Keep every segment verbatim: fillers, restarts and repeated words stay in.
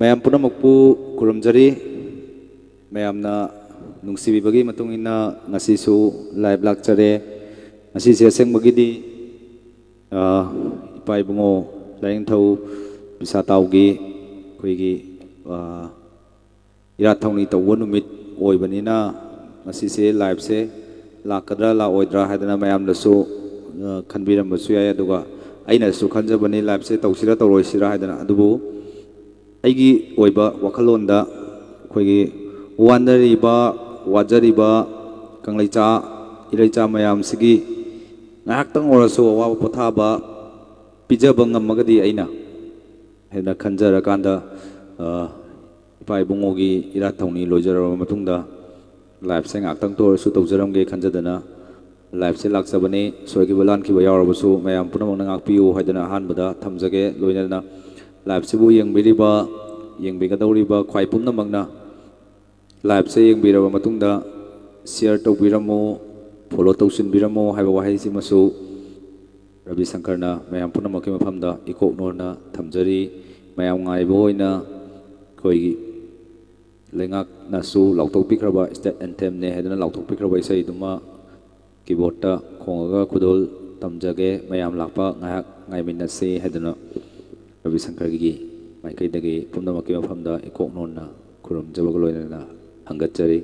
ꯃꯌꯥꯝ ꯄꯨꯝꯅꯃꯛꯄꯨ ꯈꯨꯔꯨꯝꯖꯔꯤ꯫ ꯃꯌꯥꯝꯅ ꯅꯨꯡꯁꯤꯕꯤꯕꯒꯤ ꯃꯇꯨꯡ ꯏꯟꯅ ꯉꯁꯤꯁꯨ live ꯂꯥꯛꯆꯔꯦ꯫ ꯉꯁꯤꯁꯦ ꯑꯁꯦꯡꯕꯒꯤꯗꯤ, ꯑ, ꯏꯄꯥ ꯏꯕꯨꯡꯉꯣ ꯂꯥꯏꯅꯤꯡꯊꯧ ꯄꯤꯁꯥꯇꯥꯎꯒꯤ ꯑꯩꯈꯣꯏꯒꯤ, ꯑ, ꯏꯔꯥꯠ ꯊꯧꯅꯤ ꯇꯧꯕ ꯅꯨꯃꯤꯠ ꯑꯣꯏꯕꯅꯤꯅ, ꯉꯁꯤꯁꯦ live ꯁꯦ ꯂꯥꯛꯀꯗ꯭ꯔꯥ ꯂꯥꯛꯑꯣꯏꯗ꯭ꯔꯥ ꯍꯥꯏꯗꯅ ꯃꯌꯥꯝꯅꯁꯨ, ꯑ, ꯈꯟꯕꯤꯔꯝꯕꯁꯨ ꯌꯥꯏ꯫ ꯑꯗꯨꯒ ꯑꯩꯅꯁꯨ ꯈꯟꯖꯕꯅꯤ, live ꯁꯦ ꯇꯧꯁꯤꯔꯥ ꯇꯧꯔꯣꯏꯁꯤꯔꯥ ꯍꯥꯏꯗꯅ꯫ ꯑꯗꯨꯕꯨ ꯑꯩꯒꯤ ꯑꯣꯏꯕ ꯋꯥꯈꯜꯂꯣꯟꯗ ꯑꯩꯈꯣꯏꯒꯤ ꯋꯥꯅꯔꯤꯕ, ꯋꯥꯖꯔꯤꯕ ꯀꯪꯂꯩꯆꯥ, ꯏꯔꯩꯆꯥ ꯃꯌꯥꯝꯁꯤꯒꯤ ꯉꯥꯏꯍꯥꯛꯇꯪ ꯑꯣꯏꯔꯁꯨ ꯑꯋꯥꯕ ꯄꯣꯊꯥꯕ ꯄꯤꯖꯕ ꯉꯝꯃꯒꯗꯤ ꯑꯩꯅ ꯍꯦꯟꯅ ꯈꯟꯖꯔꯀꯥꯟꯗ, ꯑ, ꯏꯄꯥ ꯏꯕꯨꯡꯉꯣꯒꯤ ꯏꯔꯥꯠ ꯊꯧꯅꯤ ꯂꯣꯏꯖꯔꯕ ꯃꯇꯨꯡꯗ live ꯁꯦ ꯉꯥꯛꯇꯪꯇ ꯑꯣꯏꯔꯁꯨ ꯇꯧꯖꯔꯝꯒꯦ ꯈꯟꯖꯗꯅ live ꯁꯦ ꯂꯥꯛꯆꯕꯅꯤ꯫ ꯁꯣꯏꯈꯤꯕ ꯂꯥꯟꯈꯤꯕ ꯌꯥꯎꯔꯕꯁꯨ ꯃꯌꯥꯝ ꯄꯨꯝꯅꯃꯛꯅ ꯉꯥꯛꯄꯤꯌꯨ ꯍꯥꯏꯗꯅ ꯑꯍꯥꯟꯕꯗ ꯊꯝꯖꯒꯦ꯫ ꯂꯣꯏꯅꯅ live ꯁꯤꯕꯨ ꯌꯦꯡꯕꯤꯔꯤꯕ, ꯌꯦꯡꯕꯤꯒꯗꯧꯔꯤꯕ ꯈ꯭ꯋꯥꯏ ꯄꯨꯝꯅꯃꯛꯅ live ꯁꯦ ꯌꯦꯡꯕꯤꯔꯕ ꯃꯇꯨꯡꯗ share ꯇꯧꯕꯤꯔꯝꯃꯨ, follow ꯇꯧꯁꯤꯟꯕꯤꯔꯝꯃꯨ ꯍꯥꯏꯕ ꯋꯥꯍꯩꯁꯤꯃꯁꯨ ꯔꯕꯤ ꯁꯪꯀꯔꯅ ꯃꯌꯥꯝ ꯄꯨꯝꯅꯃꯛꯀꯤ ꯃꯐꯝꯗ ꯏꯀꯣꯛ ꯅꯣꯟꯅ ꯊꯝꯖꯔꯤ꯫ ꯃꯌꯥꯝ ꯉꯥꯏꯕ ꯑꯣꯏꯅ ꯑꯩꯈꯣꯏꯒꯤ ꯂꯩꯉꯥꯛꯅꯁꯨ ꯂꯥꯎꯊꯣꯛꯄꯤꯈ꯭ꯔꯕ state anthem ꯅꯦ ꯍꯥꯏꯗꯨꯅ ꯂꯥꯎꯊꯣꯛꯄꯤꯈ꯭ꯔꯕ ꯏꯁꯩꯗꯨꯃ keyboard ꯇ ꯈꯣꯡꯉꯒ ꯈꯨꯗꯣꯜ ꯇꯝꯖꯒꯦ꯫ ꯃꯌꯥꯝ ꯂꯥꯛꯄ ꯉꯥꯏꯍꯥꯛ ꯉꯥꯏꯃꯤꯟꯅꯁꯤ ꯍꯥꯏꯗꯨꯅ ꯔꯕꯤ ꯁꯪꯀꯔꯒꯤ ꯃꯥꯏꯀꯩꯗꯒꯤ ꯄꯨꯝꯅꯃꯛꯀꯤ ꯃꯐꯝꯗ ꯏꯀꯣꯛ ꯅꯣꯟꯅ ꯈꯨꯔꯨꯝꯖꯕꯒ ꯂꯣꯏꯅꯅ ꯊꯥꯒꯠꯆꯔꯤ꯫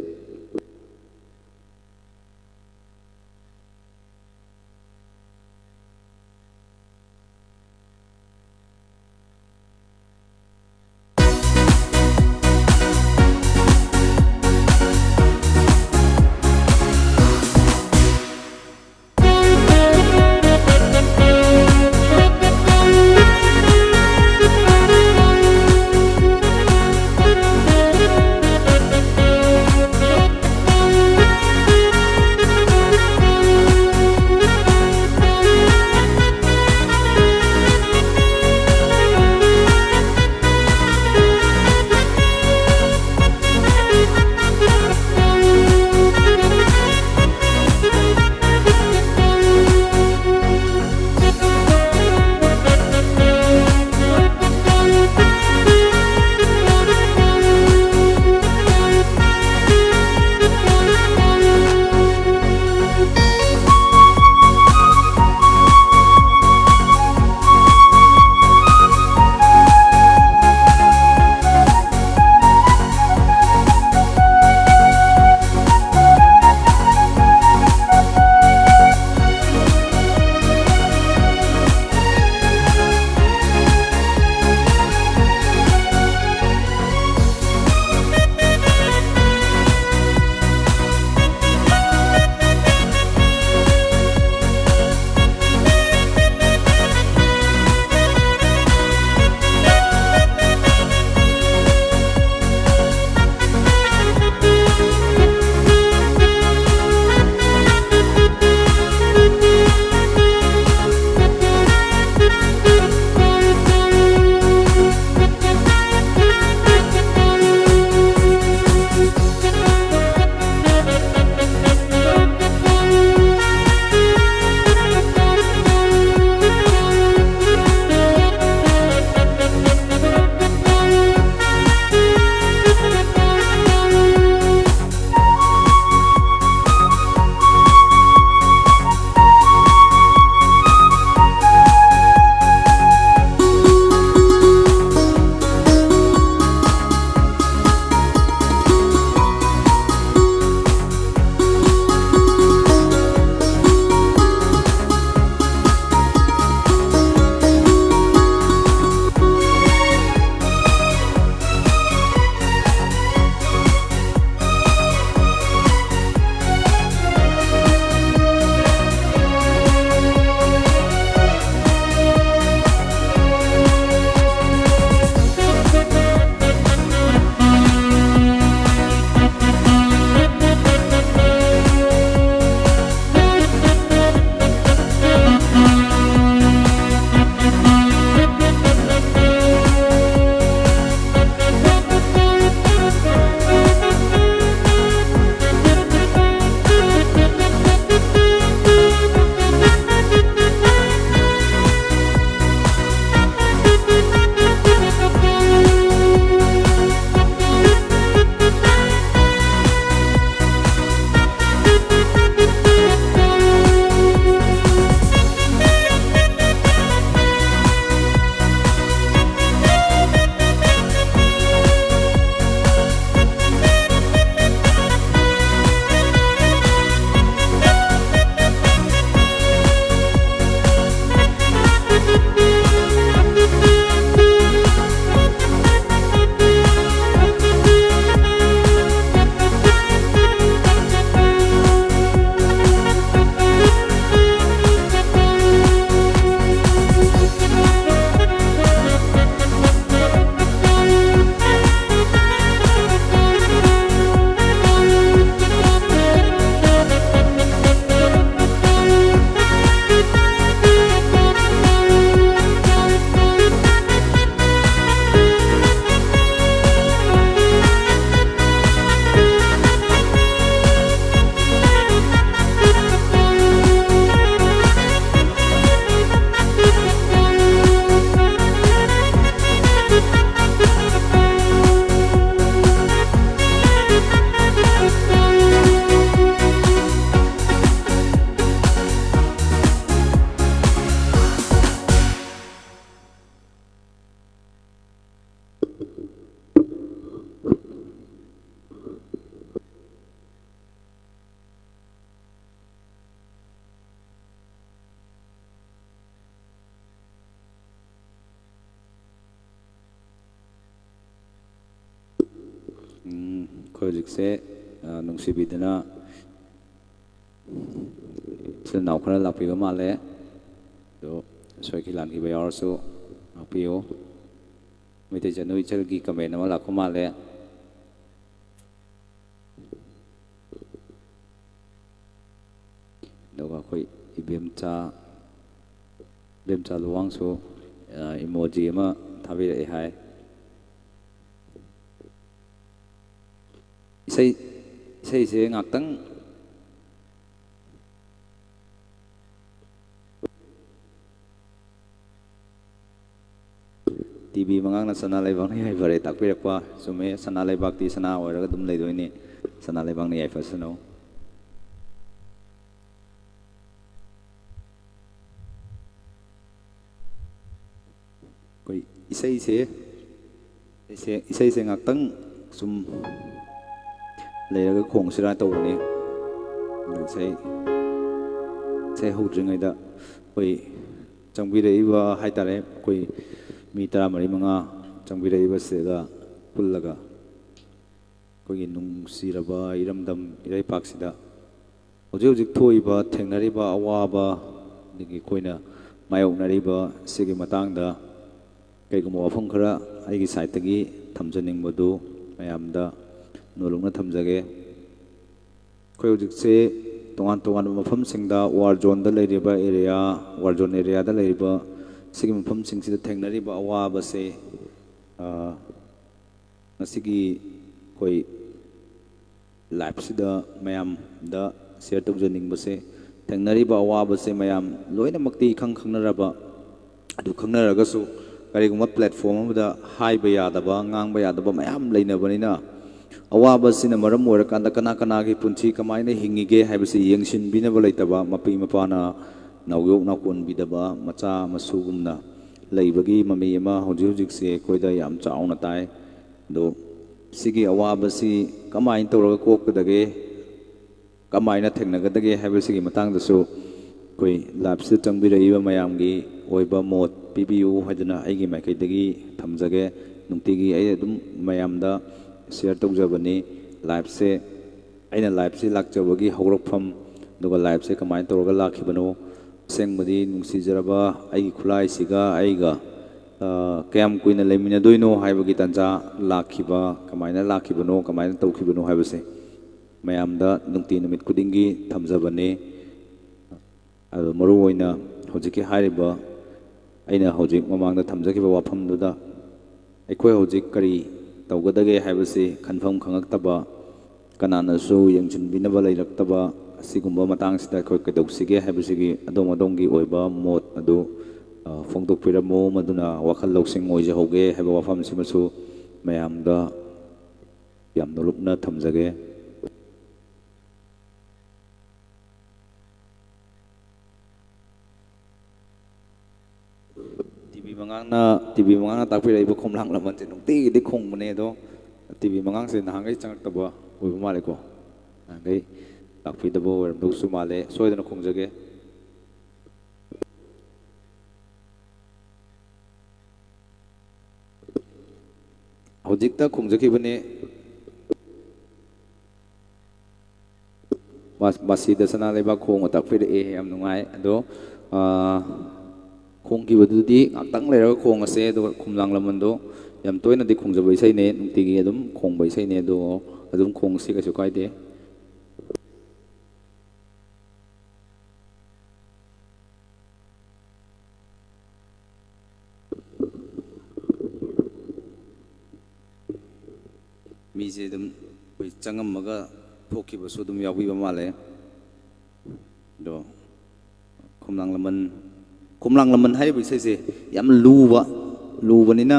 ꯎꯝ, ꯑꯩꯈꯣꯏ ꯍꯧꯖꯤꯛꯁꯦ, ꯑ, ꯅꯨꯡꯁꯤꯕꯤꯗꯅ ꯏꯆꯤꯜ ꯏꯅꯥꯎ ꯈꯔ ꯂꯥꯛꯄꯤꯕ ꯃꯥꯜꯂꯦ꯫ ꯑꯗꯣ ꯁꯣꯏꯈꯤ ꯂꯥꯟꯈꯤꯕ ꯌꯥꯎꯔꯁꯨ ꯉꯥꯛꯄꯤꯌꯨ꯫ ꯃꯩꯇꯩ ꯆꯅꯨ ꯏꯆꯜꯒꯤ comment ꯑꯃ ꯂꯥꯛꯄ ꯃꯥꯜꯂꯦ꯫ ꯑꯗꯨꯒ ꯑꯩꯈꯣꯏ ꯏꯕꯦꯝꯆꯥ, ꯏꯕꯦꯝꯆꯥ ꯂꯨꯋꯥꯡꯁꯨ, ꯑ, emoji ꯑꯃ ꯊꯥꯕꯤꯔꯛꯑꯦ ꯍꯥꯏ꯫ ꯏꯁꯩ, ꯏꯁꯩꯁꯦ ꯉꯥꯛꯇꯪ꯫ ꯇꯤ ꯚꯤ ꯃꯉꯥꯡꯅ ꯁꯅꯥ ꯂꯩꯕꯥꯛꯅ ꯌꯥꯏꯐꯔꯦ ꯇꯥꯛꯄꯤꯔꯛꯄ꯫ ꯆꯨꯝꯃꯦ, ꯁꯅꯥ ꯂꯩꯕꯥꯛꯇꯤ ꯁꯅꯥ ꯑꯣꯏꯔꯒ ꯑꯗꯨꯝ ꯂꯩꯗꯣꯏꯅꯤ꯫ ꯁꯅꯥ ꯂꯩꯕꯥꯛꯅ ꯌꯥꯏꯐꯁꯅꯨ꯫ ꯑꯩꯈꯣꯏ ꯏꯁꯩꯁꯦ, ꯏꯁꯩꯁꯦ, ꯏꯁꯩꯁꯦ ꯉꯥꯛꯇꯪ ꯁꯨꯝ ꯂꯩꯔꯒ ꯈꯣꯡꯁꯤꯔꯥ ꯇꯧꯕꯅꯤ꯫ ꯏꯁꯩ, ꯏꯁꯩ ꯍꯧꯗ꯭ꯔꯤꯉꯩꯗ ꯑꯩꯈꯣꯏ ꯆꯪꯕꯤꯔꯛꯏꯕ ꯍꯥꯏꯇꯥꯔꯦ, ꯑꯩꯈꯣꯏ ꯃꯤ ꯇꯔꯥꯃꯔꯤ ꯃꯉꯥ ꯆꯪꯕꯤꯔꯛꯏꯕꯁꯤꯗ ꯄꯨꯜꯂꯒ ꯑꯩꯈꯣꯏꯒꯤ ꯅꯨꯡꯁꯤꯔꯕ ꯏꯔꯝꯗꯝ ꯏꯔꯩꯄꯥꯛꯁꯤꯗ ꯍꯧꯖꯤꯛ ꯍꯧꯖꯤꯛ ꯊꯣꯛꯏꯕ, ꯊꯦꯡꯅꯔꯤꯕ ꯑꯋꯥꯕ, ꯑꯗꯒꯤ ꯑꯩꯈꯣꯏꯅ ꯃꯥꯌꯣꯛꯅꯔꯤꯕ ꯁꯤꯒꯤ ꯃꯇꯥꯡꯗ ꯀꯩꯒꯨꯝꯕ ꯋꯥꯐꯝ ꯈꯔ ꯑꯩꯒꯤ side ꯇꯒꯤ ꯊꯝꯖꯅꯤꯡꯕꯗꯨ ꯃꯌꯥꯝꯗ ꯅꯣꯜꯂꯨꯛꯅ ꯊꯝꯖꯒꯦ꯫ ꯑꯩꯈꯣꯏ ꯍꯧꯖꯤꯛꯁꯦ ꯇꯣꯉꯥꯟ ꯇꯣꯉꯥꯟꯕ ꯃꯐꯝꯁꯤꯡꯗ war zone ꯗ ꯂꯩꯔꯤꯕ area, war zone area ꯗ ꯂꯩꯔꯤꯕ ꯁꯤꯒꯤ ꯃꯐꯝꯁꯤꯡꯁꯤꯗ ꯊꯦꯡꯅꯔꯤꯕ ꯑꯋꯥꯕꯁꯦ, ꯑ, ꯉꯁꯤꯒꯤ ꯑꯩꯈꯣꯏ live ꯁꯤꯗ ꯃꯌꯥꯝꯗ share ꯇꯧꯖꯅꯤꯡꯕꯁꯦ, ꯊꯦꯡꯅꯔꯤꯕ ꯑꯋꯥꯕꯁꯦ ꯃꯌꯥꯝ ꯂꯣꯏꯅꯃꯛꯇꯤ ꯏꯈꯪ ꯈꯪꯅꯔꯕ, ꯑꯗꯨ ꯈꯪꯅꯔꯒꯁꯨ ꯀꯔꯤꯒꯨꯝꯕ platform ꯑꯃꯗ ꯍꯥꯏꯕ ꯌꯥꯗꯕ, ꯉꯥꯡꯕ ꯌꯥꯗꯕ ꯃꯌꯥꯝ ꯂꯩꯅꯕꯅꯤꯅ, ꯑꯋꯥꯕꯁꯤꯅ ꯃꯔꯝ ꯑꯣꯏꯔꯀꯥꯟꯗ ꯀꯅꯥ ꯀꯅꯥꯒꯤ ꯄꯨꯟꯁꯤ ꯀꯃꯥꯏꯅ ꯍꯤꯡꯉꯤꯒꯦ ꯍꯥꯏꯕꯁꯤ ꯌꯦꯡꯁꯤꯟꯕꯤꯅꯕ ꯂꯩꯇꯕ, ꯃꯄꯤ ꯃꯄꯥꯅ ꯅꯥꯎꯌꯣꯛ ꯅꯥꯎꯀꯣꯟꯕꯤꯗꯕ ꯃꯆꯥ ꯃꯁꯨꯒꯨꯝꯅ ꯂꯩꯕꯒꯤ ꯃꯃꯤ ꯑꯃ ꯍꯧꯖꯤꯛ ꯍꯧꯖꯤꯛꯁꯦ ꯑꯩꯈꯣꯏꯗ ꯌꯥꯝ ꯆꯥꯎꯅ ꯇꯥꯏ꯫ ꯑꯗꯣ ꯁꯤꯒꯤ ꯑꯋꯥꯕꯁꯤ ꯀꯃꯥꯏꯅ ꯇꯧꯔꯒ ꯀꯣꯛꯀꯗꯒꯦ, ꯀꯃꯥꯏꯅ ꯊꯦꯡꯅꯒꯗꯒꯦ ꯍꯥꯏꯕꯁꯤꯒꯤ ꯃꯇꯥꯡꯗꯁꯨ ꯑꯩꯈꯣꯏ live ꯁꯤꯗ ꯆꯪꯕꯤꯔꯛꯏꯕ ꯃꯌꯥꯝꯒꯤ ꯑꯣꯏꯕ ꯃꯣꯠ ꯄꯤꯕꯤꯌꯨ ꯍꯥꯏꯗꯨꯅ ꯑꯩꯒꯤ ꯃꯥꯏꯀꯩꯗꯒꯤ ꯊꯝꯖꯒꯦ꯫ ꯅꯨꯡꯇꯤꯒꯤ ꯑꯩ ꯑꯗꯨꯝ ꯃꯌꯥꯝꯗ ꯁꯤꯌꯔ ꯇꯧꯖꯕꯅꯤ꯫ ꯂꯥꯏꯐꯁꯦ, ꯑꯩꯅ ꯂꯥꯏꯐꯁꯦ ꯂꯥꯛꯆꯕꯒꯤ ꯍꯧꯔꯛꯐꯝ, ꯑꯗꯨꯒ ꯂꯥꯏꯐꯁꯦ ꯀꯃꯥꯏꯅ ꯇꯧꯔꯒ ꯂꯥꯛꯈꯤꯕꯅꯣ, ꯑꯁꯦꯡꯕꯗꯤ ꯅꯨꯡꯁꯤꯖꯔꯕ ꯑꯩꯒꯤ ꯈꯨꯠꯂꯥꯏꯁꯤꯒ ꯑꯩꯒ, ꯑ, ꯀꯌꯥꯝ ꯀꯨꯏꯅ ꯂꯩꯃꯤꯟꯅꯗꯣꯏꯅꯣ ꯍꯥꯏꯕꯒꯤ ꯇꯥꯟꯖꯥ ꯂꯥꯛꯈꯤꯕ, ꯀꯃꯥꯏꯅ ꯂꯥꯛꯈꯤꯕꯅꯣ, ꯀꯃꯥꯏꯅ ꯇꯧꯈꯤꯕꯅꯣ ꯍꯥꯏꯕꯁꯦ ꯃꯌꯥꯝꯗ ꯅꯨꯡꯇꯤ ꯅꯨꯃꯤꯠ ꯈꯨꯗꯤꯡꯒꯤ ꯊꯝꯖꯕꯅꯤ꯫ ꯑꯗꯣ ꯃꯔꯨꯑꯣꯏꯅ ꯍꯧꯖꯤꯛꯀꯤ ꯍꯥꯏꯔꯤꯕ ꯑꯩꯅ ꯍꯧꯖꯤꯛ ꯃꯃꯥꯡꯗ ꯊꯝꯖꯈꯤꯕ ꯋꯥꯐꯝꯗꯨꯗ ꯑꯩꯈꯣꯏ ꯍꯧꯖꯤꯛ ꯀꯔꯤ ꯇꯧꯒꯗꯒꯦ ꯍꯥꯏꯕꯁꯤ ꯈꯟꯐꯝ ꯈꯪꯉꯛꯇꯕ, ꯀꯅꯥꯅꯁꯨ ꯌꯦꯡꯁꯤꯟꯕꯤꯅꯕ ꯂꯩꯔꯛꯇꯕ, ꯑꯁꯤꯒꯨꯝꯕ ꯃꯇꯥꯡꯁꯤꯗ ꯑꯩꯈꯣꯏ ꯀꯩꯗꯧꯁꯤꯒꯦ ꯍꯥꯏꯕꯁꯤꯒꯤ ꯑꯗꯣꯝ ꯑꯗꯣꯝꯒꯤ ꯑꯣꯏꯕ ꯃꯣꯠ ꯑꯗꯨ, ꯑ, ꯐꯣꯡꯗꯣꯛꯄꯤꯔꯝꯃꯨ, ꯃꯗꯨꯅ ꯋꯥꯈꯜ ꯂꯧꯁꯤꯡ ꯑꯣꯏꯖꯍꯧꯒꯦ ꯍꯥꯏꯕ ꯋꯥꯐꯝꯁꯤꯃꯁꯨ ꯃꯌꯥꯝꯗ ꯌꯥꯝ ꯅꯣꯂꯨꯛꯅ ꯊꯝꯖꯒꯦ꯫ ꯇꯤ ꯚꯤ ꯃꯉꯥꯡꯅ, ꯇꯤ ꯚꯤ ꯃꯉꯥꯡꯅ ꯇꯥꯛꯄꯤꯔꯛꯏꯕ ꯈꯣꯝꯂꯥꯡ ꯂꯃꯟꯁꯦ ꯅꯨꯡꯇꯤꯒꯤꯗꯤ ꯈꯣꯡꯕꯅꯦ, ꯑꯗꯣ ꯇꯤ ꯚꯤ ꯃꯉꯥꯡꯁꯦ ꯅꯍꯥꯟꯈꯩ ꯆꯪꯉꯛꯇꯕ ꯑꯣꯏꯕ ꯃꯥꯜꯂꯦꯀꯣ꯫ ꯅꯍꯥꯟꯈꯩ ꯂꯥꯛꯄꯤꯗꯕ ꯑꯣꯏꯔꯝꯗꯧꯁꯨ ꯃꯥꯜꯂꯦ꯫ ꯁꯣꯏꯗꯅ ꯈꯣꯡꯖꯒꯦ꯫ ꯍꯧꯖꯤꯛꯇ ꯈꯣꯡꯖꯈꯤꯕꯅꯦ꯫ ꯃꯥ-, ꯃꯁꯤꯗ ꯁꯅꯥ ꯂꯩꯕꯥꯛ ꯈꯣꯡꯕ ꯇꯥꯛꯄꯤꯔꯛꯑꯦ, ꯌꯥꯝ ꯅꯨꯡꯉꯥꯏ꯫ ꯑꯗꯣ, ꯑꯥ, ꯈꯣꯡꯈꯤꯕꯗꯨꯗꯤ ꯉꯥꯛꯇꯪ ꯂꯩꯔꯒ ꯈꯣꯡꯉꯁꯦ꯫ ꯑꯗꯨꯒ ꯈꯣꯝꯂꯥꯡ ꯂꯃꯟꯗꯣ ꯌꯥꯝ ꯇꯣꯏꯅꯗꯤ ꯈꯣꯡꯖꯕ ꯏꯁꯩꯅꯦ, ꯅꯨꯡꯇꯤꯒꯤ ꯑꯗꯨꯝ ꯈꯣꯡꯕ ꯏꯁꯩꯅꯦ꯫ ꯑꯗꯣ ꯑꯗꯨꯝ ꯈꯣꯡꯁꯤ, ꯀꯩꯁꯨ ꯀꯥꯏꯗꯦ꯫ ꯃꯤꯁꯦ ꯑꯗꯨꯝ ꯑꯩꯈꯣꯏ ꯆꯪꯉꯝꯃꯒ ꯊꯣꯛꯈꯤꯕꯁꯨ ꯑꯗꯨꯝ ꯌꯥꯎꯕꯤꯕ ꯃꯥꯜꯂꯦ꯫ ꯑꯗꯣ ꯈꯣꯝꯂꯥꯡ ꯂꯃꯟ, ꯈꯣꯝꯂꯥꯡ ꯂꯃꯟ ꯍꯥꯏꯔꯤꯕ ꯏꯁꯩꯁꯦ ꯌꯥꯝ ꯂꯨꯕ, ꯂꯨꯕꯅꯤꯅ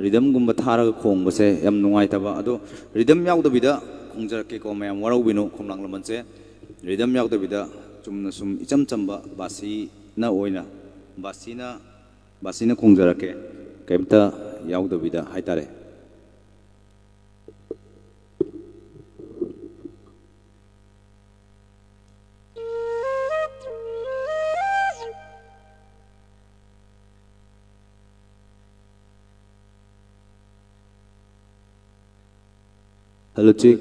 ꯔꯤꯗꯝꯒꯨꯝꯕ ꯊꯥꯔꯒ ꯈꯣꯡꯕꯁꯦ ꯌꯥꯝ ꯅꯨꯡꯉꯥꯏꯇꯕ꯫ ꯑꯗꯣ ꯔꯤꯗꯝ ꯌꯥꯎꯗꯕꯤꯗ ꯈꯣꯡꯖꯔꯛꯀꯦꯀꯣ, ꯃꯌꯥꯝ ꯋꯥꯔꯧꯕꯤꯅꯨ꯫ ꯈꯣꯝꯂꯥꯡ ꯂꯃꯟꯁꯦ ꯔꯤꯗꯝ ꯌꯥꯎꯗꯕꯤꯗ ꯆꯨꯝꯅ ꯁꯨꯝ ꯏꯆꯝ ꯆꯝꯕ ꯕꯥꯁꯤꯅ ꯑꯣꯏꯅ, ꯕꯥꯁꯤꯅ, ꯕꯥꯁꯤꯅ ꯈꯣꯡꯖꯔꯛꯀꯦ, ꯀꯩꯝꯇ ꯌꯥꯎꯗꯕꯤꯗ ꯍꯥꯏꯇꯥꯔꯦ꯫ Hello, check.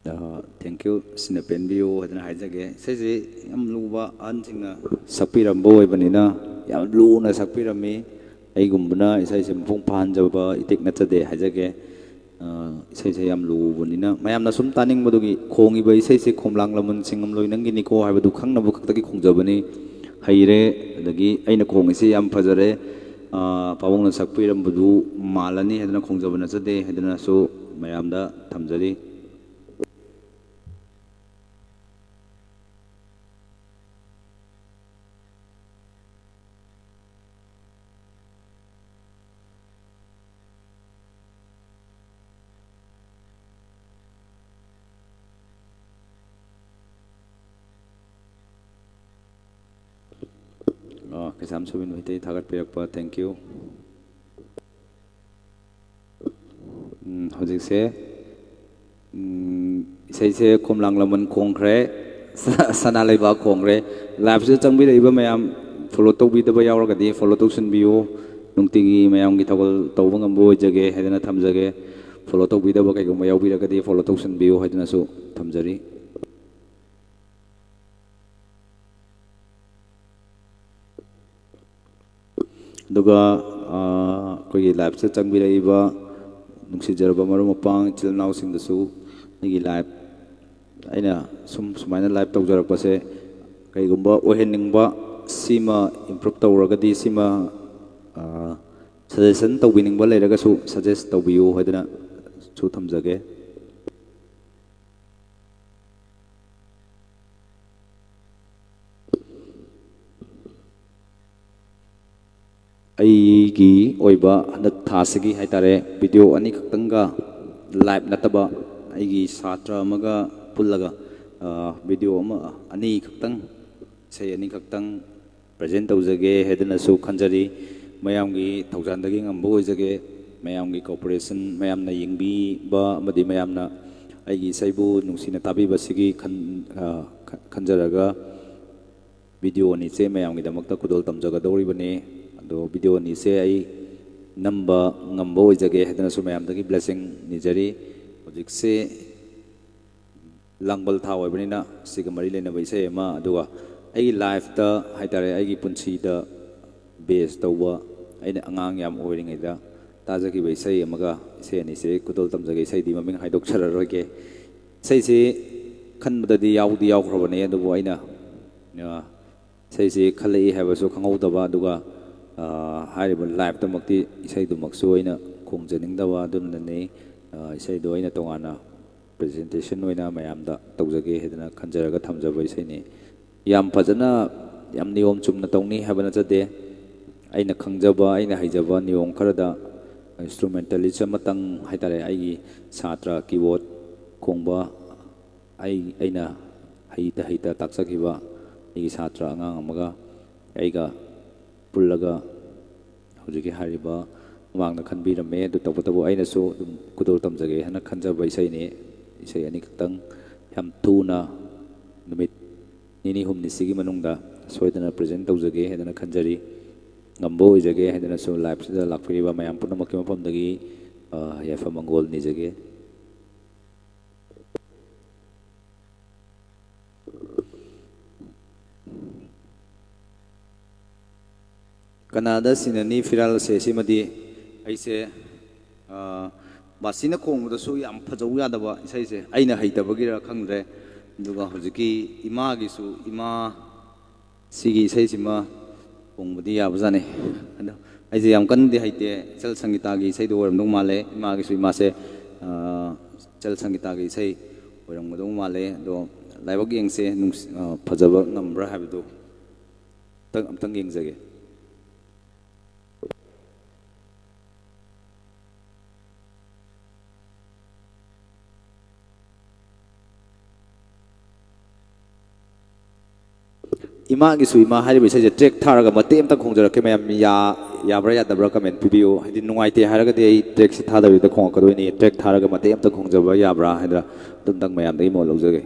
ꯑ, thank you, ꯁꯤꯅ ꯄꯦꯟꯕꯤꯌꯨ ꯍꯥꯏꯗꯅ ꯍꯥꯏꯖꯒꯦ꯫ ꯏꯁꯩꯁꯤ ꯌꯥꯝ ꯂꯨꯕ, ꯑꯍꯟꯁꯤꯡꯅ ꯁꯛꯄꯤꯔꯝꯕ ꯑꯣꯏꯕꯅꯤꯅ ꯌꯥꯝ ꯂꯨꯅ ꯁꯛꯄꯤꯔꯝꯃꯤ꯫ ꯑꯩꯒꯨꯝꯕꯅ ꯏꯁꯩꯁꯦ ꯃꯄꯨꯡ ꯐꯥꯍꯟꯖꯕ ꯏꯇꯤꯛ ꯅꯠꯆꯗꯦ ꯍꯥꯏꯖꯒꯦ꯫ ꯑ, ꯏꯁꯩꯁꯦ ꯌꯥꯝ ꯂꯨꯕꯅꯤꯅ ꯃꯌꯥꯝꯅ ꯁꯨꯝ ꯇꯥꯅꯤꯡꯕꯗꯨꯒꯤ, ꯈꯣꯡꯉꯤꯕ ꯏꯁꯩꯁꯦ ꯈꯣꯝꯂꯥꯡ ꯂꯃꯟ ꯆꯤꯡꯉꯝꯂꯣꯏ ꯅꯪꯒꯤꯅꯤꯀꯣ ꯍꯥꯏꯕꯗꯨ ꯈꯪꯅꯕ ꯈꯛꯇꯒꯤ ꯈꯣꯡꯖꯕꯅꯤ꯫ ꯍꯩꯔꯦ, ꯑꯗꯒꯤ ꯑꯩꯅ ꯈꯣꯡꯉꯤꯁꯦ ꯌꯥꯝ ꯐꯖꯔꯦ, ꯑ, ꯄꯥꯕꯨꯡꯅ ꯁꯛꯄꯤꯔꯝꯕꯗꯨ ꯃꯥꯜꯂꯅꯤ ꯍꯥꯏꯗꯅ ꯈꯣꯡꯖꯕ ꯅꯠꯆꯗꯦ ꯍꯥꯏꯗꯅꯁꯨ ꯃꯌꯥꯝꯗ ꯊꯝꯖꯔꯤ꯫ ꯑ, ꯀꯩꯁꯥꯝ ꯁꯨꯕꯤꯟ ꯃꯩꯇꯩ ꯊꯥꯒꯠꯄꯤꯔꯛꯄ, thank you꯫ ꯎꯝ, ꯍꯧꯖꯤꯛꯁꯦ, ꯎꯝ, ꯏꯁꯩꯁꯦ ꯈꯣꯝꯂꯥꯡ ꯂꯃꯟ ꯈꯣꯡꯈ꯭ꯔꯦ, ꯁꯅꯥ ꯂꯩꯕꯥꯛ ꯈꯣꯡꯈ꯭ꯔꯦ꯫ Live-ꯁꯤꯗ ꯆꯪꯕꯤꯔꯛꯏꯕ ꯃꯌꯥꯝ, follow ꯇꯧꯕꯤꯗꯕ ꯌꯥꯎꯔꯒꯗꯤ follow ꯇꯧꯁꯤꯟꯕꯤꯌꯨ꯫ ꯅꯨꯡꯇꯤꯒꯤ ꯃꯌꯥꯝꯒꯤ ꯊꯧꯒꯜ ꯇꯧꯕ ꯉꯝꯕ ꯑꯣꯏꯖꯒꯦ ꯍꯥꯏꯗꯅ ꯊꯝꯖꯒꯦ꯫ Follow ꯇꯧꯕꯤꯗꯕ ꯀꯩꯒꯨꯝꯕ ꯌꯥꯎꯕꯤꯔꯒꯗꯤ follow ꯇꯧꯁꯤꯟꯕꯤꯌꯨ ꯍꯥꯏꯗꯅꯁꯨ ꯊꯝꯖꯔꯤ꯫ ꯑꯗꯨꯒ, ꯑ, ꯑꯩꯈꯣꯏꯒꯤ live-ꯁꯤꯗ ꯆꯪꯕꯤꯔꯛꯏꯕ ꯅꯨꯡꯁꯤꯖꯔꯕ ꯃꯔꯨꯞ ꯃꯄꯥꯡ, ꯏꯆꯤꯜ ꯏꯅꯥꯎꯁꯤꯡꯗꯁꯨ ꯑꯩꯒꯤ live, ꯑꯩꯅ ꯁꯨꯝ ꯁꯨꯃꯥꯏꯅ live ꯇꯧꯖꯔꯛꯄꯁꯦ, ꯀꯩꯒꯨꯝꯕ ꯑꯣꯏꯍꯟꯅꯤꯡꯕ, ꯁꯤꯃ improve ꯇꯧꯔꯒꯗꯤ, ꯁꯤꯃ, ꯑ, suggestion ꯇꯧꯕꯤꯅꯤꯡꯕ ꯂꯩꯔꯒꯁꯨ suggest ꯇꯧꯕꯤꯌꯨ ꯍꯥꯏꯗꯅꯁꯨ ꯊꯝꯖꯒꯦ꯫ ꯑꯩꯒꯤ ꯑꯣꯏꯕ ꯍꯟꯗꯛ ꯊꯥꯁꯤꯒꯤ ꯍꯥꯏꯇꯥꯔꯦ, video ꯑꯅꯤꯈꯛꯇꯪꯒ, live ꯅꯠꯇꯕ, ꯑꯩꯒꯤ ꯁꯥꯇ꯭ꯔ ꯑꯃꯒ ꯄꯨꯜꯂꯒ, ꯑ, video ꯑꯃ, ꯑꯅꯤꯈꯛꯇꯪ, ꯏꯁꯩ ꯑꯅꯤꯈꯛꯇꯪ present ꯇꯧꯖꯒꯦ ꯍꯥꯏꯗꯅꯁꯨ ꯈꯟꯖꯔꯤ꯫ ꯃꯌꯥꯝꯒꯤ ꯊꯧꯖꯥꯜꯗꯒꯤ ꯉꯝꯕ ꯑꯣꯏꯖꯒꯦ꯫ ꯃꯌꯥꯝꯒꯤ cooperation, ꯃꯌꯥꯝꯅ ꯌꯦꯡꯕꯤꯕ ꯑꯃꯗꯤ ꯃꯌꯥꯝꯅ ꯑꯩꯒꯤ ꯏꯁꯩꯕꯨ ꯅꯨꯡꯁꯤꯅ ꯇꯥꯕꯤꯕꯁꯤꯒꯤ ꯈꯟ-, ꯑ, ꯈ-, ꯈꯟꯖꯔꯒ video ꯑꯅꯤꯁꯦ ꯃꯌꯥꯝꯒꯤꯗꯃꯛꯇ ꯈꯨꯗꯣꯜ ꯇꯝꯖꯒꯗꯧꯔꯤꯕꯅꯤ꯫ ꯑꯗꯣ video ꯑꯅꯤꯁꯦ ꯑꯩ ꯅꯝꯕ ꯉꯝꯕ ꯑꯣꯏꯖꯒꯦ ꯍꯥꯏꯗꯅꯁꯨ ꯃꯌꯥꯝꯗꯒꯤ blessing ꯅꯤꯖꯔꯤ꯫ ꯍꯧꯖꯤꯛꯁꯦ ꯂꯥꯡꯕꯜ ꯊꯥ ꯑꯣꯏꯕꯅꯤꯅ ꯁꯤꯒ ꯃꯔꯤ ꯂꯩꯅꯕ ꯏꯁꯩ ꯑꯃ, ꯑꯗꯨꯒ ꯑꯩꯒꯤ ꯂꯥꯏꯐꯇ ꯍꯥꯏꯇꯥꯔꯦ, ꯑꯩꯒꯤ ꯄꯨꯟꯁꯤꯗ ꯕꯦꯁ ꯇꯧꯕ, ꯑꯩꯅ ꯑꯉꯥꯡ ꯌꯥꯝ ꯑꯣꯏꯔꯤꯉꯩꯗ ꯇꯥꯖꯈꯤꯕ ꯏꯁꯩ ꯑꯃꯒ, ꯏꯁꯩ ꯑꯅꯤꯁꯦ ꯈꯨꯗꯣꯜ ꯇꯝꯖꯒꯦ꯫ ꯏꯁꯩꯗꯤ ꯃꯃꯤꯡ ꯍꯥꯏꯗꯣꯛꯆꯔꯔꯣꯏꯒꯦ꯫ ꯏꯁꯩꯁꯤ ꯈꯟꯕꯗꯗꯤ ꯌꯥꯎꯗꯤ ꯌꯥꯎꯈ꯭ꯔꯕꯅꯦ, ꯑꯗꯨꯕꯨ ꯑꯩꯅ, ꯑ, ꯏꯁꯩꯁꯤ ꯈꯜꯂꯛꯏ ꯍꯥꯏꯕꯁꯨ ꯈꯪꯍꯧꯗꯕ, ꯑꯗꯨꯒ, ꯑ, ꯍꯥꯏꯔꯤꯕ ꯂꯥꯏꯐꯇꯃꯛꯇꯤ ꯏꯁꯩꯗꯨꯃꯛꯁꯨ ꯑꯩꯅ ꯈꯣꯡꯖꯅꯤꯡꯗꯕ, ꯑꯗꯨꯅꯅꯤ, ꯑ, ꯏꯁꯩꯗꯣ ꯑꯩꯅ ꯇꯣꯉꯥꯟꯅ ꯄ꯭ꯔꯖꯦꯟꯇꯦꯁꯟ ꯑꯣꯏꯅ ꯃꯌꯥꯝꯗ ꯇꯧꯖꯒꯦ ꯍꯥꯏꯗꯅ ꯈꯟꯖꯔꯒ ꯊꯝꯖꯕ ꯏꯁꯩꯅꯤ꯫ ꯌꯥꯝ ꯐꯖꯅ, ꯌꯥꯝ ꯅꯤꯌꯣꯝ ꯆꯨꯝꯅ ꯇꯧꯅꯤ ꯍꯥꯏꯕ ꯅꯠꯆꯗꯦ꯫ ꯑꯩꯅ ꯈꯪꯖꯕ, ꯑꯩꯅ ꯍꯩꯖꯕ ꯅꯤꯌꯣꯝ ꯈꯔꯗ ꯏꯟꯁꯇ꯭ꯔꯨꯃꯦꯟꯇꯦꯂꯤꯁ ꯑꯃꯇꯪ ꯍꯥꯏꯇꯥꯔꯦ, ꯑꯩꯒꯤ ꯁꯥꯇ꯭ꯔ ꯀꯤꯕꯣꯔꯗ ꯈꯣꯡꯕ, ꯑꯩ, ꯑꯩꯅ ꯍꯩꯇ ꯍꯩꯇ ꯇꯥꯛꯆꯈꯤꯕ ꯑꯩꯒꯤ ꯁꯥꯇ꯭ꯔ ꯑꯉꯥꯡ ꯑꯃꯒ ꯑꯩꯒ ꯄꯨꯜꯂꯒ ꯍꯧꯖꯤꯛꯀꯤ ꯍꯥꯏꯔꯤꯕ ꯃꯃꯥꯡꯗ ꯈꯟꯕꯤꯔꯝꯃꯦ꯫ ꯑꯗꯨ ꯇꯧꯕꯇꯕꯨ ꯑꯩꯅꯁꯨ ꯑꯗꯨꯝ ꯈꯨꯗꯣꯜ ꯇꯝꯖꯒꯦ ꯍꯥꯏꯅ ꯈꯟꯖꯕ ꯏꯁꯩꯅꯤ꯫ ꯏꯁꯩ ꯑꯅꯤꯈꯛꯇꯪ, ꯌꯥꯝ ꯊꯨꯅ, ꯅꯨꯃꯤꯠ ꯅꯤꯅꯤ ꯍꯨꯝꯅꯤꯁꯤꯒꯤ ꯃꯅꯨꯡꯗ ꯁꯣꯏꯗꯅ ꯄ꯭ꯔꯖꯦꯟ ꯇꯧꯖꯒꯦ ꯍꯥꯏꯗꯅ ꯈꯟꯖꯔꯤ꯫ ꯉꯝꯕ ꯑꯣꯏꯖꯒꯦ ꯍꯥꯏꯗꯅꯁꯨ ꯂꯥꯏꯐꯁꯤꯗ ꯂꯥꯛꯄꯤꯔꯤꯕ ꯃꯌꯥꯝ ꯄꯨꯝꯅꯃꯛꯀꯤ ꯃꯐꯝꯗꯒꯤ, ꯑ, ꯌꯥꯏꯐ ꯃꯪꯒꯣꯜ ꯅꯤꯖꯒꯦ꯫ ꯀꯅꯥꯗ ꯁꯤꯟꯅꯅꯤ ꯐꯤꯔꯥꯜꯁꯦ? ꯁꯤꯃꯗꯤ ꯑꯩꯁꯦ, ꯑ, ꯕꯥꯁꯤꯅ ꯈꯣꯡꯕꯗꯁꯨ ꯌꯥꯝ ꯐꯖꯧ ꯌꯥꯗꯕ ꯏꯁꯩꯁꯦ, ꯑꯩꯅ ꯍꯩꯇꯕꯒꯤꯔ ꯈꯪꯗ꯭ꯔꯦ꯫ ꯑꯗꯨꯒ ꯍꯧꯖꯤꯛꯀꯤ ꯏꯃꯥꯒꯤꯁꯨ, ꯏꯃꯥ ꯁꯤꯒꯤ ꯏꯁꯩꯁꯤꯃ ꯈꯣꯡꯕꯗꯤ ꯌꯥꯕꯖꯥꯠꯅꯤ꯫ ꯑꯗꯣ ꯑꯩꯁꯦ ꯌꯥꯝ ꯀꯟꯅꯗꯤ ꯍꯩꯇꯦ, ꯏꯆꯜ ꯁꯪꯒꯤꯇꯥꯒꯤ ꯏꯁꯩꯗꯣ ꯑꯣꯏꯔꯝꯗꯧ ꯃꯥꯜꯂꯦ꯫ ꯏꯃꯥꯒꯤꯁꯨ, ꯏꯃꯥꯁꯦ, ꯑ, ꯏꯆꯜ ꯁꯪꯒꯤꯇꯥꯒꯤ ꯏꯁꯩ ꯑꯣꯏꯔꯝꯒꯗꯧ ꯃꯥꯜꯂꯦ꯫ ꯑꯗꯣ ꯂꯥꯏꯕꯛ ꯌꯦꯡꯁꯦ, ꯅꯨꯡꯁꯤ-, ꯑ, ꯐꯖꯕ ꯉꯝꯕ꯭ꯔꯥ ꯍꯥꯏꯕꯗꯨ꯫ ꯑꯝꯇꯪ, ꯑꯝꯇꯪ ꯌꯦꯡꯖꯒꯦ꯫ ꯏꯃꯥꯒꯤꯁꯨ ꯏꯃꯥ ꯍꯥꯏꯔꯤꯕ ꯏꯁꯩꯁꯦ ꯇ꯭ꯔꯦꯛ ꯊꯥꯔꯒ ꯃꯇꯦꯛ ꯑꯝꯇꯪ ꯈꯣꯡꯖꯔꯛꯀꯦ꯫ ꯃꯌꯥꯝ ꯌꯥ-, ꯌꯥꯕ꯭ꯔꯥ ꯌꯥꯗꯕ꯭ꯔꯥ ꯀꯃꯦꯟ ꯄꯤꯕꯤꯌꯨ꯫ ꯍꯥꯏꯗꯤ ꯅꯨꯡꯉꯥꯏꯇꯦ ꯍꯥꯏꯔꯒꯗꯤ ꯑꯩ ꯇ꯭ꯔꯦꯛꯁꯦ ꯊꯥꯗꯕꯤꯗ ꯈꯣꯡꯉꯛꯀꯗꯣꯏꯅꯤ꯫ ꯇ꯭ꯔꯦꯛ ꯊꯥꯔꯒ ꯃꯇꯦꯛ ꯑꯝꯇꯪ ꯈꯣꯡꯖꯕ ꯌꯥꯕ꯭ꯔꯥ ꯍꯥꯏꯗꯅ ꯑꯗꯨꯝꯇꯪ ꯃꯌꯥꯝꯗꯒꯤ ꯃꯣꯠ ꯂꯧꯖꯒꯦ꯫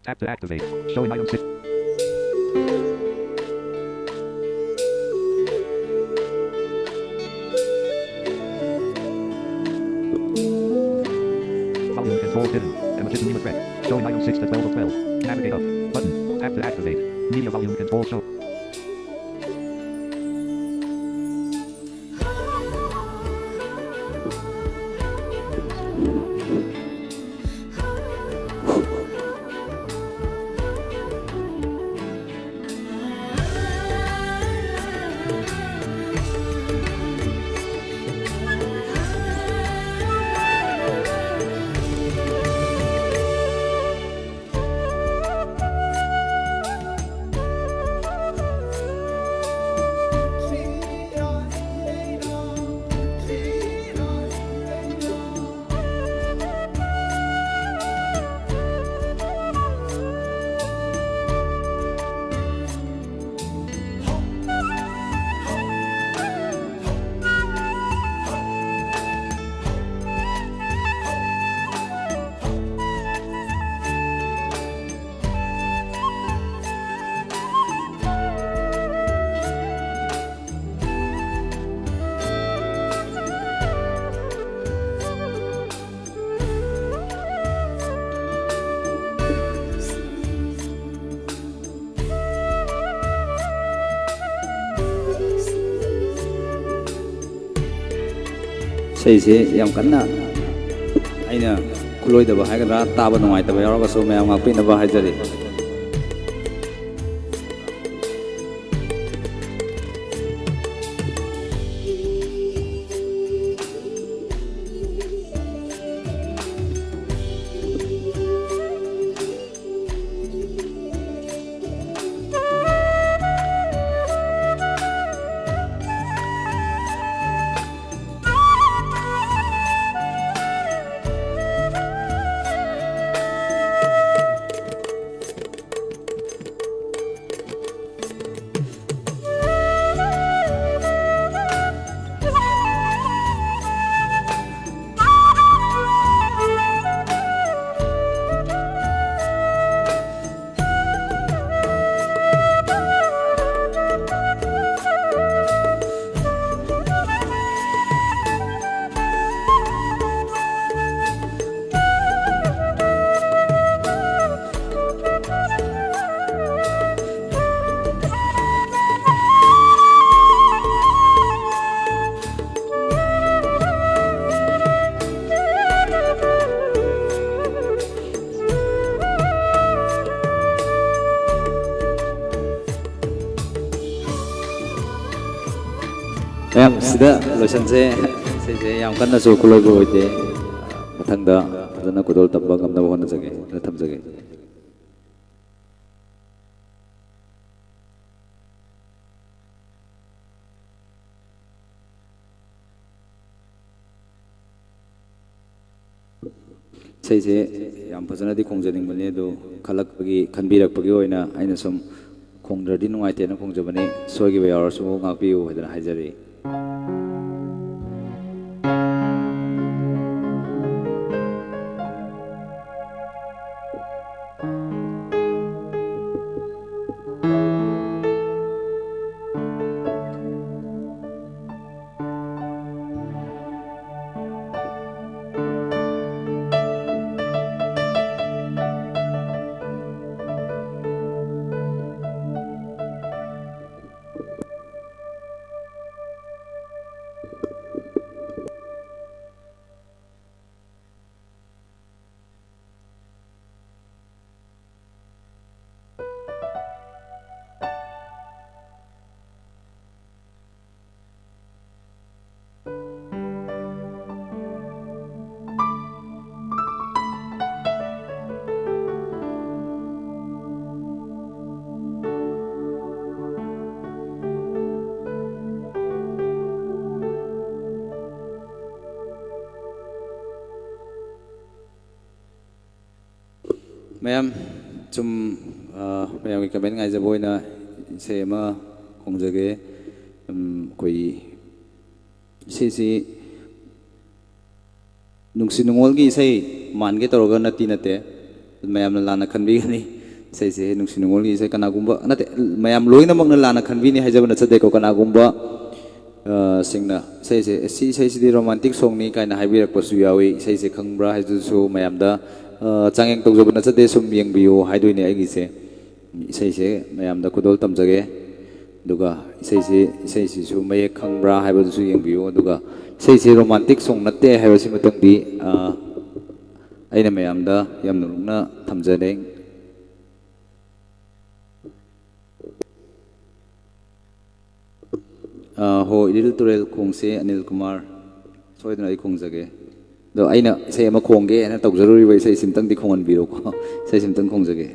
Tap to activate. Showing item six. Volume control hidden. Amethyst Lima thread. Showing item six to twelve of twelve. Navigate up. Button. Tap to activate. Media volume control show. ꯏꯁꯩꯁꯦ ꯌꯥꯝ ꯀꯟꯅ ꯑꯩꯅ ꯈꯨꯠꯂꯣꯏꯗꯕ ꯍꯥꯏꯒꯗ꯭ꯔꯥ, ꯇꯥꯕ ꯅꯨꯡꯉꯥꯏꯇꯕ ꯌꯥꯎꯔꯒꯁꯨ ꯃꯌꯥꯝ ꯉꯥꯛꯄꯤꯅꯕ ꯍꯥꯏꯖꯔꯤ꯫ ꯃꯌꯥꯝ, ꯁꯤꯗ ꯂꯣꯏꯁꯟꯁꯦ꯫ ꯏꯁꯩꯁꯦ ꯌꯥꯝ ꯀꯟꯅꯁꯨ ꯈꯨꯂꯣꯏꯕ ꯑꯣꯏꯗꯦ꯫ ꯃꯊꯪꯗ ꯐꯖꯅ ꯈꯨꯗꯣꯜ ꯇꯝꯕ ꯉꯝꯅꯕ ꯍꯣꯠꯅꯖꯒꯦ꯫ ꯐꯖꯅ ꯊꯝꯖꯒꯦ꯫ ꯏꯁꯩꯁꯦ ꯌꯥꯝ ꯐꯖꯅꯗꯤ ꯈꯣꯡꯖꯅꯤꯡꯕꯅꯤ, ꯑꯗꯨ ꯈꯜꯂꯛꯄꯒꯤ, ꯈꯟꯕꯤꯔꯛꯄꯒꯤ ꯑꯣꯏꯅ ꯑꯩꯅ ꯁꯨꯝ ꯈꯣꯡꯗ꯭ꯔꯗꯤ ꯅꯨꯡꯉꯥꯏꯇꯦꯅ ꯈꯣꯡꯖꯕꯅꯤ꯫ ꯁꯣꯏꯈꯤꯕ ꯌꯥꯎꯔꯁꯨ ꯉꯥꯛꯄꯤꯌꯨ ꯍꯥꯏꯗꯅ ꯍꯥꯏꯖꯔꯤ꯫ ꯃꯌꯥꯝ, ꯁꯨꯝ, ꯑ, ꯃꯌꯥꯝꯒꯤ comment ꯉꯥꯏꯖꯕ ꯑꯣꯏꯅ ꯏꯁꯩ ꯑꯃ ꯈꯣꯡꯖꯒꯦ꯫ ꯎꯝ, ꯑꯩꯈꯣꯏ ꯏꯁꯩꯁꯤ ꯅꯨꯡꯁꯤ ꯅꯨꯡꯉꯣꯜꯒꯤ ꯏꯁꯩ ꯃꯥꯟꯒꯦ ꯇꯧꯔꯒ ꯅꯠꯇꯤ ꯅꯠꯇꯦ꯫ ꯃꯌꯥꯝꯅ ꯂꯥꯟꯅ ꯈꯟꯕꯤꯒꯅꯤ꯫ ꯏꯁꯩꯁꯦ ꯅꯨꯡꯁꯤ ꯅꯨꯡꯉꯣꯜꯒꯤ ꯏꯁꯩ ꯀꯅꯥꯒꯨꯝꯕ, ꯅꯠꯇꯦ, ꯃꯌꯥꯝ ꯂꯣꯏꯅꯃꯛꯅ ꯂꯥꯟꯅ ꯈꯟꯕꯤꯅꯤ ꯍꯥꯏꯖꯕ ꯅꯠꯆꯗꯦꯀꯣ꯫ ꯀꯅꯥꯒꯨꯝꯕ, ꯑ, ꯁꯤꯡꯅ ꯏꯁꯩꯁꯦ, "ꯑꯦ, ꯁꯤ ꯏꯁꯩꯁꯤꯗꯤ romantic songꯅꯤ" ꯀꯥꯏꯅ ꯍꯥꯏꯕꯤꯔꯛꯄꯁꯨ ꯌꯥꯎꯏ꯫ ꯏꯁꯩꯁꯦ ꯈꯪꯕ꯭ꯔꯥ ꯍꯥꯏꯗꯨꯁꯨ ꯃꯌꯥꯝꯗ, ꯑ, ꯆꯥꯡꯌꯦꯡ ꯇꯧꯖꯕ ꯅꯠꯆꯗꯦ, ꯁꯨꯝ ꯌꯦꯡꯕꯤꯌꯨ ꯍꯥꯏꯗꯣꯏꯅꯦ ꯑꯩꯒꯤꯁꯦ꯫ ꯏꯁꯩꯁꯦ ꯃꯌꯥꯝꯗ ꯈꯨꯗꯣꯜ ꯇꯝꯖꯒꯦ꯫ ꯑꯗꯨꯒ ꯏꯁꯩꯁꯤ, ꯏꯁꯩꯁꯤꯁꯨ ꯃꯌꯦꯛ ꯈꯪꯕ꯭ꯔꯥ ꯍꯥꯏꯕꯗꯨꯁꯨ ꯌꯦꯡꯕꯤꯌꯨ꯫ ꯑꯗꯨꯒ ꯏꯁꯩꯁꯤ romantic song ꯅꯠꯇꯦ ꯍꯥꯏꯕꯁꯤꯃꯇꯪꯗꯤ, ꯑ, ꯑꯩꯅ ꯃꯌꯥꯝꯗ ꯌꯥꯝꯅ ꯅꯣꯛꯅ ꯊꯝꯖꯔꯦ꯫ ꯑ, ꯍꯣ, ꯏꯔꯤꯜ ꯇꯨꯔꯦꯜ ꯈꯣꯡꯁꯦ ꯑꯅꯤꯜ ꯀꯨꯃꯥꯔ꯫ ꯁꯣꯏꯗꯅ ꯑꯩ ꯈꯣꯡꯖꯒꯦ꯫ ꯑꯗꯣ ꯑꯩꯅ ꯏꯁꯩ ꯑꯃ ꯈꯣꯡꯒꯦ ꯍꯥꯏꯅ ꯇꯧꯖꯔꯨꯔꯤꯕ ꯏꯁꯩꯁꯤꯝꯇꯪꯗꯤ ꯈꯣꯡꯍꯟꯕꯤꯔꯣꯀꯣ꯫ ꯏꯁꯩꯁꯤꯝꯇꯪ ꯈꯣꯡꯖꯒꯦ꯫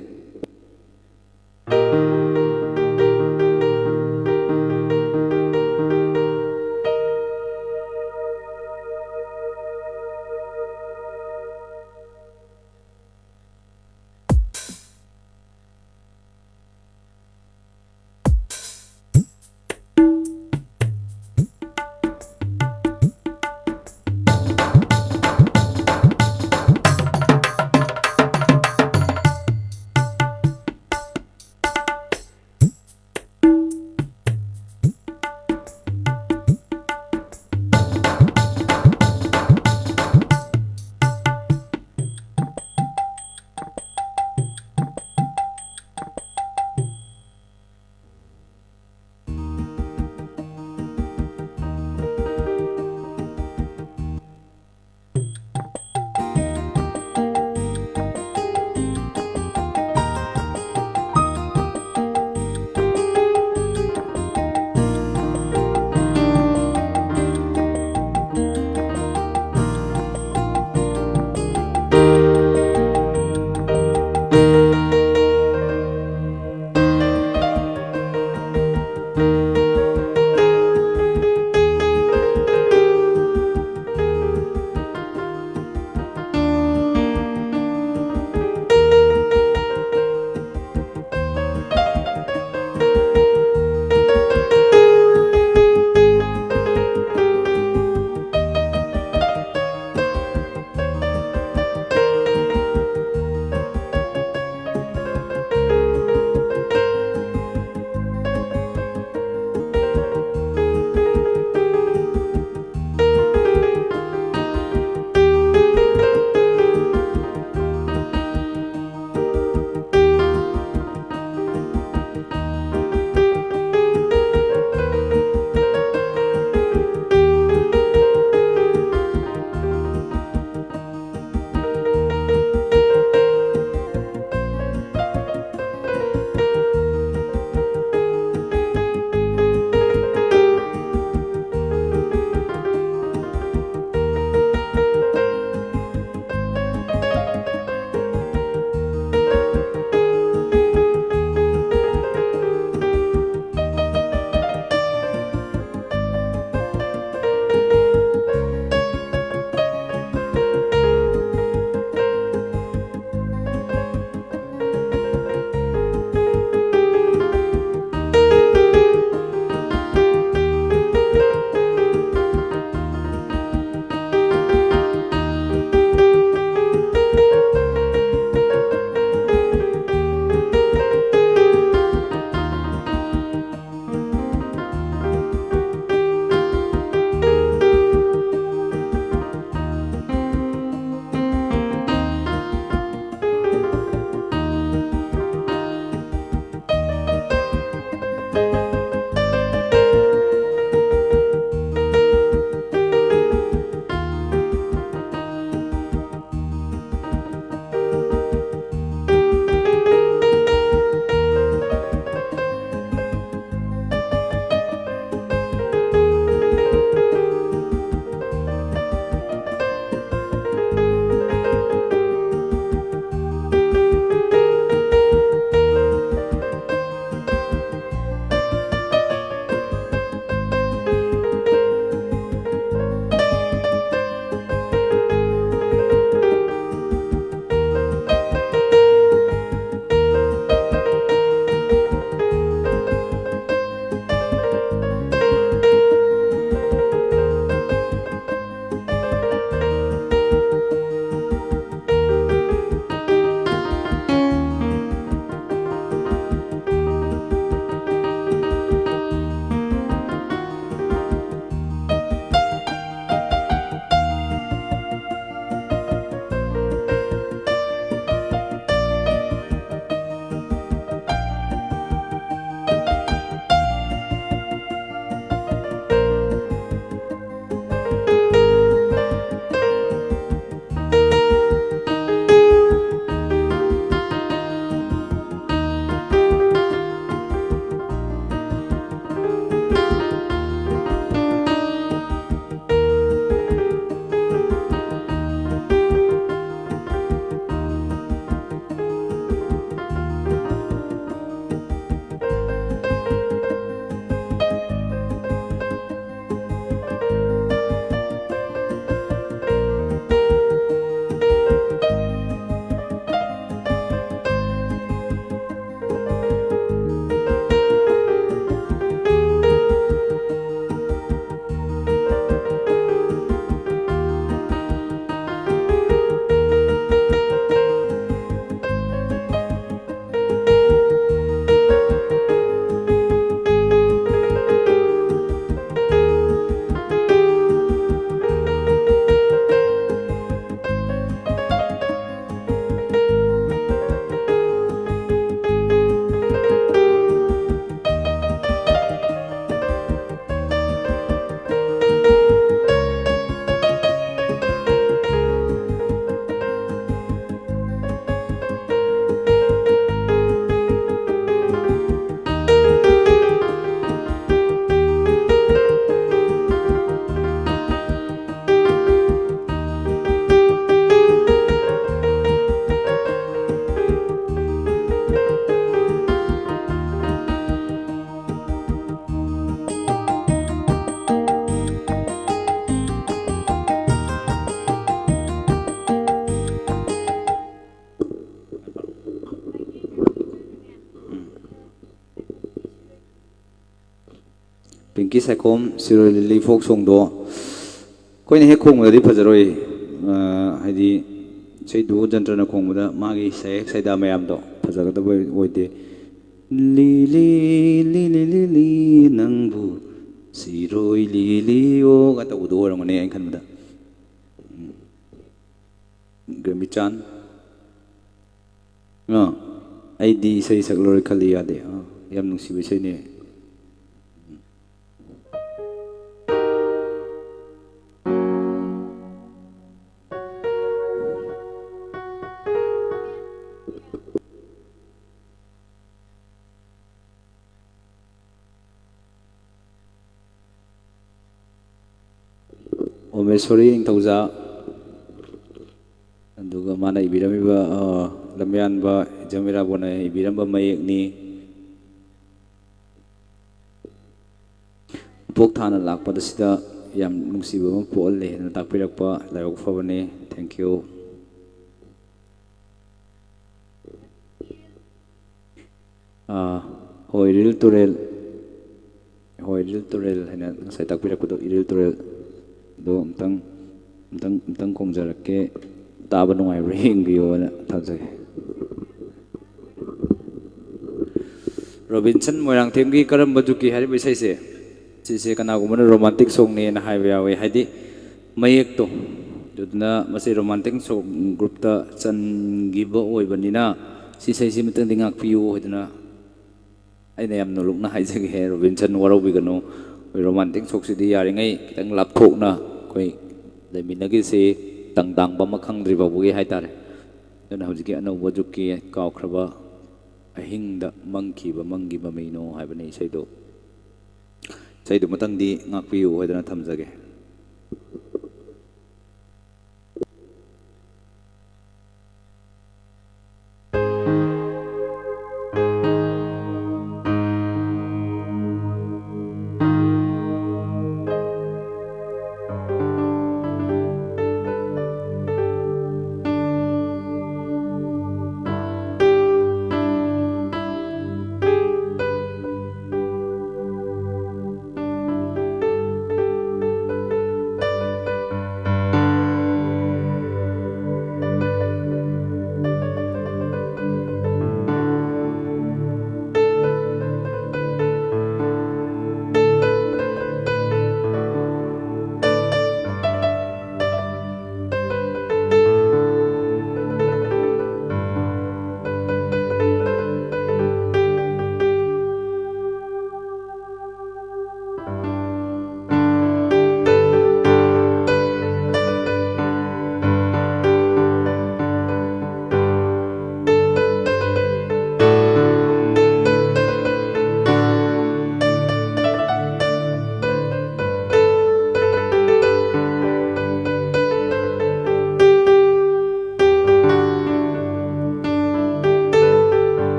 ꯄꯤꯡꯀꯤ ꯁꯥꯏꯈꯣꯝ, ꯁꯤꯔꯣꯏ ꯂꯤꯂꯤ ꯐꯣꯛ ꯁꯣꯡꯗꯣ ꯑꯩꯈꯣꯏꯅ ꯍꯦꯛ ꯈꯣꯡꯕꯗꯗꯤ ꯐꯖꯔꯣꯏ꯫ ꯑ, ꯍꯥꯏꯗꯤ ꯏꯁꯩꯗꯨ ꯖꯟꯇ꯭ꯔꯅ ꯈꯣꯡꯕꯗ ꯃꯥꯒꯤ ꯁꯌꯦꯛ ꯁꯩꯗꯥ ꯃꯌꯥꯝꯗꯣ ꯐꯖꯒꯗꯕ ꯑꯣꯏꯗꯦ꯫ "ꯂꯤꯂꯤ, ꯂꯤꯂꯤ, ꯂꯤꯂꯤ, ꯅꯪꯕꯨ ꯁꯤꯔꯣꯏ ꯂꯤꯂꯤꯌꯣꯒ" ꯇꯧꯕꯗꯣ ꯑꯣꯏꯔꯝꯒꯅꯤ ꯑꯩꯅ ꯈꯟꯕꯗ꯫ ꯎꯝ꯫ ꯒ꯭ꯔꯦꯃꯤꯆꯥꯟ꯫ ꯑ, "ꯑꯩꯗꯤ ꯏꯁꯩ ꯁꯛꯂꯔꯣꯏ ꯈꯜꯂꯤ" ꯌꯥꯗꯦ꯫ ꯑ, ꯌꯥꯝ ꯅꯨꯡꯁꯤꯕ ꯏꯁꯩꯅꯦ꯫ ꯑꯣꯃꯦꯁꯣꯔꯤ ꯅꯤꯡꯊꯧꯖꯥ, ꯑꯗꯨꯒ ꯃꯥꯅ ꯏꯕꯤꯔꯝꯃꯤꯕ, ꯑ, ꯂꯝꯌꯥꯟꯕ ꯏꯖꯝ ꯏꯔꯥꯕꯣꯠꯅ ꯏꯕꯤꯔꯝꯕ ꯃꯌꯦꯛꯅꯤ꯫ ꯄꯣꯛ ꯊꯥꯅ ꯂꯥꯛꯄꯗ ꯁꯤꯗ ꯌꯥꯝ ꯅꯨꯡꯁꯤꯕ ꯑꯃ ꯄꯣꯛꯍꯜꯂꯦ ꯍꯥꯏꯅ ꯇꯥꯛꯄꯤꯔꯛꯄ ꯂꯥꯏꯕꯛ ꯐꯕꯅꯤ꯫ Thank you꯫ ꯑꯥ, ꯍꯣꯏ, ꯏꯔꯤꯜ ꯇꯨꯔꯦꯜ꯫ ꯍꯣꯏ, ꯏꯔꯤꯜ ꯇꯨꯔꯦꯜ ꯍꯥꯏꯅ ꯉꯁꯥꯏ ꯇꯥꯛꯄꯤꯔꯛꯄꯗꯣ, ꯏꯔꯤꯜ ꯇꯨꯔꯦꯜꯗꯣ ꯑꯝꯇꯪ, ꯑꯝꯇꯪ, ꯑꯝꯇꯪ ꯈꯣꯡꯖꯔꯛꯀꯦ꯫ ꯇꯥꯕ ꯅꯨꯡꯉꯥꯏꯕ꯭ꯔꯥ ꯌꯦꯡꯕꯤꯌꯣꯅ ꯊꯝꯖꯒꯦ꯫ ꯔꯣꯕꯤꯟꯁꯟ ꯃꯣꯏꯔꯥꯡꯊꯦꯝꯒꯤ "ꯀꯔꯝꯕ ꯖꯨꯛꯀꯤ" ꯍꯥꯏꯔꯤꯕ ꯏꯁꯩꯁꯦ, ꯁꯤꯁꯦ ꯀꯅꯥꯒꯨꯝꯕꯅ ꯔꯣꯃꯥꯟꯇꯤꯛ ꯁꯣꯡꯅꯦꯅ ꯍꯥꯏꯕ ꯌꯥꯎꯋꯤ꯫ ꯍꯥꯏꯗꯤ ꯃꯌꯦꯛꯇꯣ, ꯑꯗꯨꯗꯨꯅ ꯃꯁꯤ ꯔꯣꯃꯥꯟꯇꯤꯛ ꯁꯣꯡ ꯒ꯭ꯔꯨꯞꯇ ꯆꯟꯈꯤꯕ ꯑꯣꯏꯕꯅꯤꯅ ꯁꯤ ꯏꯁꯩꯁꯤꯃꯇꯪꯗꯤ ꯉꯥꯛꯄꯤꯌꯨ ꯍꯥꯏꯗꯅ ꯑꯩꯅ ꯌꯥꯝ ꯅꯣꯂꯨꯛꯅ ꯍꯥꯏꯖꯒꯦ, ꯔꯣꯕꯤꯟꯁꯟ, ꯋꯥꯔꯧꯕꯤꯒꯅꯨ꯫ ꯑꯩꯈꯣꯏ ꯔꯣꯃꯥꯟꯇꯤꯛ ꯁꯣꯛꯁꯤꯗꯤ ꯌꯥꯔꯤꯉꯩ ꯈꯤꯇꯪ ꯂꯥꯞꯊꯣꯛꯅ ꯑꯩꯈꯣꯏ ꯂꯩꯃꯤꯟꯅꯈꯤꯁꯤ, ꯇꯪ ꯇꯥꯡꯕ ꯑꯃ ꯈꯪꯗ꯭ꯔꯤ ꯐꯥꯎꯕꯒꯤ ꯍꯥꯏꯇꯥꯔꯦ꯫ ꯑꯗꯨꯅ ꯍꯧꯖꯤꯛꯀꯤ ꯑꯅꯧꯕ ꯖꯨꯛꯀꯤ "ꯀꯥꯎꯈ꯭ꯔꯕ ꯑꯍꯤꯡꯗ ꯃꯪꯈꯤꯕ ꯃꯪꯒꯤ ꯃꯃꯤꯅꯣ" ꯍꯥꯏꯕꯅꯤ ꯏꯁꯩꯗꯣ꯫ ꯏꯁꯩꯗꯨꯃꯇꯪꯗꯤ ꯉꯥꯛꯄꯤꯌꯨ ꯍꯥꯏꯗꯅ ꯊꯝꯖꯒꯦ꯫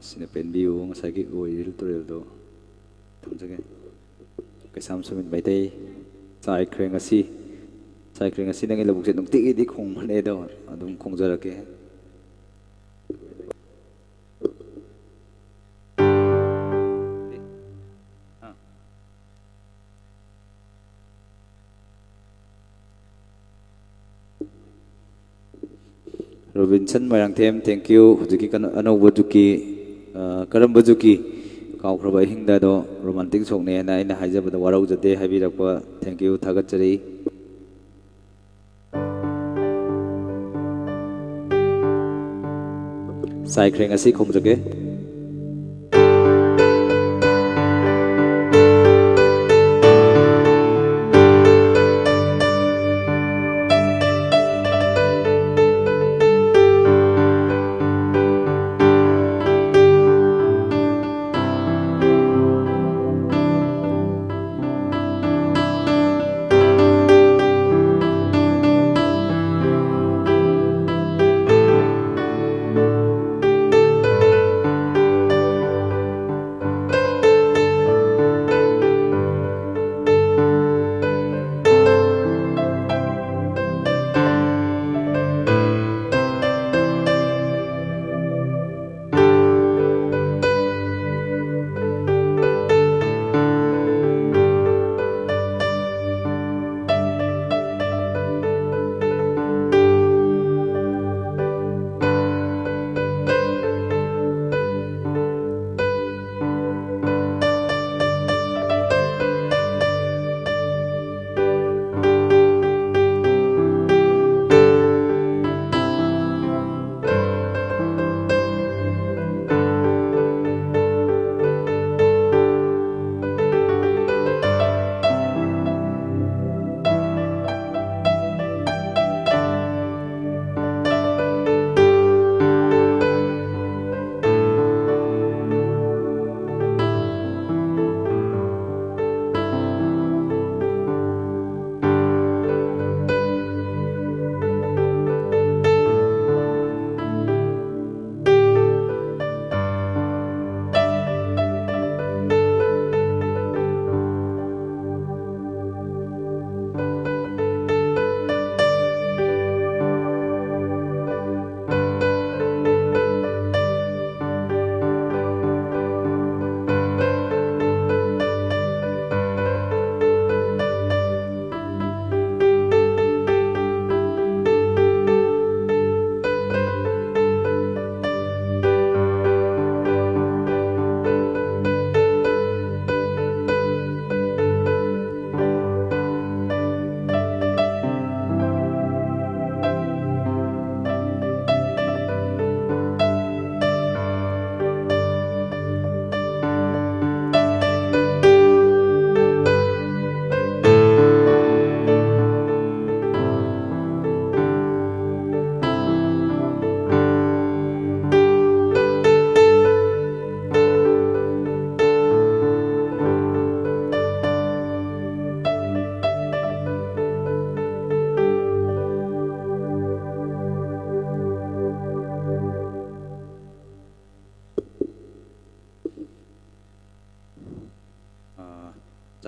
ꯁꯤꯅ ꯄꯦꯟꯕꯤꯌꯨ, ꯉꯁꯥꯏꯒꯤ ꯑꯣꯏꯔꯤꯜ ꯇꯨꯔꯦꯜꯗꯣ ꯊꯝꯖꯒꯦ꯫ ꯀꯩꯁꯥꯝ ꯁꯨꯃꯤꯠ ꯃꯩꯇꯩ, ꯆꯥꯏꯈ꯭ꯔꯦ ꯉꯁꯤ꯫ ꯆꯥꯏꯈ꯭ꯔꯦ ꯉꯁꯤ꯫ ꯅꯪꯒꯤ ꯂꯧꯕꯨꯛꯁꯦ ꯅꯨꯡꯇꯤꯒꯤꯗꯤ ꯈꯣꯡꯕꯅꯦ, ꯑꯗꯣ ꯑꯗꯨꯝ ꯈꯣꯡꯖꯔꯛꯀꯦ꯫ Robinson Moirangthem, thank you꯫ ꯍꯧꯖꯤꯛꯀꯤ ꯀꯩꯅꯣ, ꯑꯅꯧꯕ ꯖꯨꯀꯤ, ꯑ, ꯀꯔꯝꯕ ꯖꯨꯀꯤ? ꯀꯥꯎꯈ꯭ꯔꯕ ꯑꯍꯤꯡꯗ, ꯑꯗꯣ ꯔꯣꯃꯥꯟꯇꯤꯛ ꯁꯣꯛꯅꯦꯅ ꯑꯩꯅ ꯍꯥꯏꯖꯕꯗ ꯋꯥꯔꯧꯖꯗꯦ ꯍꯥꯏꯕꯤꯔꯛꯄ, thank you, ꯊꯥꯒꯠꯆꯔꯤ꯫ ꯆꯥꯏꯈ꯭ꯔꯦ ꯉꯁꯤ ꯈꯣꯡꯖꯒꯦ꯫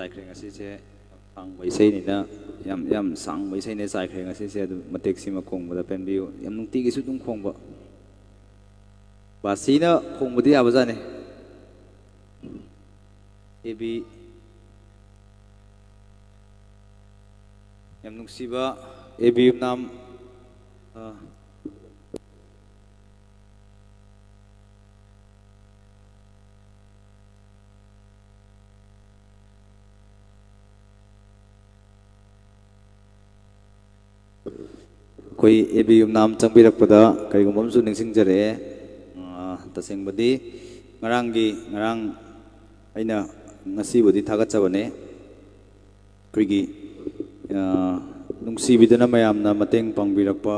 ꯆꯥꯏꯈ꯭ꯔꯦ ꯉꯁꯤꯁꯦ꯫ ꯌꯥꯝ ꯁꯥꯡꯕ ꯏꯁꯩꯅꯤꯅ, ꯌꯥꯝ, ꯌꯥꯝ ꯁꯥꯡꯕ ꯏꯁꯩꯅꯦ ꯆꯥꯏꯈ꯭ꯔꯦ ꯉꯁꯤꯁꯦ꯫ ꯑꯗꯨꯝ ꯃꯇꯦꯛꯁꯤꯃ ꯈꯣꯡꯕꯗ ꯄꯦꯟꯕꯤꯌꯨ꯫ ꯌꯥꯝ ꯅꯨꯡꯇꯤꯒꯤꯁꯨ ꯑꯗꯨꯝ ꯈꯣꯡꯕ꯫ ꯕꯥꯁꯤꯅ ꯈꯣꯡꯕꯗꯤ ꯌꯥꯕꯖꯥꯠꯅꯤ꯫ ꯑꯦ ꯕꯤ, ꯌꯥꯝ ꯅꯨꯡꯁꯤꯕ ꯑꯦ ꯕꯤ ꯌꯨꯝꯅꯥꯝ, ꯑ, ꯑꯩꯈꯣꯏ ꯑꯦ ꯕꯤ ꯌꯨꯝꯅꯥꯝ ꯆꯪꯕꯤꯔꯛꯄꯗ ꯀꯔꯤꯒꯨꯝꯕ ꯑꯃꯁꯨ ꯅꯤꯡꯁꯤꯡꯖꯔꯛꯑꯦ꯫ ꯑ, ꯇꯁꯦꯡꯕꯗꯤ ꯉꯔꯥꯡꯒꯤ, ꯉꯔꯥꯡ ꯑꯩꯅ ꯉꯁꯤꯕꯨꯗꯤ ꯊꯥꯒꯠꯆꯕꯅꯦ꯫ ꯑꯩꯈꯣꯏꯒꯤ, ꯑ, ꯅꯨꯡꯁꯤꯕꯤꯗꯨꯅ ꯃꯌꯥꯝꯅ ꯃꯇꯦꯡ ꯄꯥꯡꯕꯤꯔꯛꯄ,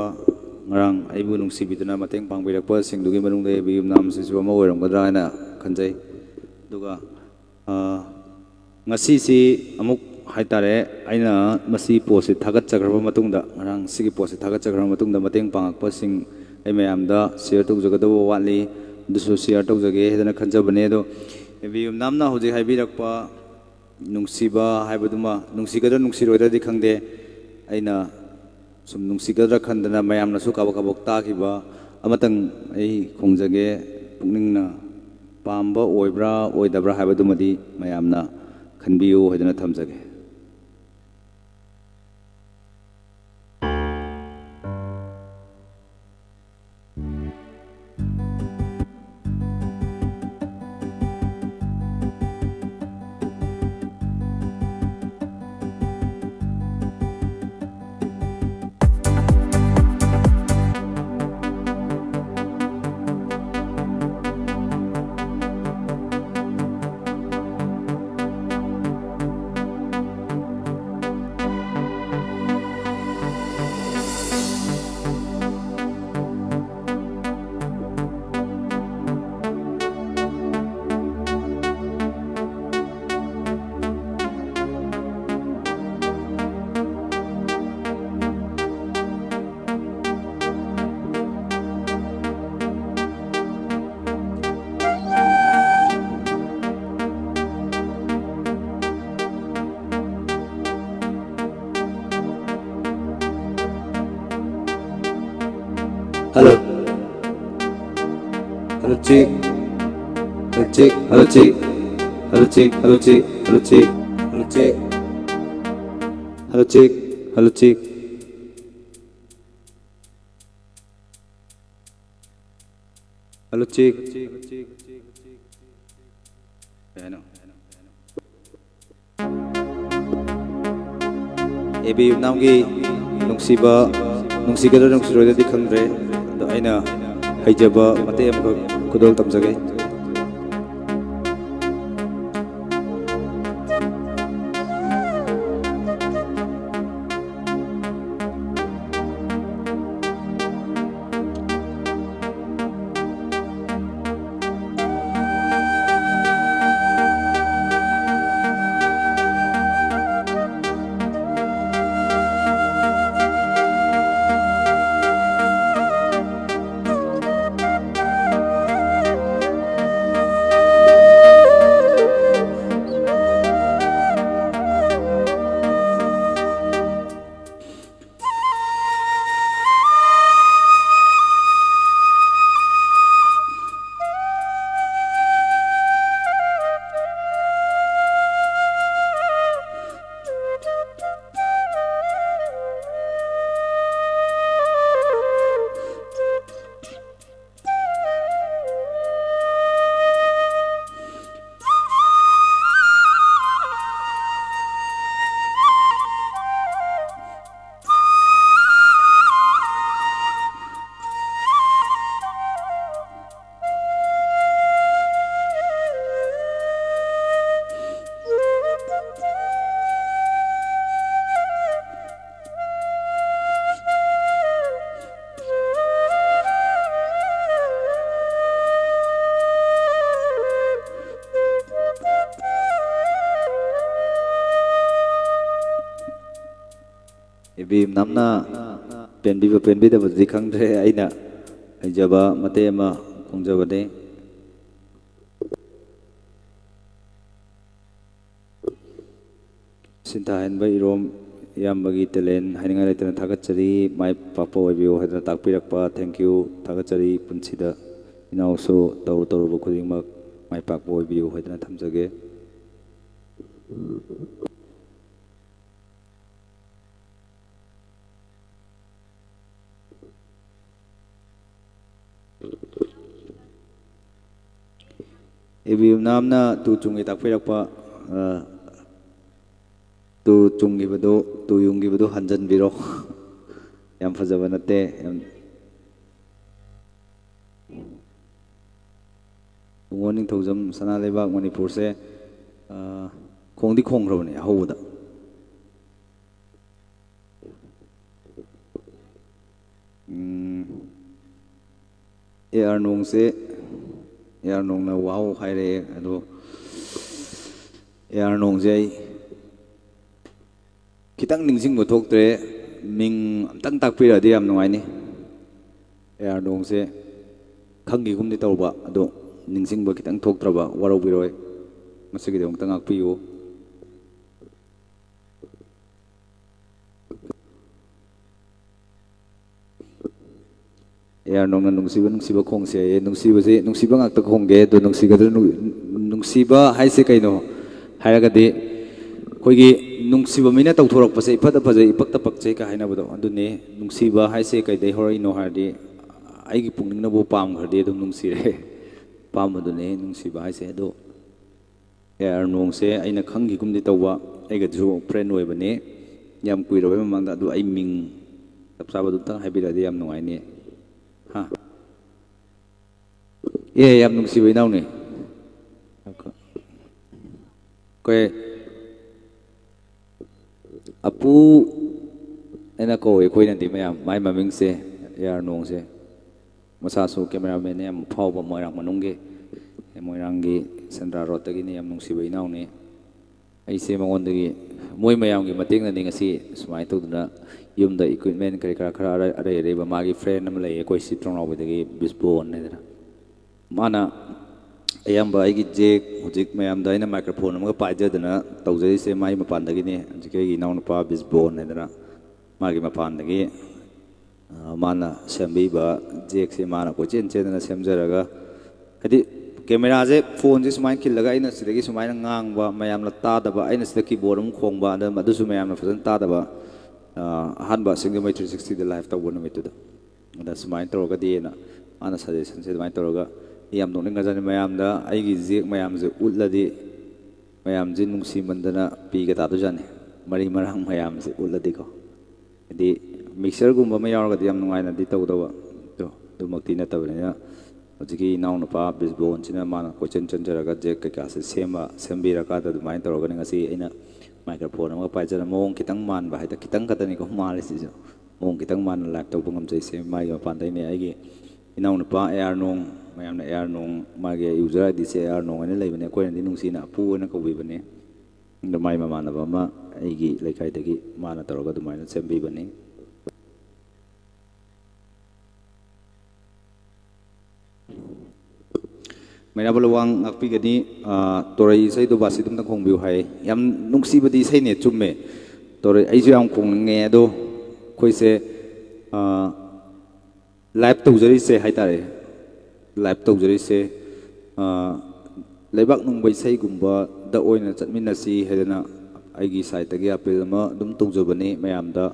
ꯉꯔꯥꯡ ꯑꯩꯕꯨ ꯅꯨꯡꯁꯤꯕꯤꯗꯨꯅ ꯃꯇꯦꯡ ꯄꯥꯡꯕꯤꯔꯛꯄꯁꯤꯡꯗꯨꯒꯤ ꯃꯅꯨꯡꯗ ꯑꯦ ꯕꯤ ꯌꯨꯝꯅꯥꯝꯁꯤꯁꯨ ꯑꯃ ꯑꯣꯏꯔꯝꯒꯗ꯭ꯔꯥ ꯍꯥꯏꯅ ꯈꯟꯖꯩ꯫ ꯑꯗꯨꯒ, ꯑ, ꯉꯁꯤꯁꯤ ꯑꯃꯨꯛ ꯍꯥꯏꯇꯥꯔꯦ, ꯑꯩꯅ ꯃꯁꯤ ꯄꯣꯁꯁꯤ ꯊꯥꯒꯠꯆꯈ꯭ꯔꯕ ꯃꯇꯨꯡꯗ, ꯉꯔꯥꯡ ꯁꯤꯒꯤ ꯄꯣꯁꯁꯤ ꯊꯥꯒꯠꯆꯈ꯭ꯔꯕ ꯃꯇꯨꯡꯗ, ꯃꯇꯦꯡ ꯄꯥꯡꯉꯛꯄꯁꯤꯡ ꯑꯩ ꯃꯌꯥꯝꯗ ꯁꯤꯌꯔ ꯇꯧꯖꯒꯗꯕ ꯋꯥꯠꯂꯤ, ꯑꯗꯨꯁꯨ ꯁꯤꯌꯔ ꯇꯧꯖꯒꯦ ꯍꯥꯏꯗꯅ ꯈꯟꯖꯕꯅꯦ꯫ ꯑꯗꯣ ꯑꯦ ꯕꯤ ꯌꯨꯝꯅꯥꯝꯅ ꯍꯧꯖꯤꯛ ꯍꯥꯏꯕꯤꯔꯛꯄ ꯅꯨꯡꯁꯤꯕ ꯍꯥꯏꯕꯗꯨꯃ, ꯅꯨꯡꯁꯤꯒꯗ꯭ꯔꯥ ꯅꯨꯡꯁꯤꯔꯣꯏꯗ꯭ꯔꯗꯤ ꯈꯪꯗꯦ, ꯑꯩꯅ ꯁꯨꯝ ꯅꯨꯡꯁꯤꯒꯗ꯭ꯔꯥ ꯈꯟꯗꯅ ꯃꯌꯥꯝꯅꯁꯨ ꯀꯥꯕꯛ ꯀꯥꯕꯛ ꯇꯥꯈꯤꯕ ꯑꯃꯇꯪ ꯑꯩ ꯈꯣꯡꯖꯒꯦ꯫ ꯄꯨꯛꯅꯤꯡꯅ ꯄꯥꯝꯕ ꯑꯣꯏꯕ꯭ꯔꯥ ꯑꯣꯏꯗꯕ꯭ꯔꯥ ꯍꯥꯏꯕꯗꯨꯃꯗꯤ ꯃꯌꯥꯝꯅ ꯈꯟꯕꯤꯌꯨ ꯍꯥꯏꯗꯅ ꯊꯝꯖꯒꯦ꯫ Hello. Hello, check. Hello, check. Hello, check. Hello, check. Hello, check. Hello, check. Hello, check. Hello, check. Hello, check. Hello, check. ꯀꯩ ꯍꯥꯏꯅꯣ? ꯑꯦ ꯕꯤ ꯌꯨꯝꯅꯥꯝꯒꯤ ꯅꯨꯡꯁꯤꯕ, ꯅꯨꯡꯁꯤꯒꯗ꯭ꯔꯥ ꯅꯨꯡꯁꯤꯔꯣꯏꯗ꯭ꯔꯗꯤ ꯈꯪꯗ꯭ꯔꯦ, ꯑꯗꯣ ꯑꯩꯅ ꯍꯩꯖꯕ ꯃꯇꯦꯛ ꯑꯃꯈꯛ ꯈꯨꯗꯣꯜ ꯇꯝꯖꯒꯦ꯫ ꯏꯕꯦꯝ ꯅꯝꯅ ꯄꯦꯟꯕꯤꯕ ꯄꯦꯟꯕꯤꯗꯕꯗꯨꯗꯤ ꯈꯪꯗ꯭ꯔꯦ, ꯑꯩꯅ ꯍꯩꯖꯕ ꯃꯇꯦꯛ ꯑꯃ ꯈꯣꯡꯖꯕꯅꯤ꯫ ꯁꯤꯟꯊꯥꯍꯦꯟꯕ ꯏꯔꯣꯝ ꯏꯌꯥꯝꯕꯒꯤ talent ꯍꯥꯏꯅꯤꯡꯉꯥꯏ ꯂꯩꯇꯅ ꯊꯥꯒꯠꯆꯔꯤ꯫ ꯃꯥꯏ ꯄꯥꯛꯄ ꯑꯣꯏꯕꯤꯌꯨ ꯍꯥꯏꯗꯅ ꯇꯥꯛꯄꯤꯔꯛꯄ, thank you, ꯊꯥꯒꯠꯆꯔꯤ꯫ ꯄꯨꯟꯁꯤꯗ ꯏꯅꯥꯎꯁꯨ ꯇꯧꯔꯨ ꯇꯧꯔꯨꯕ ꯈꯨꯗꯤꯡꯃꯛ ꯃꯥꯏ ꯄꯥꯛꯄ ꯑꯣꯏꯕꯤꯌꯨ ꯍꯥꯏꯗꯅ ꯊꯝꯖꯒꯦ꯫ ꯏꯕꯦꯝꯅꯥꯝꯅ ꯇꯨ ꯆꯨꯝꯒꯤ ꯇꯥꯛꯄꯤꯔꯛꯄ, ꯑ, ꯇꯨ ꯆꯨꯝꯈꯤꯕꯗꯨ, ꯇꯨ ꯌꯨꯡꯈꯤꯕꯗꯨ ꯍꯟꯖꯤꯟꯕꯤꯔꯣ꯫ ꯌꯥꯝ ꯐꯖꯕ ꯅꯠꯇꯦ꯫ ꯌꯥꯝ, ꯏꯕꯨꯡꯉꯣ ꯅꯤꯡꯊꯧꯖꯝ, ꯁꯅꯥ ꯂꯩꯕꯥꯛ ꯃꯅꯤꯄꯨꯔꯁꯦ, ꯑ, ꯈꯣꯡꯗꯤ ꯈꯣꯡꯈ꯭ꯔꯕꯅꯦ ꯑꯍꯧꯕꯗ꯫ ꯎꯝ, ꯑꯦ ꯑꯥꯔ ꯅꯣꯡꯁꯦ, ꯑꯦ ꯑꯥꯔ ꯅꯣꯡꯅ wow ꯍꯥꯏꯔꯛꯑꯦ꯫ ꯑꯗꯣ ꯑꯦ ꯑꯥꯔ ꯅꯣꯡꯁꯦ ꯑꯩ ꯈꯤꯇꯪ ꯅꯤꯡꯁꯤꯡꯕ ꯊꯣꯛꯇ꯭ꯔꯦ꯫ ꯃꯤꯡ ꯑꯝꯇꯪ ꯇꯥꯛꯄꯤꯔꯛꯑꯗꯤ ꯌꯥꯝ ꯅꯨꯡꯉꯥꯏꯅꯤ꯫ ꯑꯦ ꯑꯥꯔ ꯅꯣꯡꯁꯦ ꯈꯪꯈꯤꯒꯨꯝꯗꯤ ꯇꯧꯕ, ꯑꯗꯣ ꯅꯤꯡꯁꯤꯡꯕ ꯈꯤꯇꯪ ꯊꯣꯛꯇ꯭ꯔꯕ ꯋꯥꯔꯧꯕꯤꯔꯣꯏ꯫ ꯃꯁꯤꯒꯤꯗꯃꯛꯇ ꯉꯥꯛꯄꯤꯌꯨ꯫ ꯑꯦ ꯑꯥꯔ ꯅꯣꯡꯅ ꯅꯨꯡꯁꯤꯕ, ꯅꯨꯡꯁꯤꯕ ꯈꯣꯡꯁꯦ ꯍꯥꯏꯌꯦ꯫ ꯅꯨꯡꯁꯤꯕꯁꯦ, ꯅꯨꯡꯁꯤꯕ ꯉꯥꯛꯇ ꯈꯣꯡꯒꯦ꯫ ꯑꯗꯣ ꯅꯨꯡꯁꯤꯒꯗ꯭ꯔꯥ? ꯅꯨꯡ-, ꯅꯨꯡꯁꯤꯕ ꯍꯥꯏꯁꯦ ꯀꯩꯅꯣ ꯍꯥꯏꯔꯒꯗꯤ, ꯑꯩꯈꯣꯏꯒꯤ ꯅꯨꯡꯁꯤꯕ ꯃꯤꯅ ꯇꯧꯊꯣꯔꯛꯄꯁꯦ ꯏꯐꯠꯇ ꯐꯖꯩ, ꯏꯄꯛꯇ ꯄꯛꯆꯩ ꯀ ꯍꯥꯏꯅꯕꯗꯣ ꯑꯗꯨꯅꯦ꯫ ꯅꯨꯡꯁꯤꯕ ꯍꯥꯏꯁꯦ ꯀꯩꯗꯩ ꯍꯧꯔꯛꯏꯅꯣ ꯍꯥꯏꯔꯗꯤ, ꯑꯩꯒꯤ ꯄꯨꯛꯅꯤꯡꯅꯕꯨ ꯄꯥꯝꯈ꯭ꯔꯗꯤ ꯑꯗꯨꯝ ꯅꯨꯡꯁꯤꯔꯦ꯫ ꯑꯄꯥꯝꯕꯗꯨꯅꯦ ꯅꯨꯡꯁꯤꯕ ꯍꯥꯏꯁꯦ꯫ ꯑꯗꯣ ꯑꯦ ꯑꯥꯔ ꯅꯣꯡꯁꯦ ꯑꯩꯅ ꯈꯪꯈꯤꯒꯨꯝꯗꯤ ꯇꯧꯕ, ꯑꯩꯒꯁꯨ friend ꯑꯣꯏꯕꯅꯦ ꯌꯥꯝ ꯀꯨꯏꯔꯕꯩ ꯃꯃꯥꯡꯗ꯫ ꯑꯗꯨ ꯑꯩ ꯃꯤꯡ ꯆꯞ ꯆꯥꯕꯗꯨ ꯑꯝꯇꯪ ꯍꯥꯏꯕꯤꯔꯛꯑꯗꯤ ꯌꯥꯝ ꯅꯨꯡꯉꯥꯏꯅꯤ꯫ ꯍꯥ? ꯑꯦ, ꯌꯥꯝ ꯅꯨꯡꯁꯤꯕ ꯏꯅꯥꯎꯅꯤ꯫ ꯑꯩꯈꯣꯏ ꯑꯄꯨ ꯍꯥꯏꯅ ꯀꯧꯋꯦ ꯑꯩꯈꯣꯏꯅꯗꯤ ꯃꯌꯥꯝ꯫ ꯃꯥꯏ ꯃꯃꯤꯡꯁꯦ ꯑꯦ ꯑꯥꯔ ꯅꯣꯡꯁꯦ꯫ ꯃꯁꯥꯁꯨ cameraman ꯌꯥꯝ ꯐꯥꯎꯕ, ꯃꯣꯏꯔꯥꯡ ꯃꯅꯨꯡꯒꯤ, ꯃꯣꯏꯔꯥꯡꯒꯤ ꯁꯦꯟꯗ꯭ꯔꯥ ꯔꯣꯗꯇꯒꯤꯅꯤ꯫ ꯌꯥꯝ ꯅꯨꯡꯁꯤꯕ ꯏꯅꯥꯎꯅꯤ꯫ ꯑꯩꯁꯦ ꯃꯉꯣꯟꯗꯒꯤ, ꯃꯣꯏ ꯃꯌꯥꯝꯒꯤ ꯃꯇꯦꯡꯅꯅꯤ ꯉꯁꯤ ꯁꯨꯃꯥꯏꯅ ꯇꯧꯗꯅ ꯌꯨꯝꯗ equipment ꯀꯔꯤ ꯀꯔꯥ ꯈꯔ ꯑꯔꯩ, ꯑꯔꯩ ꯑꯔꯩꯕ꯫ ꯃꯥꯒꯤ friend ꯑꯃ ꯂꯩꯌꯦ ꯑꯩꯈꯣꯏ ꯁꯤ ꯇ꯭ꯔꯣꯡꯂꯥꯎꯕꯤꯗꯒꯤ, ꯕꯤꯁꯕꯣꯟ ꯍꯥꯏꯗꯅ꯫ ꯃꯥꯅ ꯑꯌꯥꯝꯕ ꯑꯩꯒꯤ ꯖꯦꯛ ꯍꯧꯖꯤꯛ ꯃꯌꯥꯝꯗ ꯑꯩꯅ ꯃꯥꯏꯀ꯭ꯔꯣꯐꯣꯟ ꯑꯃꯒ ꯄꯥꯏꯖꯗꯅ ꯇꯧꯖꯔꯤꯁꯦ ꯃꯥꯏ ꯃꯄꯥꯟꯗꯒꯤꯅꯤ꯫ ꯍꯧꯖꯤꯛꯀꯤ ꯑꯩꯒꯤ ꯏꯅꯥꯎꯅꯨꯄꯥ ꯕꯤꯁꯕꯣꯟ ꯍꯥꯏꯗꯅ ꯃꯥꯒꯤ ꯃꯄꯥꯟꯗꯒꯤ, ꯑ, ꯃꯥꯅ ꯁꯦꯝꯕꯤꯕ ꯖꯦꯛꯁꯦ ꯃꯥꯅ ꯀꯣꯏꯆꯦꯟ ꯆꯦꯟꯗꯅ ꯁꯦꯝꯖꯔꯒ, ꯍꯥꯏꯗꯤ ꯀꯦꯃꯦꯔꯥꯁꯦ, ꯐꯣꯟꯁꯦ ꯁꯨꯃꯥꯏꯅ ꯈꯤꯜꯂꯒ ꯑꯩꯅ ꯁꯤꯗꯒꯤ ꯁꯨꯃꯥꯏꯅ ꯉꯥꯡꯕ, ꯃꯌꯥꯝꯅ ꯇꯥꯗꯕ, ꯑꯩꯅ ꯁꯤꯗ ꯀꯤꯕꯣꯔꯗ ꯑꯃ ꯈꯣꯡꯕ, ꯑꯗꯨ, ꯑꯗꯨꯁꯨ ꯃꯌꯥꯝꯅ ꯐꯖꯅ ꯇꯥꯗꯕ, ꯑ, ꯑꯍꯥꯟꯕ ꯁꯤꯡꯖꯃꯩ ꯊ꯭ꯔꯤ ꯁꯤꯛꯁꯇꯤꯗ ꯂꯥꯏꯚ ꯇꯧꯕ ꯅꯨꯃꯤꯠꯇꯨꯗ꯫ ꯑꯗ ꯁꯨꯃꯥꯏꯅ ꯇꯧꯔꯒꯗꯤꯅ ꯃꯥꯅ ꯁꯖꯦꯁꯟꯁꯦ ꯑꯗꯨꯃꯥꯏꯅ ꯇꯧꯔꯒ, ꯑꯩ ꯌꯥꯝ ꯅꯣꯛꯅꯤꯡꯒꯖꯥꯠꯅꯤ꯫ ꯃꯌꯥꯝꯗ ꯑꯩꯒꯤ ꯖꯦꯛ ꯃꯌꯥꯝꯁꯦ ꯎꯠꯂꯗꯤ ꯃꯌꯥꯝꯁꯦ ꯅꯨꯡꯁꯤꯃꯟꯗꯅ ꯄꯤꯒ ꯇꯥꯗꯣꯏꯖꯥꯠꯅꯤ, ꯃꯔꯤ ꯃꯔꯥꯡ ꯃꯌꯥꯝꯁꯦ ꯎꯠꯂꯗꯤꯀꯣ꯫ ꯍꯥꯏꯗꯤ ꯃꯤꯛꯁꯔꯒꯨꯝꯕ ꯑꯃ ꯌꯥꯎꯔꯒꯗꯤ ꯌꯥꯝ ꯅꯨꯡꯉꯥꯏꯅꯗꯤ ꯇꯧꯒꯗꯧꯕ, ꯑꯗꯣ ꯑꯗꯨꯃꯛꯇꯤ ꯅꯠꯇꯕꯅꯤꯅ ꯍꯧꯖꯤꯛꯀꯤ ꯏꯅꯥꯎꯅꯨꯄꯥ ꯕꯤꯁꯕꯣꯟꯁꯤꯅ ꯃꯥꯅ ꯀꯣꯏꯆꯦꯟ ꯆꯦꯟꯖꯔꯒ ꯖꯦꯛ ꯀꯩꯀꯥꯁꯦ ꯁꯦꯝꯕ, ꯁꯦꯝꯕꯤꯔꯀꯥꯟꯗ ꯑꯗꯨꯃꯥꯏꯅ ꯇꯧꯔꯒꯅꯤ ꯉꯁꯤ ꯑꯩꯅ ꯃꯥꯏꯀ꯭ꯔꯣꯐꯣꯟ ꯑꯃꯒ ꯄꯥꯏꯖꯔ ꯃꯑꯣꯡ ꯈꯤꯇꯪ ꯃꯥꯟꯕ ꯍꯥꯏꯗ, ꯈꯤꯇꯪ ꯈꯛꯇꯅꯤꯀꯣ ꯃꯥꯜꯂꯤꯁꯤꯁꯨ, ꯃꯑꯣꯡ ꯈꯤꯇꯪ ꯃꯥꯟꯅ ꯂꯥꯏꯚ ꯇꯧꯕ ꯉꯝꯖꯩꯁꯦ ꯃꯥꯒꯤ ꯃꯄꯥꯟꯗꯩꯅꯦ꯫ ꯑꯩꯒꯤ ꯏꯅꯥꯎꯅꯨꯄꯥ ꯑꯦ ꯑꯥꯔ ꯅꯣꯡ, ꯃꯌꯥꯝꯅ ꯑꯦ ꯑꯥꯔ ꯅꯣꯡ, ꯃꯥꯒꯤ ꯌꯨꯖꯔ ꯑꯥꯏ ꯗꯤꯁꯦ ꯑꯦ ꯑꯥꯔ ꯅꯣꯡ ꯍꯥꯏꯅ ꯂꯩꯕꯅꯦ, ꯑꯩꯈꯣꯏꯅꯗꯤ ꯅꯨꯡꯁꯤꯅ ꯑꯄꯨ ꯍꯥꯏꯅ ꯀꯧꯕꯤꯕꯅꯦ꯫ ꯑꯗꯣ ꯃꯥꯏ ꯃꯃꯥꯟꯅꯕ ꯑꯃ ꯑꯩꯒꯤ ꯂꯩꯀꯥꯏꯗꯒꯤ ꯃꯥꯅ ꯇꯧꯔꯒ ꯑꯗꯨꯃꯥꯏꯅ ꯁꯦꯝꯕꯤꯕꯅꯤ꯫ ꯃꯩꯔꯥꯕ ꯂꯨꯋꯥꯡ ꯉꯥꯛꯄꯤꯒꯅꯤ꯫ ꯑ, ꯇꯣꯔꯩ ꯏꯁꯩꯗꯣ ꯕꯥꯁꯤ ꯑꯗꯨꯝꯇꯪ ꯈꯣꯡꯕꯤꯌꯨ ꯍꯥꯏ꯫ ꯌꯥꯝ ꯅꯨꯡꯁꯤꯕꯗꯤ ꯏꯁꯩꯅꯦ, ꯆꯨꯝꯃꯦ꯫ ꯇꯣꯔꯩ ꯑꯩꯁꯨ ꯌꯥꯝ ꯈꯣꯡꯅꯤꯡꯉꯦ꯫ ꯑꯗꯣ ꯑꯩꯈꯣꯏꯁꯦ, ꯑ, ꯂꯥꯏꯚ ꯇꯧꯖꯔꯤꯁꯦ ꯍꯥꯏꯇꯥꯔꯦ, ꯂꯥꯏꯚ ꯇꯧꯖꯔꯤꯁꯦ, ꯑ, ꯂꯩꯕꯥꯛ ꯅꯨꯡꯕ ꯏꯁꯩꯒꯨꯝꯕꯗ ꯑꯣꯏꯅ ꯆꯠꯃꯤꯟꯅꯁꯤ ꯍꯥꯏꯗꯅ ꯑꯩꯒꯤ ꯁꯥꯏꯠꯇꯒꯤ ꯑꯄꯤꯜ ꯑꯃ ꯑꯗꯨꯝ ꯇꯧꯖꯕꯅꯤ ꯃꯌꯥꯝꯗ꯫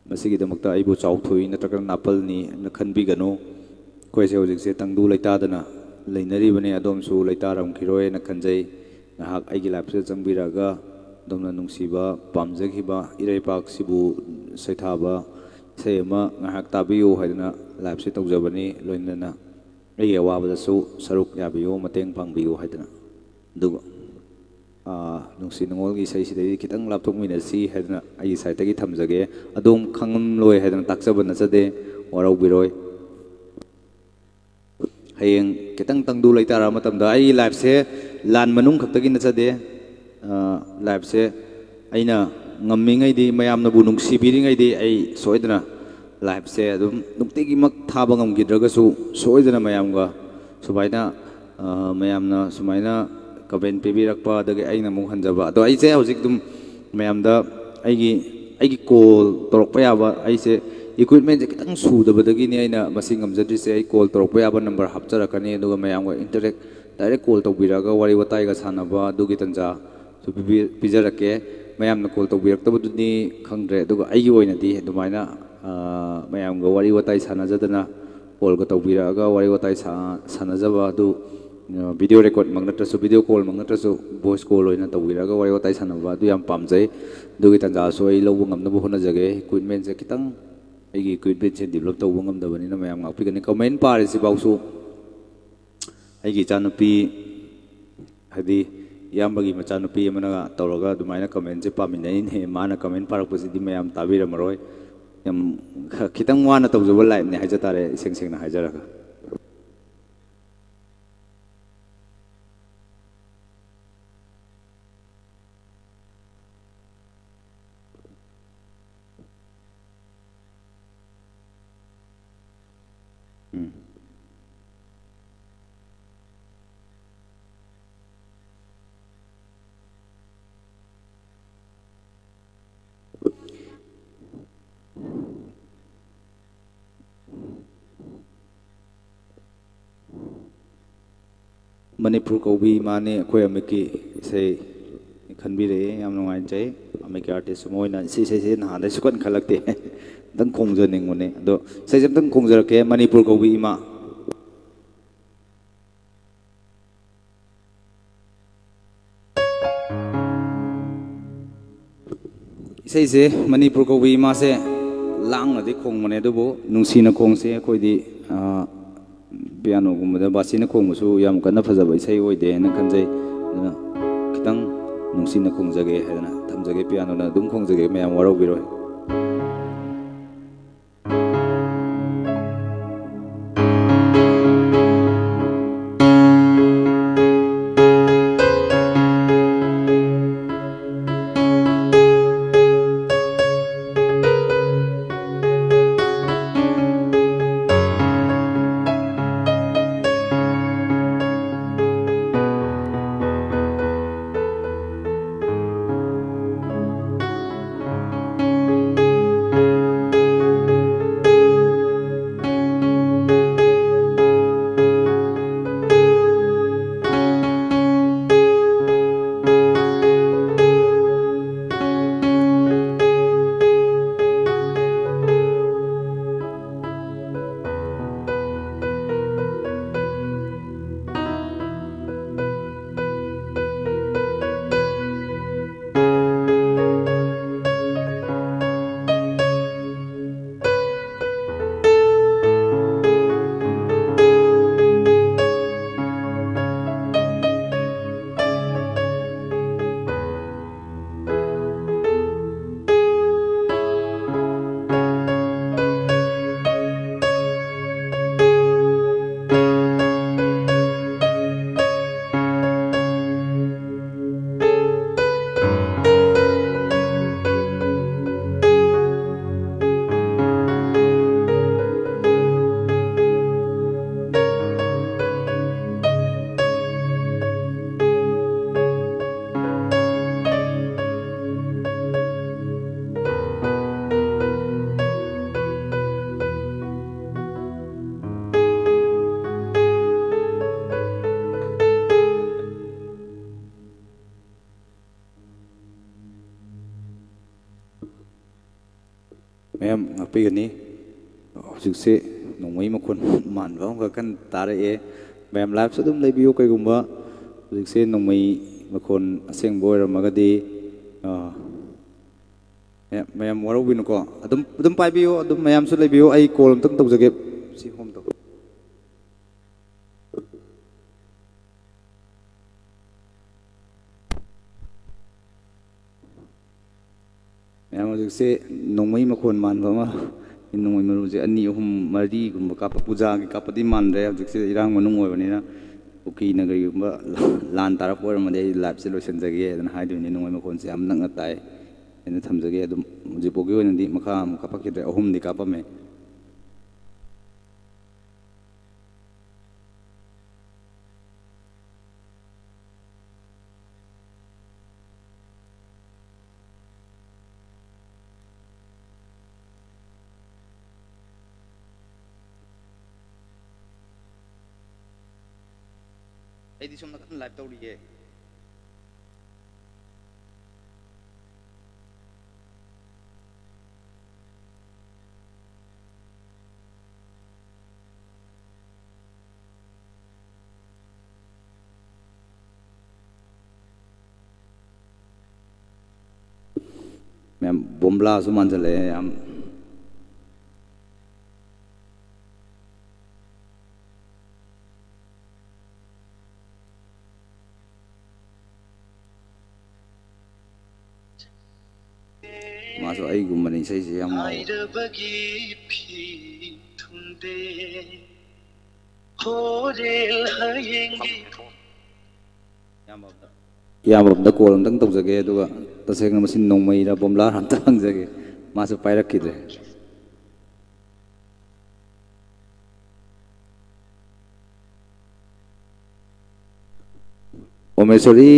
ꯃꯁꯤꯒꯤꯗꯃꯛꯇ ꯑꯩꯕꯨ ꯆꯥꯎꯊꯣꯛꯏ ꯅꯠꯇ꯭ꯔꯒ ꯅꯥꯄꯜꯅꯤ ꯍꯥꯏꯅ ꯈꯟꯕꯤꯒꯅꯨ꯫ ꯑꯩꯈꯣꯏꯁꯦ ꯍꯧꯖꯤꯛꯁꯦ ꯇꯪꯗꯨ ꯂꯩꯇꯥꯗꯅ ꯂꯩꯅꯔꯤꯕꯅꯤ꯫ ꯑꯗꯣꯝꯁꯨ ꯂꯩꯇꯥꯔꯝꯈꯤꯔꯣꯏꯅ ꯈꯟꯖꯩ꯫ ꯉꯥꯏꯍꯥꯛ ꯑꯩꯒꯤ ꯂꯥꯏꯐꯁꯤꯗ ꯆꯪꯕꯤꯔꯛꯑꯒ ꯑꯗꯣꯝꯅ ꯅꯨꯡꯁꯤꯕ, ꯄꯥꯝꯖꯈꯤꯕ ꯏꯔꯩꯄꯥꯛꯁꯤꯕꯨ ꯁꯩꯊꯥꯕ ꯏꯁꯩ ꯑꯃ ꯉꯥꯏꯍꯥꯛ ꯇꯥꯕꯤꯌꯨ ꯍꯥꯏꯗꯅ ꯂꯥꯏꯐꯁꯦ ꯇꯧꯖꯕꯅꯤ꯫ ꯂꯣꯏꯅꯅ ꯑꯩꯒꯤ ꯑꯋꯥꯕꯗꯁꯨ ꯁꯔꯨꯛ ꯌꯥꯕꯤꯌꯨ, ꯃꯇꯦꯡ ꯄꯥꯡꯕꯤꯌꯨ ꯍꯥꯏꯗꯅ꯫ ꯑꯗꯨꯒ, ꯑꯥ, ꯅꯨꯡꯁꯤ ꯅꯨꯡꯉꯣꯜꯒꯤ ꯏꯁꯩꯁꯤꯗꯩꯗꯤ ꯈꯤꯇꯪ ꯂꯥꯞꯊꯣꯛꯃꯤꯟꯅꯁꯤ ꯍꯥꯏꯗꯅ ꯑꯩꯒꯤ ꯁꯥꯏꯠꯇꯒꯤ ꯊꯝꯖꯒꯦ꯫ ꯑꯗꯣꯝ ꯈꯪꯂꯝꯂꯣꯏ ꯍꯥꯏꯗꯅ ꯇꯥꯛꯆꯕ ꯅꯠꯆꯗꯦ, ꯋꯥꯔꯧꯕꯤꯔꯣꯏ꯫ ꯍꯌꯦꯡ ꯈꯤꯇꯪ ꯇꯪꯗꯨ ꯂꯩꯇꯥꯔꯛꯑ ꯃꯇꯝꯗ ꯑꯩꯒꯤ ꯂꯥꯏꯐꯁꯦ ꯂꯥꯟ ꯃꯅꯨꯡ ꯈꯛꯇꯒꯤ ꯅꯠꯆꯗꯦ꯫ ꯑꯥ, ꯂꯥꯏꯐꯁꯦ ꯑꯩꯅ ꯉꯝꯃꯤꯉꯩꯗꯤ, ꯃꯌꯥꯝꯅꯕꯨ ꯅꯨꯡꯁꯤꯕꯤꯔꯤꯉꯩꯗꯤ ꯑꯩ ꯁꯣꯏꯗꯅ ꯂꯥꯏꯐꯁꯦ ꯑꯗꯨꯝ ꯅꯨꯡꯇꯤꯒꯤꯃꯛ ꯊꯥꯕ ꯉꯝꯈꯤꯗ꯭ꯔꯒꯁꯨ ꯁꯣꯏꯗꯅ ꯃꯌꯥꯝꯒ ꯁꯨꯃꯥꯏꯅ ꯑ, ꯃꯌꯥꯝꯅ ꯁꯨꯃꯥꯏꯅ comment ꯄꯤꯕꯤꯔꯛꯄ, ꯑꯗꯒꯤ ꯑꯩꯅ ꯑꯃꯨꯛ ꯍꯟꯖꯕ꯫ ꯑꯗꯣ ꯑꯩꯁꯦ ꯍꯧꯖꯤꯛ ꯑꯗꯨꯝ ꯃꯌꯥꯝꯗ ꯑꯩꯒꯤ, ꯑꯩꯒꯤ call ꯇꯧꯔꯛꯄ ꯌꯥꯕ, ꯑꯩꯁꯦ equipmentꯁꯦ ꯈꯤꯇꯪ ꯁꯨꯗꯕꯗꯒꯤꯅꯤ ꯑꯩꯅ ꯃꯁꯤ ꯉꯝꯖꯗ꯭ꯔꯤꯁꯦ꯫ ꯑꯩ call ꯇꯧꯔꯛꯄ ꯌꯥꯕ number ꯍꯥꯞꯆꯔꯛꯀꯅꯤ, ꯑꯗꯨꯒ ꯃꯌꯥꯝꯒ interact, direct call ꯇꯧꯕꯤꯔꯛꯑꯒ ꯋꯥꯔꯤ ꯋꯥꯇꯥꯏꯒ ꯁꯥꯟꯅꯕ ꯑꯗꯨꯒꯤ ꯇꯟꯖꯥꯁꯨ ꯄꯤꯕꯤ-, ꯄꯤꯖꯔꯛꯀꯦ꯫ ꯃꯌꯥꯝꯅ call ꯇꯧꯕꯤꯔꯛꯇꯕꯗꯨꯗꯤ ꯈꯪꯗ꯭ꯔꯦ, ꯑꯗꯨꯒ ꯑꯩꯒꯤ ꯑꯣꯏꯅꯗꯤ ꯑꯗꯨꯃꯥꯏꯅ, ꯑ, ꯃꯌꯥꯝꯒ ꯋꯥꯔꯤ ꯋꯥꯇꯥꯏ ꯁꯥꯟꯅꯖꯗꯅ, callꯒ ꯇꯧꯕꯤꯔꯛꯑꯒ ꯋꯥꯔꯤ ꯋꯥꯇꯥꯏ ꯁꯥ-, ꯁꯥꯟꯅꯖꯕ ꯑꯗꯨ, ꯑ, video recordꯃꯛ ꯅꯠꯇ꯭ꯔꯁꯨ, video callꯃꯛ ꯅꯠꯇ꯭ꯔꯁꯨ, voice call ꯑꯣꯏꯅ ꯇꯧꯕꯤꯔꯛꯑꯒ ꯋꯥꯔꯤ ꯋꯥꯇꯥꯏ ꯁꯥꯟꯅꯕ ꯑꯗꯨ ꯌꯥꯝ ꯄꯥꯝꯖꯩ꯫ ꯑꯗꯨꯒꯤ ꯇꯥꯟꯖꯥꯁꯨ ꯑꯩ ꯂꯧꯕ ꯉꯝꯅꯕ ꯍꯣꯠꯅꯖꯒꯦ꯫ Equipmentꯁꯦ ꯈꯤꯇꯪ, ꯑꯩꯒꯤ equipmentꯁꯦ develop ꯇꯧꯕ ꯉꯝꯗꯕꯅꯤꯅ ꯃꯌꯥꯝ ꯉꯥꯛꯄꯤꯒꯅꯤ꯫ Comment ꯄꯥꯔꯤꯁꯤꯐꯥꯎꯁꯨ ꯑꯩꯒꯤ ꯏꯆꯥꯅꯨꯄꯤ, ꯍꯥꯏꯗꯤ ꯏꯌꯥꯝꯕꯒꯤ ꯃꯆꯥꯅꯨꯄꯤ ꯑꯃꯅ ꯇꯧꯔꯒ ꯑꯗꯨꯃꯥꯏꯅ commentꯁꯦ ꯄꯥꯃꯤꯟꯅꯔꯤꯅꯦ꯫ ꯃꯥꯅ comment ꯄꯥꯔꯛꯄꯁꯤꯗꯤ ꯃꯌꯥꯝ ꯇꯥꯕꯤꯔꯝꯃꯔꯣꯏ꯫ ꯌꯥꯝ ꯈ-, ꯈꯤꯇꯪ ꯋꯥꯅ ꯇꯧꯖꯕ liveꯅꯦ ꯍꯥꯏꯖ ꯇꯥꯔꯦ, ꯏꯁꯦꯡ ꯁꯦꯡꯅ ꯍꯥꯏꯖꯔꯒ꯫ ꯎꯝ꯫ ꯃꯅꯤꯄꯨꯔ ꯀꯧꯕꯤ ꯏꯃꯥꯅꯦ ꯑꯩꯈꯣꯏ ꯑꯃꯤꯛꯀꯤ ꯏꯁꯩ ꯈꯟꯕꯤꯔꯛꯑꯦ, ꯌꯥꯝ ꯅꯨꯡꯉꯥꯏꯖꯩ꯫ ꯑꯃꯤꯛꯀꯤ artist ꯑꯃ ꯑꯣꯏꯅ ꯁꯤ ꯏꯁꯩꯁꯦ ꯅꯍꯥꯟꯗꯩ ꯁꯨꯛꯈꯟ ꯈꯜꯂꯛꯇꯦ꯫ ꯑꯝꯇꯪ ꯈꯣꯡꯖꯅꯤꯡꯕꯅꯦ꯫ ꯑꯗꯣ ꯏꯁꯩꯁꯦ ꯑꯝꯇꯪ ꯈꯣꯡꯖꯔꯛꯀꯦ, ꯃꯅꯤꯄꯨꯔ ꯀꯧꯕꯤ ꯏꯃꯥ꯫ ꯏꯁꯩꯁꯦ ꯃꯅꯤꯄꯨꯔ ꯀꯧꯕꯤ ꯏꯃꯥꯁꯦ ꯂꯥꯡꯅꯗꯤ ꯈꯣꯡꯕꯅꯦ, ꯑꯗꯨꯕꯨ ꯅꯨꯡꯁꯤꯅ ꯈꯣꯡꯁꯦ꯫ ꯑꯩꯈꯣꯏꯗꯤ, ꯑ, pianoꯒꯨꯝꯕꯗ ꯕꯥꯁꯤꯅ ꯈꯣꯡꯕꯁꯨ ꯌꯥꯝ ꯀꯟꯅ ꯐꯖꯕ ꯏꯁꯩ ꯑꯣꯏꯗꯦ ꯍꯥꯏꯅ ꯈꯟꯖꯩ꯫ ꯑꯗꯨꯅ ꯈꯤꯇꯪ ꯅꯨꯡꯁꯤꯅ ꯈꯣꯡꯖꯒꯦ ꯍꯥꯏꯗꯅ ꯊꯝꯖꯒꯦ, pianoꯅ ꯑꯗꯨꯝ ꯈꯣꯡꯖꯒꯦ, ꯃꯌꯥꯝ ꯋꯥꯔꯧꯕꯤꯔꯣꯏ꯫ ꯄꯤꯒꯅꯤ꯫ ꯍꯧꯖꯤꯛꯁꯦ ꯅꯣꯡꯃꯩ ꯃꯈꯣꯟ ꯃꯥꯟꯕ ꯑꯃꯈꯛ ꯀꯟꯅ ꯇꯥꯔꯛꯑꯦ꯫ ꯃꯌꯥꯝ live ꯁꯨ ꯑꯗꯨꯝ ꯂꯩꯕꯤꯌꯨ꯫ ꯀꯩꯒꯨꯝꯕ ꯍꯧꯖꯤꯛꯁꯦ ꯅꯣꯡꯃꯩ ꯃꯈꯣꯟ ꯑꯁꯦꯡꯕ ꯑꯣꯏꯔꯝꯃꯒꯗꯤ, ꯑ, ꯃꯌꯥꯝ, ꯃꯌꯥꯝ ꯋꯥꯔꯧꯕꯤꯅꯨꯀꯣ꯫ ꯑꯗꯨꯝ, ꯑꯗꯨꯝ ꯄꯥꯏꯕꯤꯌꯨ, ꯑꯗꯨꯝ ꯃꯌꯥꯝꯁꯨ ꯂꯩꯕꯤꯌꯨ꯫ ꯑꯩ call ꯑꯝꯇꯪ ꯇꯧꯖꯒꯦ꯫ ꯁꯤ home ꯇꯧ꯫ ꯃꯌꯥꯝ ꯍꯧꯖꯤꯛꯁꯦ ꯅꯣꯡꯃꯩ ꯃꯈꯣꯟ ꯃꯥꯟꯕ ꯑꯃ, ꯅꯣꯡꯃꯩ ꯃꯔꯨꯁꯦ ꯑꯅꯤ, ꯑꯍꯨꯝ, ꯃꯔꯤꯒꯨꯝꯕ ꯀꯥꯞꯄ, ꯄꯨꯖꯥꯒꯤ ꯀꯥꯞꯄꯗꯤ ꯃꯥꯟꯗ꯭ꯔꯦ꯫ ꯍꯧꯖꯤꯛꯁꯦ ꯏꯔꯥꯡ ꯃꯅꯨꯡ ꯑꯣꯏꯕꯅꯤꯅ, ꯀꯨꯀꯤꯅ ꯀꯔꯤꯒꯨꯝꯕ ꯂꯥꯟ ꯇꯥꯔꯛꯄ ꯑꯣꯏꯔꯝꯃꯗꯤ ꯑꯩ live ꯁꯦ ꯂꯣꯏꯁꯤꯟꯖꯒꯦ ꯑꯗꯨꯅ ꯍꯥꯏꯗꯣꯏꯅꯤ꯫ ꯅꯣꯡꯃꯩ ꯃꯈꯣꯟꯁꯦ ꯌꯥꯝ ꯅꯛꯅ ꯇꯥꯏ ꯍꯥꯏꯅ ꯊꯝꯖꯒꯦ꯫ ꯑꯗꯨꯝ ꯍꯧꯖꯤꯛ ꯐꯥꯎꯒꯤ ꯑꯣꯏꯅꯗꯤ ꯃꯈꯥ ꯑꯃꯨꯛ ꯀꯥꯞꯄꯛꯈꯤꯗ꯭ꯔꯦ, ꯑꯍꯨꯝꯗꯤ ꯀꯥꯞꯄꯝꯃꯦ꯫ ꯑꯩꯗꯤ ꯁꯣꯝꯗ ꯀꯟꯅ live ꯇꯧꯔꯤꯌꯦ꯫ ꯃꯌꯥꯝ ꯕꯣꯝꯕ꯭ꯂꯥꯁꯨ ꯃꯥꯟꯁꯤꯜꯂꯛꯑꯦ ꯌꯥꯝ꯫ ꯃꯥꯁꯨ ꯑꯩꯒꯨꯝꯕꯅꯤ, ꯏꯁꯩꯁꯦ ꯌꯥꯝ ꯉꯥꯎꯕ꯫ ꯍꯥꯏꯔꯕꯒꯤ ꯐꯤ ꯊꯨꯡꯗꯦ, ꯍꯣꯔꯦꯟ ꯍꯌꯦꯡꯒꯤ ꯏꯌꯥꯝꯕ ꯑꯝꯇ, ꯏꯌꯥꯝꯕ ꯑꯝꯇ call ꯑꯝꯇꯪ ꯇꯧꯖꯒꯦ, ꯑꯗꯨꯒ ꯇꯁꯦꯡꯅ ꯃꯁꯤ ꯅꯣꯡꯃꯩꯔ ꯕꯣꯝꯂꯥꯔ ꯑꯝꯇ ꯍꯪꯖꯒꯦ꯫ ꯃꯥꯁꯨ ꯄꯥꯏꯔꯛꯈꯤꯗ꯭ꯔꯦ꯫ ꯎꯃꯦꯁꯣꯔꯤ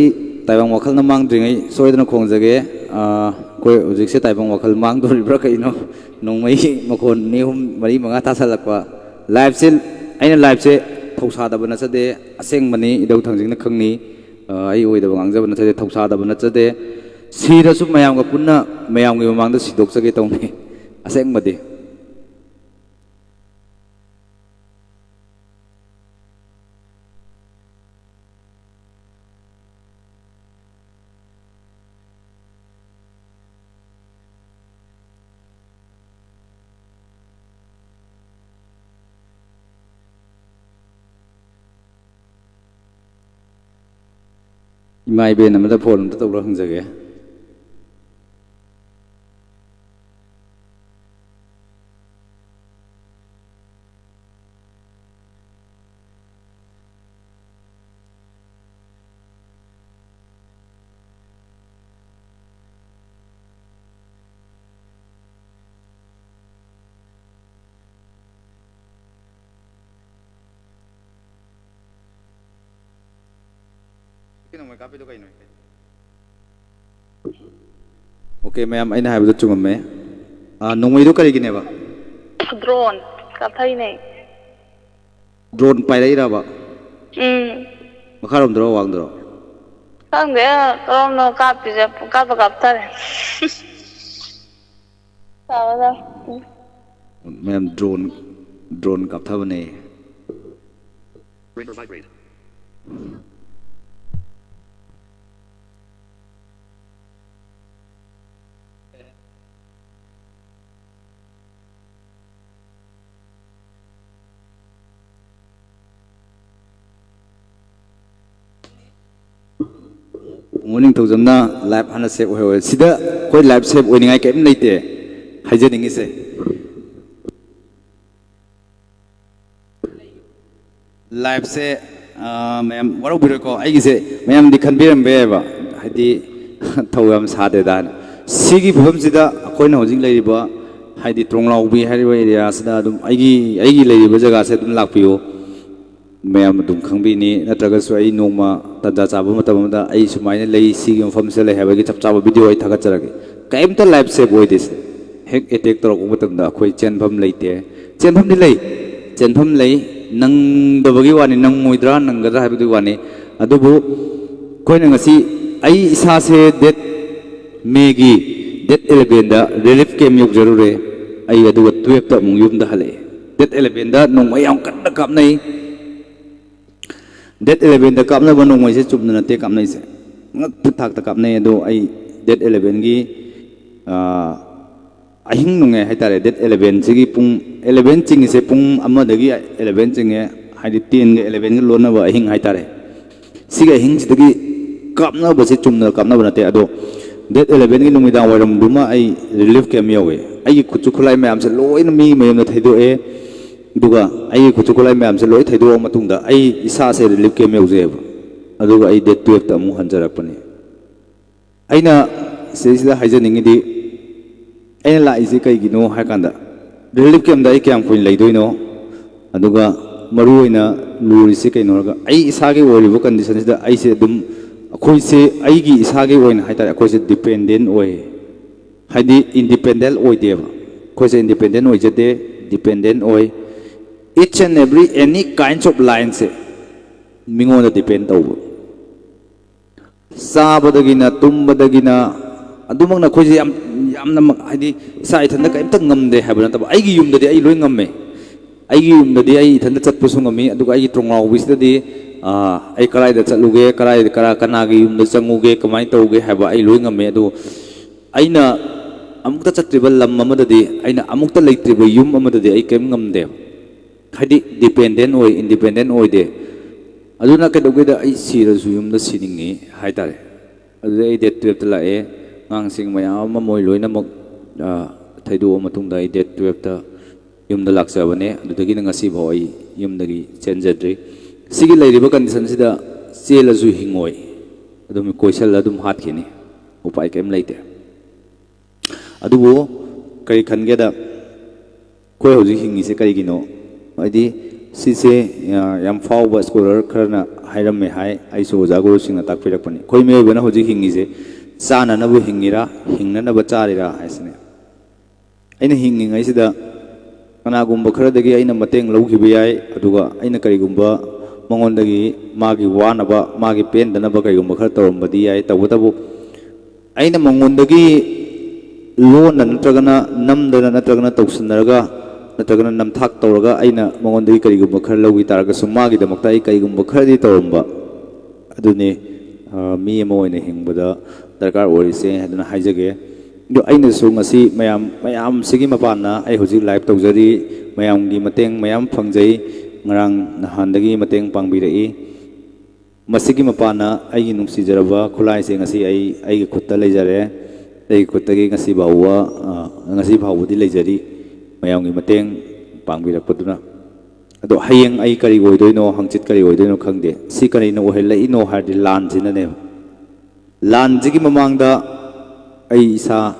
ꯇꯥꯏꯕꯪ ꯋꯥꯈꯜꯅ ꯃꯥꯡꯗ꯭ꯔꯤꯉꯩ ꯁꯣꯏꯗꯅ ꯈꯣꯡꯖꯒꯦ꯫ ꯑꯥ, ꯑꯩꯈꯣꯏ ꯍꯧꯖꯤꯛꯁꯦ ꯇꯥꯏꯕꯪ ꯋꯥꯈꯜ ꯃꯥꯡꯗꯣꯔꯤꯕ꯭ꯔꯥ ꯀꯩꯅꯣ? ꯅꯣꯡꯃꯩ ꯃꯈꯣꯟ ꯑꯅꯤ, ꯑꯍꯨꯝ, ꯃꯔꯤ, ꯃꯉꯥ ꯇꯥꯁꯜꯂꯛꯄ꯫ Live ꯁꯦ, ꯑꯩꯅ live ꯁꯦ ꯊꯧꯁꯥꯗꯕ ꯅꯠꯆꯗꯦ, ꯑꯁꯦꯡꯕꯅꯤ, ꯏꯙꯧ ꯊꯥꯡꯖꯤꯡꯅ ꯈꯪꯅꯤ꯫ ꯑꯥ, ꯑꯩ ꯑꯣꯏꯗꯕ ꯉꯥꯡꯖꯕ ꯅꯠꯆꯗꯦ, ꯊꯧꯁꯥꯗꯕ ꯅꯠꯆꯗꯦ꯫ ꯁꯤꯔꯁꯨ ꯃꯌꯥꯝꯒ ꯄꯨꯟꯅ ꯃꯌꯥꯝꯒꯤ ꯃꯃꯥꯡꯗ ꯁꯤꯗꯣꯛꯆꯒꯦ ꯇꯧꯅꯤ꯫ ꯑꯁꯦꯡꯕꯗꯤ꯫ ꯏꯃꯥ ꯏꯕꯦꯟ ꯑꯃꯗ ꯐꯣꯟ ꯑꯝꯇ ꯇꯧꯔ ꯍꯪꯖꯒꯦ꯫ ꯑꯣꯀꯦ, ꯃꯌꯥꯝ, ꯑꯩꯅ ꯍꯥꯏꯕꯗꯣ ꯆꯨꯝꯃꯝꯃꯦ꯫ ꯑꯥ, ꯅꯣꯡꯃꯩꯗꯣ ꯀꯔꯤꯒꯤꯅꯦꯕ? ꯗ꯭ꯔꯣꯟ ꯀꯥꯞꯊꯩꯅꯦ꯫ ꯗ꯭ꯔꯣꯟ ꯄꯥꯏꯔꯛꯏꯔꯕ? ꯎꯝ꯫ ꯃꯈꯥꯔꯣꯝꯗꯔꯣ, ꯋꯥꯡꯗꯔꯣ? ꯈꯪꯗꯦ, ꯀꯔꯣꯝꯅꯣ ꯀꯥꯞꯄꯤꯁꯦ, ꯄꯨꯡꯀꯥꯞꯇ ꯀꯥꯞꯊꯔꯦ꯫ ꯇꯥꯕꯗ꯫ ꯃꯌꯥꯝ ꯗ꯭ꯔꯣꯟ, ꯗ꯭ꯔꯣꯟ ꯀꯥꯞꯊꯕꯅꯦ꯫ ꯄꯨꯡꯉꯣ ꯅꯤꯡꯊꯧꯖꯝꯅ ꯂꯥꯏꯐ ꯍꯥꯟꯅ ꯁꯦꯞ ꯑꯣꯏꯍꯧꯋꯦ꯫ ꯁꯤꯗ ꯑꯩꯈꯣꯏ ꯂꯥꯏꯐ ꯁꯦꯞ ꯑꯣꯏꯅꯤꯡꯉꯥꯏ ꯀꯔꯤꯝ ꯂꯩꯇꯦ ꯍꯥꯏꯖꯅꯤꯡꯉꯤꯁꯦ꯫ ꯂꯥꯏꯐꯁꯦ, ꯑꯥ, ꯃꯌꯥꯝ ꯋꯥꯔꯧꯕꯤꯔꯣꯏꯀꯣ, ꯑꯩꯒꯤꯁꯦ ꯃꯌꯥꯝꯗꯤ ꯈꯟꯕꯤꯔꯝꯕ ꯌꯥꯏꯑꯕ, ꯍꯥꯏꯗꯤ ꯊꯧ ꯌꯥꯝ ꯁꯥꯗꯦꯗ ꯍꯥꯏꯅ꯫ ꯁꯤꯒꯤ ꯐꯤꯕꯝꯁꯤꯗ ꯑꯩꯈꯣꯏꯅ ꯍꯧꯖꯤꯛ ꯂꯩꯔꯤꯕ, ꯍꯥꯏꯗꯤ ꯇ꯭ꯔꯣꯡꯂꯥꯎꯕꯤ ꯍꯥꯏꯔꯤꯕ ꯑꯦꯔꯤꯌꯥꯁꯤꯗ ꯑꯗꯨꯝ ꯑꯩꯒꯤ, ꯑꯩꯒꯤ ꯂꯩꯔꯤꯕ ꯖꯒꯥꯁꯦ ꯑꯗꯨꯝ ꯂꯥꯛꯄꯤꯌꯨ꯫ ꯃꯌꯥꯝ ꯑꯗꯨꯝ ꯈꯪꯕꯤꯅꯤ, ꯅꯠꯇ꯭ꯔꯒꯁꯨ ꯑꯩ ꯅꯣꯡꯃ ꯇꯥꯟꯖꯥ ꯆꯥꯕ ꯃꯇꯝ ꯑꯃꯗ ꯑꯩ ꯁꯨꯃꯥꯏꯅ ꯂꯩ, ꯁꯤꯒꯤ ꯃꯐꯝꯁꯤꯗ ꯂꯩ ꯍꯥꯏꯕꯒꯤ ꯆꯞ ꯆꯥꯕ ꯚꯤꯗꯤꯑꯣ ꯑꯩ ꯊꯥꯒꯠꯆꯔꯛꯀꯦ꯫ ꯀꯔꯤꯝꯇ ꯂꯥꯏꯐ ꯁꯦꯞ ꯑꯣꯏꯗꯦ ꯁꯤꯗ꯫ ꯍꯦꯛ ꯑꯦꯇꯦꯛ ꯇꯧꯔꯛꯄ ꯃꯇꯝꯗ ꯑꯩꯈꯣꯏ ꯆꯦꯟꯐꯝ ꯂꯩꯇꯦ꯫ ꯆꯦꯟꯐꯝꯗꯤ ꯂꯩ, ꯆꯦꯟꯐꯝ ꯂꯩ, ꯅꯪꯗꯕꯒꯤ ꯋꯥꯅꯤ, ꯅꯪꯉꯣꯏꯗ꯭ꯔꯥ ꯅꯪꯒꯗ꯭ꯔꯥ ꯍꯥꯏꯕꯗꯨꯒꯤ ꯋꯥꯅꯤ꯫ ꯑꯗꯨꯕꯨ ꯑꯩꯈꯣꯏꯅ ꯉꯁꯤ, ꯑꯩ ꯏꯁꯥꯁꯦ ꯗꯦꯠ, ꯃꯦꯒꯤ ꯗꯦꯠ ꯑꯦꯂꯚꯦꯟꯗ ꯔꯤꯂꯤꯐ ꯀꯦꯝ ꯌꯧꯖꯔꯨꯔꯦ꯫ ꯑꯩ ꯑꯗꯨꯒ ꯇꯨꯌꯦꯜꯞꯇ ꯑꯃꯨꯛ ꯌꯨꯝꯗ ꯍꯜꯂꯛꯑꯦ꯫ ꯗꯦꯠ ꯑꯦꯂꯚꯦꯟꯗ ꯅꯣꯡꯃꯩ ꯌꯥꯝ ꯀꯟꯅ ꯀꯥꯞꯅꯩ꯫ ꯗꯦꯠ ꯑꯦꯂꯚꯦꯟꯗ ꯀꯥꯞꯅꯕ ꯅꯣꯡꯃꯩꯁꯦ ꯆꯨꯝꯅ ꯅꯠꯇꯦ ꯀꯥꯞꯅꯩꯁꯦ, ꯉꯛꯄ ꯊꯥꯛꯇ ꯀꯥꯞꯅꯩ꯫ ꯑꯗꯣ ꯑꯩ ꯗꯦꯠ ꯑꯦꯂꯚꯦꯟꯒꯤ ꯑꯍꯤꯡ ꯅꯣꯡꯌꯥꯏ ꯍꯥꯏꯇꯥꯔꯦ, ꯗꯦꯠ ꯑꯦꯂꯚꯦꯟꯁꯤꯒꯤ ꯄꯨꯡ ꯑꯦꯂꯚꯦꯟ ꯆꯤꯡꯉꯤꯁꯦ, ꯄꯨꯡ ꯑꯃꯗꯒꯤ ꯑꯦꯂꯚꯦꯟ ꯆꯤꯡꯉꯦ, ꯍꯥꯏꯗꯤ ꯇꯦꯟꯒ ꯑꯦꯂꯚꯦꯟꯒ ꯂꯣꯟꯅꯕ ꯑꯍꯤꯡ ꯍꯥꯏꯇꯥꯔꯦ꯫ ꯁꯤꯒꯤ ꯑꯍꯤꯡꯁꯤꯗꯒꯤ ꯀꯥꯞꯅꯕꯁꯦ ꯆꯨꯝꯅ ꯀꯥꯞꯅꯕ ꯅꯠꯇꯦ, ꯑꯗꯣ ꯗꯦꯠ ꯑꯦꯂꯚꯦꯟꯒꯤ ꯅꯨꯃꯤꯗꯥꯡ ꯋꯥꯏꯔꯝꯗꯨꯃ ꯑꯩ ꯔꯤꯂꯤꯐ ꯀꯦꯝ ꯌꯧꯋꯦ꯫ ꯑꯩꯒꯤ ꯈꯨꯠꯁꯨ ꯈꯨꯠꯂꯥꯏ ꯃꯌꯥꯝꯁꯦ ꯂꯣꯏꯅ ꯃꯤ ꯃꯌꯨꯝꯗ ꯊꯩꯗꯣꯛꯑꯦ꯫ ꯑꯗꯨꯒ ꯑꯩꯒꯤ ꯈꯨꯠꯁꯨ ꯈꯨꯠꯂꯥꯏ ꯃꯌꯥꯝꯁꯦ ꯂꯣꯏ ꯊꯩꯗꯣꯛꯑ ꯃꯇꯨꯡꯗ ꯑꯩ ꯏꯁꯥꯁꯦ ꯔꯤꯂꯤꯐ ꯀꯦꯝ ꯌꯧꯖꯩꯑꯕ꯫ ꯑꯗꯨꯒ ꯑꯩ ꯗꯦꯠ ꯇꯨꯌꯦꯜꯞꯇ ꯑꯃꯨꯛ ꯍꯟꯖꯔꯛꯄꯅꯤ꯫ ꯑꯩꯅ ꯁꯤꯗꯩꯁꯤꯗ ꯍꯥꯏꯖꯅꯤꯡꯉꯤꯗꯤ, ꯑꯩꯅ ꯂꯥꯛꯏꯁꯦ ꯀꯩꯒꯤꯅꯣ ꯍꯥꯏ ꯀꯥꯟꯗ, ꯔꯤꯂꯤꯐ ꯀꯦꯝꯗ ꯑꯩ ꯀꯌꯥꯝ ꯀꯨꯏꯅ ꯂꯩꯗꯣꯏꯅꯣ, ꯑꯗꯨꯒ ꯃꯔꯨꯑꯣꯏꯅ ꯂꯨꯔꯤꯁꯦ ꯀꯩꯅꯣ ꯍꯥꯏꯔꯒ, ꯑꯩ ꯏꯁꯥꯒꯤ ꯑꯣꯏꯔꯤꯕ ꯀꯟꯗꯤꯁꯟꯁꯤꯗ ꯑꯩꯁꯦ ꯑꯗꯨꯝ, ꯑꯩꯈꯣꯏꯁꯦ, ꯑꯩꯒꯤ ꯏꯁꯥꯒꯤ ꯑꯣꯏꯅ ꯍꯥꯏꯇꯥꯔꯦ, ꯑꯩꯈꯣꯏꯁꯦ ꯗꯤꯄꯦꯟꯗꯦꯟ ꯑꯣꯏ, ꯍꯥꯏꯗꯤ ꯏꯟꯗꯤꯄꯦꯟꯗꯦꯟ ꯑꯣꯏꯗꯦꯕ꯫ ꯑꯩꯈꯣꯏꯁꯦ ꯏꯟꯗꯤꯄꯦꯟꯗꯦꯟ ꯑꯣꯏꯖꯗꯦ, ꯗꯤꯄꯦꯟꯗꯦꯟ ꯑꯣꯏ꯫ Each and every, any kinds of lineꯁꯦ ꯃꯤꯉꯣꯟꯗ ꯗꯤꯄꯦꯟ ꯇꯧꯕ꯫ ꯆꯥꯕꯗꯒꯤꯅ, ꯇꯨꯝꯕꯗꯒꯤꯅ, ꯑꯗꯨꯃꯛꯅ ꯑꯩꯈꯣꯏꯁꯦ ꯌꯥꯝ, ꯌꯥꯝꯅ ꯃ-, ꯍꯥꯏꯗꯤ ꯏꯁꯥ ꯏꯊꯟꯗ ꯀꯔꯤꯝꯇ ꯉꯝꯗꯦ ꯍꯥꯏꯕ ꯅꯠꯇꯕ, ꯑꯩꯒꯤ ꯌꯨꯝꯗꯗꯤ ꯑꯩ ꯂꯣꯏ ꯉꯝꯃꯦ꯫ ꯑꯩꯒꯤ ꯌꯨꯝꯗꯗꯤ ꯑꯩ ꯏꯊꯟꯗ ꯆꯠꯄꯁꯨ ꯉꯝꯃꯤ, ꯑꯗꯨꯒ ꯑꯩꯒꯤ ꯇꯣꯡꯉꯥꯎꯕꯤꯁꯤꯗꯗꯤ, ꯑꯥ, ꯑꯩ ꯀꯗꯥꯏꯗ ꯆꯠꯂꯨꯒꯦ, ꯀꯗꯥꯏꯗ, ꯀꯔꯥ-, ꯀꯅꯥꯒꯤ ꯌꯨꯝꯗ ꯆꯪꯉꯨꯒꯦ, ꯀꯃꯥꯏꯅ ꯇꯧꯒꯦ ꯍꯥꯏꯕ ꯑꯩ ꯂꯣꯏ ꯉꯝꯃꯦ꯫ ꯑꯗꯨ ꯑꯩꯅ ꯑꯃꯨꯛꯇ ꯆꯠꯇ꯭ꯔꯤꯕ ꯂꯝ ꯑꯃꯗꯗꯤ ꯑꯩꯅ ꯑꯃꯨꯛꯇ ꯂꯩꯇ꯭ꯔꯤꯕ ꯌꯨꯝ ꯑꯃꯗꯗꯤ ꯑꯩ ꯀꯔꯤꯝ ꯉꯝꯗꯦꯕ꯫ ꯍꯥꯏꯗꯤ ꯗꯤꯄꯦꯟꯗꯦꯟ ꯑꯣꯏ, ꯏꯟꯗꯤꯄꯦꯟꯗꯦꯟ ꯑꯣꯏꯗꯦ꯫ ꯑꯗꯨꯅ ꯀꯩꯗꯧꯒꯦꯗ ꯑꯩ ꯁꯤꯔꯁꯨ ꯌꯨꯝꯗ ꯁꯤꯅꯤꯡꯉꯤ ꯍꯥꯏꯇꯥꯔꯦ꯫ ꯑꯗꯨꯗꯩ ꯑꯩ ꯗꯦꯠ ꯇꯨꯌꯦꯜꯞꯇ ꯂꯥꯛꯑꯦ꯫ ꯑꯉꯥꯡꯁꯤꯡ ꯃꯌꯥꯝ ꯑꯃ ꯃꯣꯏ ꯂꯣꯏꯅꯃꯛ, ꯑ, ꯊꯩꯗꯣꯛꯑ ꯃꯇꯨꯡꯗ ꯑꯩ ꯗꯦꯠ ꯇꯨꯌꯦꯜꯞꯇ ꯌꯨꯝꯗ ꯂꯥꯛꯆꯕꯅꯦ꯫ ꯑꯗꯨꯗꯒꯤꯅ ꯉꯁꯤꯐꯥꯎ ꯑꯩ ꯌꯨꯝꯗꯒꯤ ꯆꯦꯟꯖꯗ꯭ꯔꯤ꯫ ꯁꯤꯒꯤ ꯂꯩꯔꯤꯕ ꯀꯟꯗꯤꯁꯟꯁꯤꯗ ꯆꯦꯜꯂꯁꯨ ꯍꯤꯡꯉꯣꯏ, ꯑꯗꯨꯝ ꯀꯣꯏꯁꯜꯂ ꯑꯗꯨꯝ ꯍꯥꯠꯈꯤꯅꯤ, ꯎꯄꯥꯏ ꯀꯔꯤꯝ ꯂꯩꯇꯦ꯫ ꯑꯗꯨꯕꯨ ꯀꯔꯤ ꯈꯟꯒꯦꯗ, ꯑꯩꯈꯣꯏ ꯍꯧꯖꯤꯛ ꯍꯤꯡꯉꯤꯁꯦ ꯀꯔꯤꯒꯤꯅꯣ? ꯍꯥꯏꯗꯤ ꯁꯤꯁꯦ, ꯑ, ꯌꯥꯝ ꯐꯥꯎꯕ ꯁ꯭ꯀꯣꯂꯔ ꯈꯔꯅ ꯍꯥꯏꯔꯝꯃꯦ ꯍꯥꯏ, ꯑꯩꯁꯨ ꯑꯣꯖꯥ ꯒꯨꯔꯨꯁꯤꯡꯅ ꯇꯥꯛꯄꯤꯔꯛꯄꯅꯤ꯫ ꯑꯩꯈꯣꯏ ꯃꯤꯑꯣꯏꯕꯅ ꯍꯧꯖꯤꯛ ꯍꯤꯡꯉꯤꯁꯦ ꯆꯥꯅꯅꯕ ꯍꯤꯡꯉꯤꯔꯥ, ꯍꯤꯡꯅꯅꯕ ꯆꯥꯔꯤꯔꯥ ꯍꯥꯏꯁꯤꯅꯦ꯫ ꯑꯩꯅ ꯍꯤꯡꯉꯤꯉꯩꯁꯤꯗ ꯀꯅꯥꯒꯨꯝꯕ ꯈꯔꯗꯒꯤ ꯑꯩꯅ ꯃꯇꯦꯡ ꯂꯧꯈꯤꯕ ꯌꯥꯏ, ꯑꯗꯨꯒ ꯑꯩꯅ ꯀꯔꯤꯒꯨꯝꯕ ꯃꯉꯣꯟꯗꯒꯤ ꯃꯥꯒꯤ ꯋꯥꯅꯕ, ꯃꯥꯒꯤ ꯄꯦꯟꯗꯅꯕ ꯀꯔꯤꯒꯨꯝꯕ ꯈꯔ ꯇꯧꯔꯝꯕꯗꯤ ꯌꯥꯏ꯫ ꯇꯧꯕꯇꯕꯨ ꯑꯩꯅ ꯃꯉꯣꯟꯗꯒꯤ ꯂꯣꯟꯅ ꯅꯠꯇ꯭ꯔꯒꯅ ꯅꯝꯗꯅ ꯅꯠꯇ꯭ꯔꯒꯅ ꯇꯧꯁꯤꯟꯅꯔꯒ ꯅꯠꯇ꯭ꯔꯒꯅ ꯅꯝꯊꯥꯛ ꯇꯧꯔꯒ ꯑꯩꯅ ꯃꯉꯣꯟꯗꯒꯤ ꯀꯔꯤꯒꯨꯝꯕ ꯈꯔ ꯂꯧꯈꯤ ꯇꯥꯔꯒꯁꯨ, ꯃꯥꯒꯤꯗꯃꯛꯇ ꯑꯩ ꯀꯔꯤꯒꯨꯝꯕ ꯈꯔꯗꯤ ꯇꯧꯔꯝꯕ ꯑꯗꯨꯅꯤ, ꯑ, ꯃꯤ ꯑꯃ ꯑꯣꯏꯅ ꯍꯤꯡꯕꯗ ꯗꯔꯀꯥꯔ ꯑꯣꯏꯔꯤꯁꯦ ꯍꯥꯏꯗꯅ ꯍꯥꯏꯖꯒꯦ꯫ ꯑꯗꯣ ꯑꯩꯅꯁꯨ ꯉꯁꯤ ꯃꯌꯥꯝ, ꯃꯌꯥꯝꯁꯤꯒꯤ ꯃꯄꯥꯟꯅ ꯑꯩ ꯍꯧꯖꯤꯛ live ꯇꯧꯖꯔꯤ, ꯃꯌꯥꯝꯒꯤ ꯃꯇꯦꯡ ꯃꯌꯥꯝ ꯐꯪꯖꯩ, ꯉꯔꯥꯡ ꯅꯍꯥꯟꯗꯒꯤ ꯃꯇꯦꯡ ꯄꯥꯡꯕꯤꯔꯛꯏ꯫ ꯃꯁꯤꯒꯤ ꯃꯄꯥꯟꯅ ꯑꯩꯒꯤ ꯅꯨꯡꯁꯤꯖꯔꯕ ꯈꯨꯠꯂꯥꯏꯁꯦ ꯉꯁꯤ ꯑꯩ ꯑꯩꯒꯤ ꯈꯨꯠꯇ ꯂꯩꯖꯔꯦ꯫ ꯑꯩꯒꯤ ꯈꯨꯠꯇꯒꯤ ꯉꯁꯤ ꯐꯥꯎꯕ, ꯑ, ꯉꯁꯤ ꯐꯥꯎꯕꯗꯤ ꯂꯩꯖꯔꯤ, ꯃꯌꯥꯝꯒꯤ ꯃꯇꯦꯡ ꯄꯥꯡꯕꯤꯔꯛꯄꯗꯨꯅ꯫ ꯑꯗꯣ ꯍꯌꯦꯡ ꯑꯩ ꯀꯔꯤ ꯑꯣꯏꯗꯣꯏꯅꯣ, ꯍꯪꯆꯤꯠ ꯀꯔꯤ ꯑꯣꯏꯗꯣꯏꯅꯣ ꯈꯪꯗꯦ꯫ ꯁꯤ ꯀꯔꯤꯅ ꯑꯣꯏꯍꯜꯂꯛꯏꯅꯣ ꯍꯥꯏꯔꯗꯤ ꯂꯥꯟꯁꯤꯅꯅꯦꯕ꯫ ꯂꯥꯟꯁꯤꯒꯤ ꯃꯃꯥꯡꯗ ꯑꯩ ꯏꯁꯥ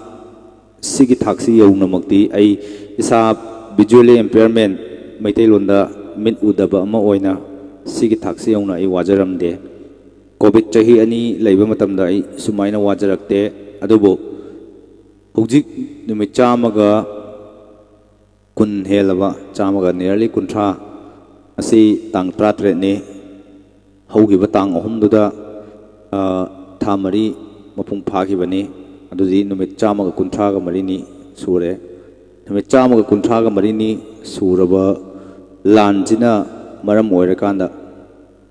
ꯁꯤꯒꯤ ꯊꯥꯛꯁꯤ ꯌꯧꯅꯃꯛꯇꯤ ꯑꯩ ꯏꯁꯥ visually impairment, ꯃꯩꯇꯩꯂꯣꯟꯗ ꯃꯤꯠ ꯎꯗꯕ ꯑꯃ ꯑꯣꯏꯅ ꯁꯤꯒꯤ ꯊꯥꯛꯁꯤ ꯌꯧꯅ ꯑꯩ ꯋꯥꯖꯔꯝꯗꯦ꯫ COVID ꯆꯍꯤ ꯑꯅꯤ ꯂꯩꯕ ꯃꯇꯝꯗ ꯑꯩ ꯁꯨꯃꯥꯏꯅ ꯋꯥꯖꯔꯛꯇꯦ꯫ ꯑꯗꯨꯕꯨ ꯍꯧꯖꯤꯛ ꯅꯨꯃꯤꯠ ꯆꯥꯝꯃꯒ ꯀꯨꯟ ꯍꯦꯜꯂꯕ, ꯆꯥꯝꯃꯒ nearly ꯀꯨꯟꯊ꯭ꯔꯥ, ꯉꯁꯤ ꯇꯥꯡ ꯇꯔꯥꯇꯔꯦꯠꯅꯤ꯫ ꯍꯧꯈꯤꯕ ꯇꯥꯡ ꯑꯍꯨꯝꯗꯨꯗ, ꯑ, ꯊꯥ ꯃꯔꯤ ꯃꯄꯨꯡ ꯐꯥꯈꯤꯕꯅꯤ꯫ ꯑꯗꯨꯗꯤ ꯅꯨꯃꯤꯠ ꯆꯥꯝꯃꯒ ꯀꯨꯟꯊ꯭ꯔꯥꯒ ꯃꯔꯤꯅꯤ ꯁꯨꯔꯦ꯫ ꯅꯨꯃꯤꯠ ꯆꯥꯝꯃꯒ ꯀꯨꯟꯊ꯭ꯔꯥꯒ ꯃꯔꯤꯅꯤ ꯁꯨꯔꯕ ꯂꯥꯟꯁꯤꯅ ꯃꯔꯝ ꯑꯣꯏꯔꯀꯥꯟꯗ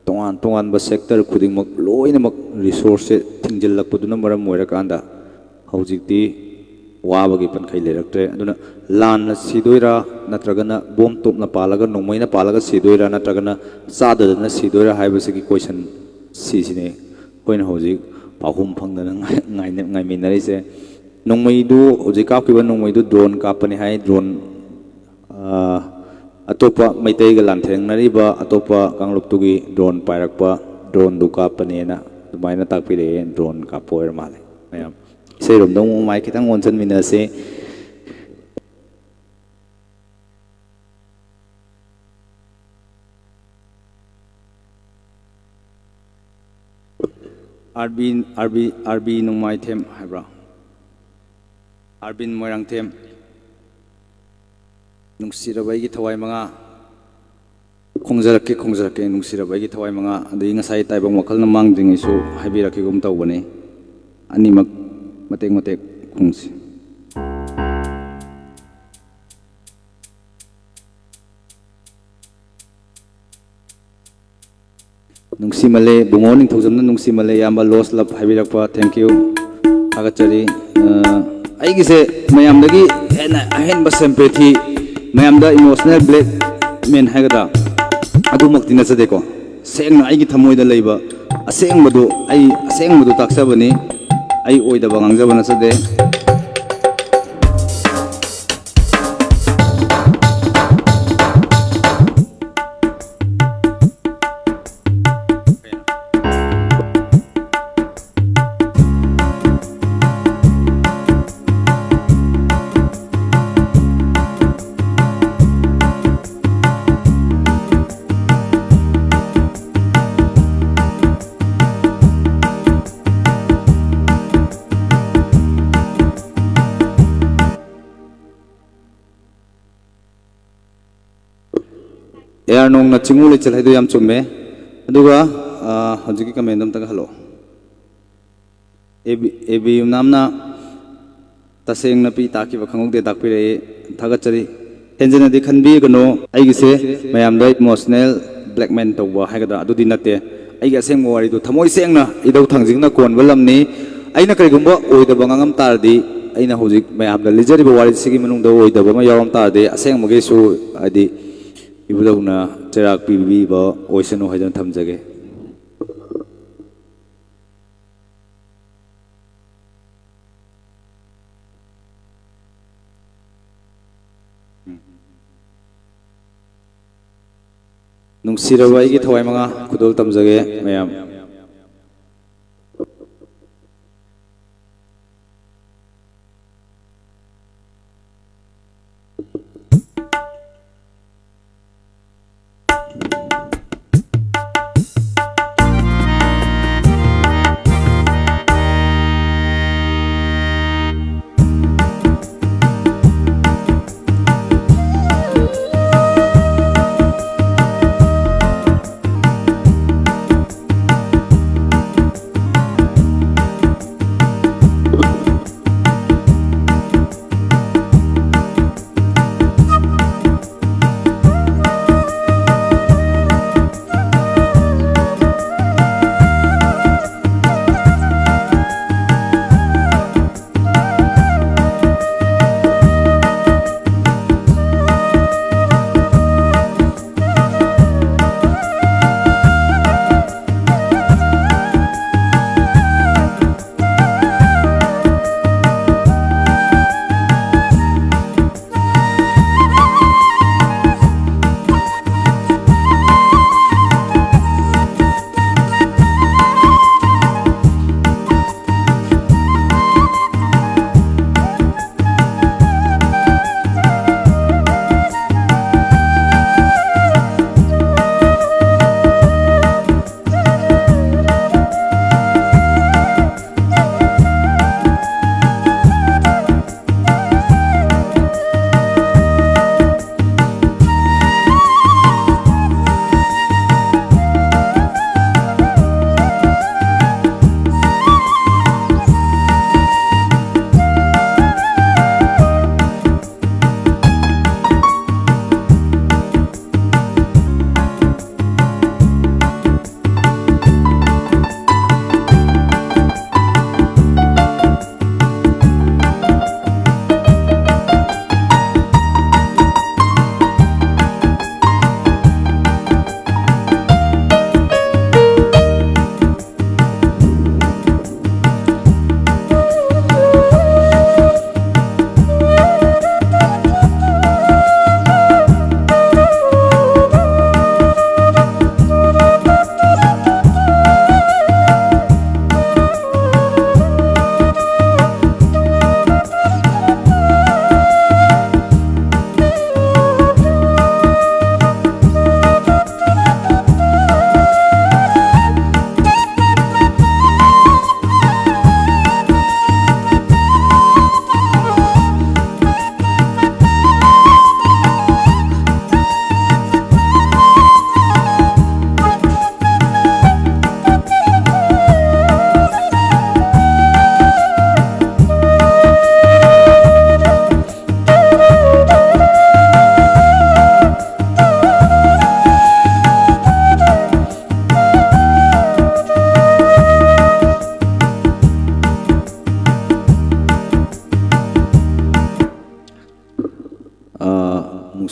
ꯇꯣꯉꯥꯟ ꯇꯣꯉꯥꯟꯕ sector ꯈꯨꯗꯤꯡꯃꯛ ꯂꯣꯏꯅꯃꯛ resource ꯁꯦ ꯊꯤꯡꯖꯤꯜꯂꯛꯄꯗꯨꯅ ꯃꯔꯝ ꯑꯣꯏꯔꯀꯥꯟꯗ ꯍꯧꯖꯤꯛꯇꯤ ꯋꯥꯕꯒꯤ ꯄꯟꯈꯩ ꯂꯩꯔꯛꯇ꯭ꯔꯦ꯫ ꯑꯗꯨꯅ ꯂꯥꯟꯅ ꯁꯤꯗꯣꯏꯔꯥ, ꯅꯠꯇ꯭ꯔꯒꯅ ꯕꯣꯝ ꯇꯣꯞꯅ ꯄꯥꯜꯂꯒ, ꯅꯣꯡꯃꯩꯅ ꯄꯥꯜꯂꯒ ꯁꯤꯗꯣꯏꯔꯥ, ꯅꯠꯇ꯭ꯔꯒꯅ ꯆꯥꯗꯗꯅ ꯁꯤꯗꯣꯏꯔꯥ ꯍꯥꯏꯕꯁꯤꯒꯤ question ꯁꯤꯁꯤꯅꯤ ꯑꯩꯈꯣꯏꯅ ꯍꯧꯖꯤꯛ ꯄꯥꯎꯈꯨꯝ ꯐꯪꯗꯅ ꯉꯥꯏ-, ꯉꯥꯏꯅ-, ꯉꯥꯏꯃꯤꯟꯅꯔꯤꯁꯦ꯫ ꯅꯣꯡꯃꯩꯗꯨ, ꯍꯧꯖꯤꯛ ꯀꯥꯞꯈꯤꯕ ꯅꯣꯡꯃꯩꯗꯨ drone ꯀꯥꯞꯄꯅꯤ ꯍꯥꯏ꯫ Drone, ꯑ, ꯑꯇꯣꯞꯄ ꯃꯩꯇꯩꯒ ꯂꯥꯟꯊꯦꯡꯅꯔꯤꯕ ꯑꯇꯣꯞꯄ ꯀꯥꯡꯂꯨꯞꯇꯨꯒꯤ drone ꯄꯥꯏꯔꯛꯄ, drone ꯗꯨ ꯀꯥꯞꯄꯅꯦꯅ ꯑꯗꯨꯃꯥꯏꯅ ꯇꯥꯛꯄꯤꯔꯛꯑꯦ꯫ Drone ꯀꯥꯞꯄ ꯑꯣꯏꯔ ꯃꯥꯜꯂꯦ ꯃꯌꯥꯝ꯫ ꯏꯁꯩꯔꯣꯝꯗ ꯑꯃꯨꯛ ꯃꯥꯏ ꯈꯤꯇꯪ ꯑꯣꯟꯁꯤꯟꯃꯤꯟꯅꯁꯦ꯫ ꯑꯥꯔꯕꯤ, ꯑꯥꯔꯕꯤ, ꯑꯥꯔꯕꯤ ꯅꯣꯡꯃꯥꯏꯊꯦꯝ ꯍꯥꯏꯕ꯭ꯔꯥ? ꯑꯥꯔꯕꯤꯟ ꯃꯣꯏꯔꯥꯡꯊꯦꯝ꯫ ꯅꯨꯡꯁꯤꯔꯕ ꯑꯩꯒꯤ ꯊꯋꯥꯏ ꯃꯉꯥ꯫ ꯈꯣꯡꯖꯔꯛꯀꯦ, ꯈꯣꯡꯖꯔꯛꯀꯦ, ꯅꯨꯡꯁꯤꯔꯕ ꯑꯩꯒꯤ ꯊꯋꯥꯏ ꯃꯉꯥ꯫ ꯑꯗꯒꯤ ꯉꯁꯥꯏ ꯇꯥꯏꯕꯪ ꯋꯥꯈꯜꯅ ꯃꯥꯡꯗ꯭ꯔꯤꯉꯩꯁꯨ ꯍꯥꯏꯕꯤꯔꯛꯈꯤꯒꯨꯝ ꯇꯧꯕꯅꯤ꯫ ꯑꯅꯤꯃꯛ ꯃꯇꯦꯛ ꯃꯇꯦꯛ ꯈꯣꯡꯁꯤ꯫ ꯅꯨꯡꯁꯤꯃꯜꯂꯦ ꯕꯨꯡꯉꯣ ꯅꯤꯡꯊꯧꯖꯝꯅ, ꯅꯨꯡꯁꯤꯃꯜꯂꯦ ꯏꯌꯥꯝꯕ, ꯂꯣꯁ ꯂꯞ ꯍꯥꯏꯕꯤꯔꯛꯄ, thank you, ꯊꯥꯒꯠꯆꯔꯤ꯫ ꯑ, ꯑꯩꯒꯤꯁꯦ ꯃꯌꯥꯝꯗꯒꯤ ꯍꯦꯟꯅ ꯑꯍꯦꯟꯕ sympathy, ꯃꯌꯥꯝꯗ emotional blackmail ꯍꯥꯏꯒꯗ꯭ꯔꯥ, ꯑꯗꯨꯃꯛꯇꯤ ꯅꯠꯆꯗꯦꯀꯣ꯫ ꯁꯦꯡꯅ ꯑꯩꯒꯤ ꯊꯃꯣꯏꯗ ꯂꯩꯕ ꯑꯁꯦꯡꯕꯗꯨ, ꯑꯩ ꯑꯁꯦꯡꯕꯗꯨ ꯇꯥꯛꯆꯕꯅꯤ꯫ ꯑꯩ ꯑꯣꯏꯗꯕ ꯉꯥꯡꯖꯕ ꯅꯠꯆꯗꯦ꯫ ꯑꯦ ꯑꯥꯔ ꯅꯣꯡꯅ ꯆꯤꯡꯉꯨ ꯂꯩꯆꯜ ꯍꯥꯏꯗꯣ ꯌꯥꯝ ꯆꯨꯝꯃꯦ꯫ ꯑꯗꯨꯒ, ꯑ, ꯍꯧꯖꯤꯛꯀꯤ comment ꯑꯝꯇꯒ ꯍꯜꯂꯛꯑꯣ꯫ ꯑꯦ ꯕꯤ, ꯑꯦ ꯕꯤ ꯌꯨꯝꯅꯥꯝꯅ ꯇꯁꯦꯡꯅ ꯄꯤ ꯇꯥꯈꯤꯕ ꯈꯪꯍꯧꯗꯦ ꯇꯥꯛꯄꯤꯔꯛꯏ꯫ ꯊꯥꯒꯠꯆꯔꯤ꯫ ꯍꯦꯟꯖꯟꯅꯗꯤ ꯈꯟꯕꯤꯒꯅꯨ꯫ ꯑꯩꯒꯤꯁꯦ ꯃꯌꯥꯝꯗ emotional blackmail ꯇꯧꯕ ꯍꯥꯏꯒꯗ꯭ꯔꯥ ꯑꯗꯨꯗꯤ ꯅꯠꯇꯦ꯫ ꯑꯩꯒꯤ ꯑꯁꯦꯡꯕ ꯋꯥꯔꯤꯗꯨ ꯊꯃꯣꯏ ꯁꯦꯡꯅ ꯏꯙꯧ ꯊꯥꯡꯖꯤꯡꯅ ꯀꯣꯟꯕ ꯂꯝꯅꯤ꯫ ꯑꯩꯅ ꯀꯔꯤꯒꯨꯝꯕ ꯑꯣꯏꯗꯕ ꯉꯥꯡꯉꯝ ꯇꯥꯔꯗꯤ, ꯑꯩꯅ ꯍꯧꯖꯤꯛ ꯃꯌꯥꯝꯗ ꯂꯤꯖꯔꯤꯕ ꯋꯥꯔꯤꯁꯤꯒꯤ ꯃꯅꯨꯡꯗ ꯑꯣꯏꯗꯕ ꯑꯃ ꯌꯥꯎꯔꯝ ꯇꯥꯔꯗꯤ, ꯑꯁꯦꯡꯕꯒꯤꯁꯨ ꯍꯥꯏꯗꯤ ꯏꯕꯨꯙꯧꯅ ꯆꯩꯔꯥꯛ ꯄꯤꯕꯤꯕ ꯑꯣꯏꯁꯅꯨ ꯍꯥꯏꯗꯨꯅ ꯊꯝꯖꯒꯦ꯫ ꯅꯨꯡꯁꯤꯔꯕ ꯑꯩꯒꯤ ꯊꯋꯥꯏ ꯃꯉꯥ, ꯈꯨꯗꯣꯜ ꯇꯝꯖꯒꯦ ꯃꯌꯥꯝ꯫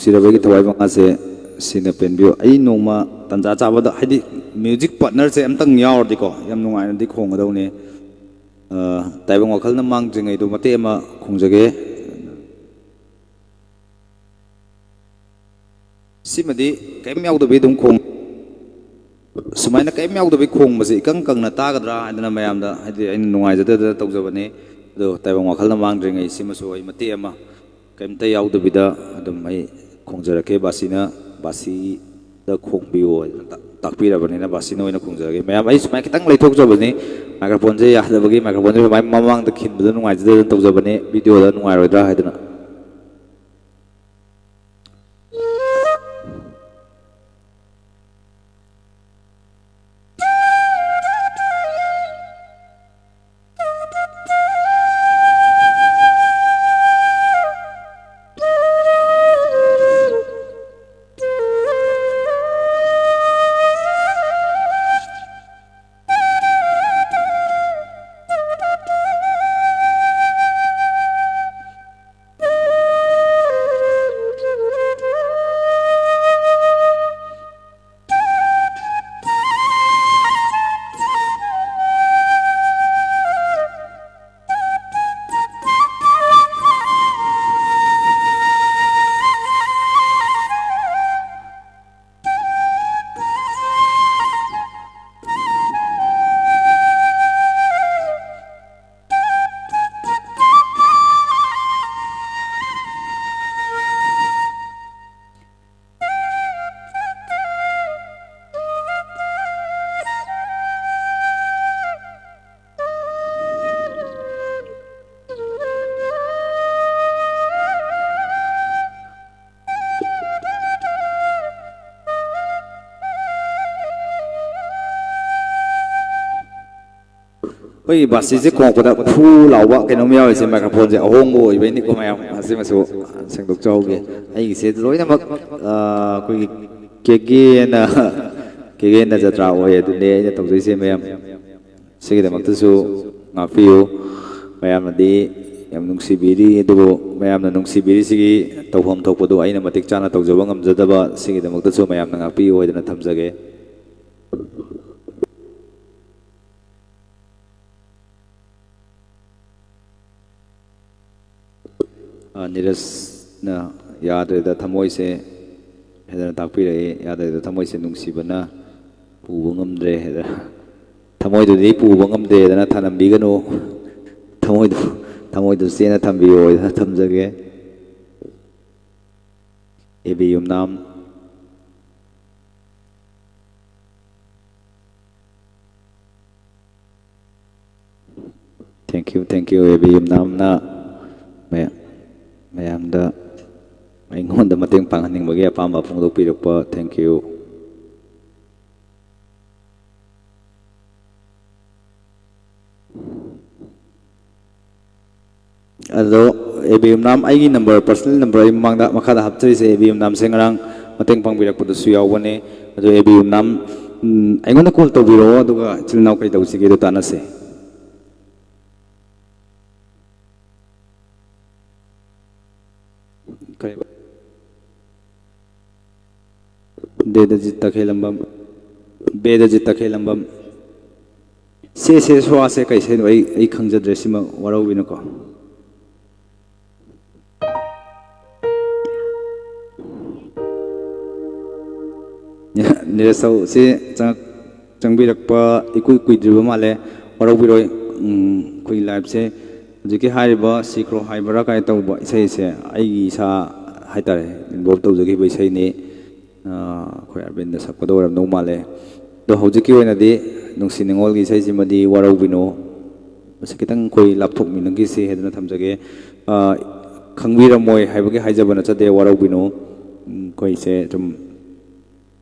ꯅꯨꯡꯁꯤꯔꯕꯒꯤ ꯊꯋꯥꯏ ꯃꯉꯥꯁꯦ ꯁꯤꯅ ꯄꯦꯟꯕꯤꯌꯨ꯫ ꯑꯩ ꯅꯣꯡꯃ ꯇꯟꯖꯥ ꯆꯥꯕꯗ, ꯍꯥꯏꯗꯤ, ꯃ꯭ꯌꯨꯖꯤꯛ ꯄꯥꯔꯠꯅꯔꯁꯦ ꯑꯝꯇꯪ ꯌꯥꯎꯔꯗꯤꯀꯣ, ꯌꯥꯝ ꯅꯨꯡꯉꯥꯏꯅꯗꯤ ꯈꯣꯡꯒꯗꯧꯅꯤ꯫ ꯑ, ꯇꯥꯏꯕꯪ ꯋꯥꯈꯜꯅ ꯃꯥꯡꯗ꯭ꯔꯤꯉꯩꯗꯣ ꯃꯇꯦꯛ ꯑꯃ ꯈꯣꯡꯖꯒꯦ꯫ ꯁꯤꯃꯗꯤ ꯀꯔꯤꯝ ꯌꯥꯎꯗꯕꯤ ꯑꯗꯨꯝ ꯈꯣꯡ-, ꯁꯨꯃꯥꯏꯅ ꯀꯔꯤꯝ ꯌꯥꯎꯗꯕꯤ ꯈꯣꯡꯕꯁꯦ ꯏꯀꯪ ꯀꯪꯅ ꯇꯥꯒꯗ꯭ꯔꯥ ꯍꯥꯏꯗꯅ ꯃꯌꯥꯝꯗ, ꯍꯥꯏꯗꯤ, ꯑꯩꯅ ꯅꯨꯡꯉꯥꯏꯖꯗꯗꯅ ꯇꯧꯖꯕꯅꯤ꯫ ꯑꯗꯣ ꯇꯥꯏꯕꯪ ꯋꯥꯈꯜꯅ ꯃꯥꯡꯗ꯭ꯔꯤꯉꯩ ꯁꯤꯃꯁꯨ ꯑꯩ ꯃꯇꯦꯛ ꯑꯃ ꯀꯔꯤꯝꯇ ꯌꯥꯎꯗꯕꯤꯗ ꯑꯗꯨꯝ ꯑꯩ ꯈꯣꯡꯖꯔꯛꯀꯦ꯫ ꯕꯥꯁꯤꯅ, ꯕꯥꯁꯤꯗ ꯈꯣꯡꯕꯤꯌꯨ ꯍꯥꯏꯗꯅ ꯇꯥꯛ-, ꯇꯥꯛꯄꯤꯔꯕꯅꯤꯅ ꯕꯥꯁꯤꯅ ꯑꯣꯏꯅ ꯈꯣꯡꯖꯔꯒꯦ꯫ ꯃꯌꯥꯝ, ꯑꯩ ꯁꯨꯃꯥꯏꯅ ꯈꯤꯇꯪ ꯂꯩꯊꯣꯛꯆꯕꯅꯤ꯫ ꯃꯥꯏꯀ꯭ꯔꯣꯐꯣꯟꯁꯦ ꯌꯥꯗꯕꯒꯤ ꯃꯥꯏꯀ꯭ꯔꯣꯐꯣꯟꯁꯦ ꯁꯨꯃꯥꯏꯅ ꯃꯃꯥꯡꯗ ꯈꯤꯟꯕꯗ ꯅꯨꯡꯉꯥꯏꯖꯗꯗꯅ ꯇꯧꯖꯕꯅꯤ꯫ ꯚꯤꯗꯤꯑꯣꯗ ꯅꯨꯡꯉꯥꯏꯔꯣꯏꯗ꯭ꯔꯥ ꯍꯥꯏꯗꯅ꯫ ꯑꯩꯈꯣꯏꯒꯤ ꯕꯥꯁꯤꯁꯦ ꯈꯣꯡꯉꯛꯄꯗ ꯐꯨ ꯂꯥꯎꯕ ꯀꯩꯅꯣꯝ ꯌꯥꯎꯔꯤꯁꯦ ꯃꯥꯏꯀ꯭ꯔꯣꯐꯣꯟꯁꯦ ꯑꯍꯣꯡꯕ ꯑꯣꯏꯕꯩꯅꯤꯀꯣ꯫ ꯃꯌꯥꯝ ꯑꯁꯤꯃꯁꯨ ꯁꯦꯡꯗꯣꯛꯆꯍꯧꯒꯦ꯫ ꯑꯩꯒꯤꯁꯦ ꯂꯣꯏꯅꯃꯛ, ꯑ, ꯑꯩꯈꯣꯏꯒꯤ ꯀꯦꯒꯦꯅ, ꯀꯦꯒꯦꯅ ꯖꯇ꯭ꯔꯥ ꯑꯣꯏ ꯑꯗꯨꯅꯦ ꯑꯩꯅ ꯇꯧꯖꯩꯁꯦ ꯃꯌꯥꯝ꯫ ꯁꯤꯒꯤꯗꯃꯛꯇꯁꯨ ꯉꯥꯛꯄꯤꯌꯨ꯫ ꯃꯌꯥꯝꯅꯗꯤ ꯌꯥꯝ ꯅꯨꯡꯁꯤꯕꯤꯔꯤ, ꯑꯗꯨꯕꯨ ꯃꯌꯥꯝꯅ ꯅꯨꯡꯁꯤꯕꯤꯔꯤꯁꯤꯒꯤ ꯇꯧꯐꯝ ꯊꯣꯛꯄꯗꯨ ꯑꯩꯅ ꯃꯇꯤꯛ ꯆꯥꯅ ꯇꯧꯖꯕ ꯉꯝꯖꯗꯕ, ꯁꯤꯒꯤꯗꯃꯛꯇꯁꯨ ꯃꯌꯥꯝꯅ ꯉꯥꯛꯄꯤꯌꯨ ꯍꯥꯏꯗꯅ ꯊꯝꯖꯒꯦ꯫ ꯑ, ꯅꯤꯔꯖꯅ ꯌꯥꯗ꯭ꯔꯦꯗ, ꯊꯃꯣꯏꯁꯦ ꯍꯥꯏꯗꯅ ꯇꯥꯛꯄꯤꯔꯛꯏ, ꯌꯥꯗ꯭ꯔꯦꯗ, ꯊꯃꯣꯏꯁꯦ ꯅꯨꯡꯁꯤꯕꯅ ꯄꯨꯕ ꯉꯝꯗ꯭ꯔꯦ ꯍꯥꯏꯗꯅ꯫ ꯊꯃꯣꯏꯗꯨꯗꯤ ꯄꯨꯕ ꯉꯝꯗꯦꯗꯅ ꯊꯅꯝꯕꯤꯒꯅꯨ꯫ ꯊꯃꯣꯏꯗꯨ, ꯊꯃꯣꯏꯗꯨ ꯆꯦꯅ ꯊꯝꯕꯤꯌꯣ ꯍꯥꯏꯗꯅ ꯊꯝꯖꯒꯦ꯫ A B Yumnam. Thank you, thank you, A B ꯌꯨꯝꯅꯥꯝꯅ ꯃꯌꯥ-, ꯃꯌꯥꯝꯗ ꯑꯩꯉꯣꯟꯗ ꯃꯇꯦꯡ ꯄꯥꯡꯍꯟꯅꯤꯡꯕꯒꯤ ꯑꯄꯥꯝꯕ ꯐꯣꯡꯗꯣꯛꯄꯤꯔꯛꯄ꯫ Thank you꯫ ꯑꯗꯣ ꯑꯦ ꯕꯤ ꯌꯨꯝꯅꯥꯝ, ꯑꯩꯒꯤ number, personal number ꯑꯩ ꯃꯃꯥꯡꯗ, ꯃꯈꯥꯗ ꯍꯥꯞꯆꯔꯤꯁꯦ, ꯑꯦ ꯕꯤ ꯌꯨꯝꯅꯥꯝꯁꯦ ꯉꯔꯥꯡ ꯃꯇꯦꯡ ꯄꯥꯡꯕꯤꯔꯛꯄꯗꯁꯨ ꯌꯥꯎꯕꯅꯦ꯫ ꯑꯗꯣ ꯑꯦ ꯕꯤ ꯌꯨꯝꯅꯥꯝ, ꯎꯝ, ꯑꯩꯉꯣꯟꯗ call ꯇꯧꯕꯤꯔꯛꯑꯣ, ꯑꯗꯨꯒ ꯏꯆꯤꯜ ꯏꯅꯥꯎ ꯀꯩ ꯇꯧꯁꯤꯒꯦꯗꯣ ꯇꯥꯟꯅꯁꯦ꯫ ꯀꯩꯕ? ꯕꯦꯗꯖꯤꯠ ꯇꯈꯦꯂꯝꯕꯝ, ꯕꯦꯗꯖꯤꯠ ꯇꯈꯦꯂꯝꯕꯝ꯫ ꯁꯦ, ꯁꯦ, ꯁ꯭ꯋꯥꯁꯦ ꯀꯩ ꯏꯁꯩꯅꯣ? ꯑꯩ, ꯑꯩ ꯈꯪꯖꯗ꯭ꯔꯦ, ꯁꯤꯃ ꯋꯥꯔꯧꯕꯤꯅꯨꯀꯣ꯫ ꯅꯤꯔꯖ ꯁꯥꯎꯁꯤ ꯆꯪꯉꯛ-, ꯆꯪꯕꯤꯔꯛꯄ ꯏꯀꯨꯏ ꯀꯨꯏꯗ꯭ꯔꯤꯕ ꯃꯥꯜꯂꯦ, ꯋꯥꯔꯧꯕꯤꯔꯣꯏ꯫ ꯎꯝ, ꯑꯩꯈꯣꯏꯒꯤ liveꯁꯦ ꯍꯧꯖꯤꯛꯀꯤ ꯍꯥꯏꯔꯤꯕ ꯁꯤꯈ꯭ꯔꯣ ꯍꯥꯏꯕ꯭ꯔꯥ ꯀꯥꯏꯅ ꯇꯧꯕ ꯏꯁꯩꯁꯦ ꯑꯩꯒꯤ ꯏꯁꯥ ꯍꯥꯏꯇꯥꯔꯦ, involve ꯇꯧꯖꯈꯤꯕ ꯏꯁꯩꯅꯤ꯫ ꯑꯥ, ꯑꯩꯈꯣꯏ ꯑꯔꯕꯤꯟꯗ ꯁꯛꯄꯗ ꯑꯣꯏꯔꯝꯗꯧ ꯃꯥꯜꯂꯦ꯫ ꯑꯗꯣ ꯍꯧꯖꯤꯛꯀꯤ ꯑꯣꯏꯅꯗꯤ ꯅꯨꯡꯁꯤ ꯅꯨꯡꯉꯣꯜꯒꯤ ꯏꯁꯩꯁꯤꯃꯗꯤ ꯋꯥꯔꯧꯕꯤꯅꯣ, ꯃꯁꯤ ꯈꯤꯇꯪ ꯑꯩꯈꯣꯏ ꯂꯥꯞꯊꯣꯛꯃꯤꯟꯅꯈꯤꯁꯤ ꯍꯥꯏꯗꯅ ꯊꯝꯖꯒꯦ꯫ ꯑꯥ, ꯈꯪꯕꯤꯔꯝꯃꯣꯏ ꯍꯥꯏꯕꯒꯤ ꯍꯥꯏꯖꯕ ꯅꯠꯆꯗꯦ, ꯋꯥꯔꯧꯕꯤꯅꯣ꯫ ꯎꯝ, ꯑꯩꯈꯣꯏꯁꯦ ꯁꯨꯝ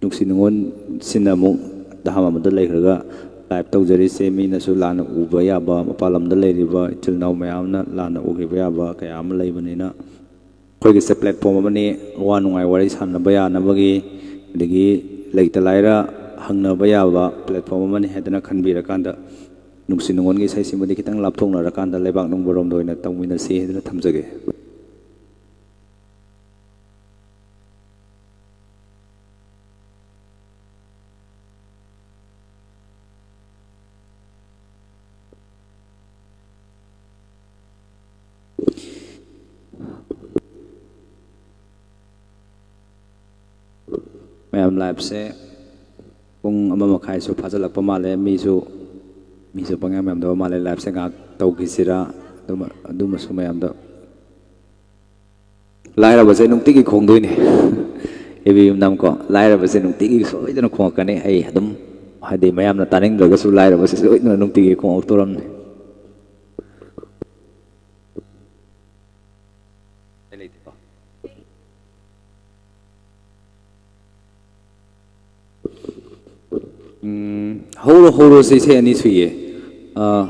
ꯅꯨꯡꯁꯤ ꯅꯨꯡꯉꯣꯜꯁꯤꯅ ꯑꯃꯨꯛ ꯙꯥꯝ ꯑꯃꯗ ꯂꯩꯈ꯭ꯔꯒ live ꯇꯧꯖꯔꯤꯁꯦ, ꯃꯤꯅꯁꯨ ꯂꯥꯟꯅ ꯎꯕ ꯌꯥꯕ, ꯃꯄꯥꯟ ꯂꯝꯗ ꯂꯩꯔꯤꯕ ꯏꯆꯤꯜ ꯏꯅꯥꯎ ꯃꯌꯥꯝꯅ ꯂꯥꯟꯅ ꯎꯈꯤꯕ ꯌꯥꯕ ꯀꯌꯥ ꯑꯃ ꯂꯩꯕꯅꯤꯅ, ꯑꯩꯈꯣꯏꯒꯤꯁꯦ platform ꯑꯃꯅꯤ, ꯑꯋꯥ ꯅꯨꯡꯉꯥꯏ ꯋꯥꯔꯤ ꯁꯥꯟꯅꯕ ꯌꯥꯅꯕꯒꯤ, ꯑꯗꯒꯤ ꯂꯩꯇ ꯂꯥꯏꯔ ꯍꯪꯅꯕ ꯌꯥꯕ platform ꯑꯃꯅꯤ ꯍꯥꯏꯗꯅ ꯈꯟꯕꯤꯔꯀꯥꯟꯗ, ꯅꯨꯡꯁꯤ ꯅꯨꯡꯉꯣꯟꯒꯤ ꯏꯁꯩꯁꯤꯃꯗꯤ ꯈꯤꯇꯪ ꯂꯥꯞꯊꯣꯛꯅꯔꯀꯥꯟꯗ ꯂꯩꯕꯥꯛ ꯅꯨꯡꯕꯔꯣꯝꯗ ꯑꯣꯏꯅ ꯇꯧꯃꯤꯟꯅꯁꯤ ꯍꯥꯏꯗꯨꯅ ꯊꯝꯖꯒꯦ꯫ ꯃꯌꯥꯝ, ꯂꯥꯏꯞꯁꯦ ꯄꯨꯡ ꯑꯃ ꯃꯈꯥꯏꯁꯨ ꯐꯥꯖꯤꯜꯂꯛꯄ ꯃꯥꯜꯂꯦ꯫ ꯃꯤꯁꯨ, ꯃꯤꯁꯨ ꯄꯪꯌꯥꯝ ꯌꯥꯝꯗꯕ ꯃꯥꯜꯂꯦ꯫ ꯂꯥꯏꯞꯁꯦ ꯉꯥꯏꯍꯥꯛ ꯇꯧꯈꯤꯁꯤꯔꯥ? ꯑꯗꯨꯃ-, ꯑꯗꯨꯃꯁꯨ ꯃꯌꯥꯝꯗ꯫ ꯂꯥꯏꯔꯕꯁꯦ ꯅꯨꯡꯇꯤꯒꯤ ꯈꯣꯡꯗꯣꯏꯅꯦ꯫ ꯑꯦ ꯕꯤ ꯌꯨꯝꯅꯥꯝꯀꯣ, ꯂꯥꯏꯔꯕꯁꯦ ꯅꯨꯡꯇꯤꯒꯤ ꯁꯣꯏꯗꯅ ꯈꯣꯡꯉꯛꯀꯅꯤ꯫ ꯑꯩ ꯑꯗꯨꯝ, ꯍꯥꯏꯗꯤ, ꯃꯌꯥꯝꯅ ꯇꯥꯅꯤꯡꯗ꯭ꯔꯒꯁꯨ ꯂꯥꯏꯔꯕꯁꯦ ꯁꯣꯏꯗꯅ ꯅꯨꯡꯇꯤꯒꯤ ꯈꯣꯡꯉꯛꯇꯣꯔꯝꯅꯤ꯫ ꯑꯩ ꯂꯩꯇꯦꯀꯣ꯫ ꯎꯝ, ꯍꯧꯔꯣ ꯍꯧꯔꯣꯁꯦ ꯏꯁꯩ ꯑꯅꯤ ꯁꯨꯏꯌꯦ꯫ ꯑꯥ,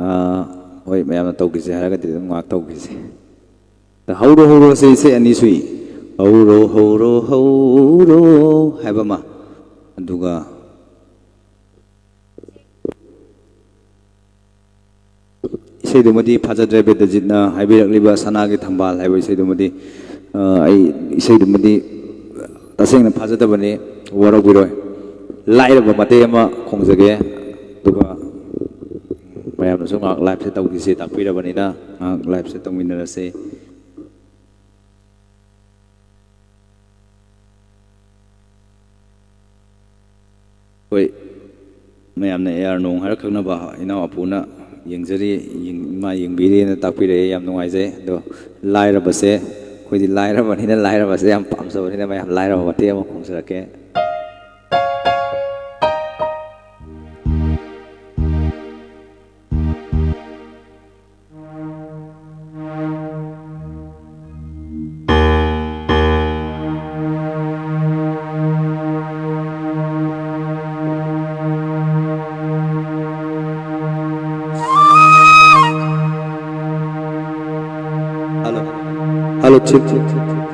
ꯑꯥ, ꯍꯣꯏ, ꯃꯌꯥꯝꯅ ꯇꯧꯈꯤꯁꯦ ꯍꯥꯏꯔꯒꯗꯤ ꯑꯗꯨꯝ ꯉꯥꯏꯍꯥꯛ ꯇꯧꯈꯤꯁꯦ꯫ ꯍꯧꯔꯣ ꯍꯧꯔꯣꯁꯦ ꯏꯁꯩ ꯑꯅꯤ ꯁꯨꯏ꯫ ꯍꯧꯔꯣ ꯍꯧꯔꯣ ꯍꯧꯔꯣ ꯍꯥꯏꯕ ꯑꯃ, ꯑꯗꯨꯒ ꯏꯁꯩꯗꯨꯃꯗꯤ ꯐꯥꯖꯗ꯭ꯔꯦ, ꯕꯤꯗ꯭ꯌꯖꯤꯠꯅ ꯍꯥꯏꯕꯤꯔꯛꯂꯤꯕ ꯁꯅꯥꯒꯤ ꯊꯝꯕꯥꯜ ꯍꯥꯏꯕ ꯏꯁꯩꯗꯨꯃꯗꯤ, ꯑ, ꯑꯩ ꯏꯁꯩꯗꯨꯃꯗꯤ ꯇꯁꯦꯡꯅ ꯐꯥꯖꯗꯕꯅꯤ, ꯋꯥꯔꯧꯕꯤꯔꯣꯏ꯫ ꯂꯥꯏꯔꯕ ꯃꯇꯦꯛ ꯑꯃ ꯈꯣꯡꯖꯒꯦ, ꯑꯗꯨꯒ ꯃꯌꯥꯝꯅꯁꯨ ꯉꯥꯏꯍꯥꯛ ꯂꯥꯏꯞꯁꯦ ꯇꯧꯈꯤꯁꯤ ꯇꯥꯛꯄꯤꯔꯕꯅꯤꯅ, ꯉꯥꯏꯍꯥꯛ ꯂꯥꯏꯞꯁꯦ ꯇꯧꯃꯤꯟꯅꯔꯁꯤ꯫ ꯍꯣꯏ, ꯃꯌꯥꯝꯅ ꯑꯦ ꯑꯥꯔ ꯅꯣꯡ ꯍꯥꯏꯔ ꯈꯪꯅꯕ ꯏꯅꯥꯎ ꯑꯄꯨꯅ ꯌꯦꯡꯖꯔꯤ, ꯌꯦꯡ-, ꯃꯥ ꯌꯦꯡꯕꯤꯔꯤꯅ ꯇꯥꯛꯄꯤꯔꯛꯑꯦ, ꯌꯥꯝ ꯅꯨꯡꯉꯥꯏꯖꯩ꯫ ꯑꯗꯣ ꯂꯥꯏꯔꯕꯁꯦ, ꯑꯩꯈꯣꯏꯗꯤ ꯂꯥꯏꯔꯕꯅꯤꯅ, ꯂꯥꯏꯔꯕꯁꯦ ꯌꯥꯝ ꯄꯥꯝꯖꯕꯅꯤꯅ, ꯃꯌꯥꯝ ꯂꯥꯏꯔꯕ ꯃꯇꯦꯛ ꯑꯃ ꯈꯣꯡꯖꯔꯛꯀꯦ꯫ Hello. Hello, check, check, check, check.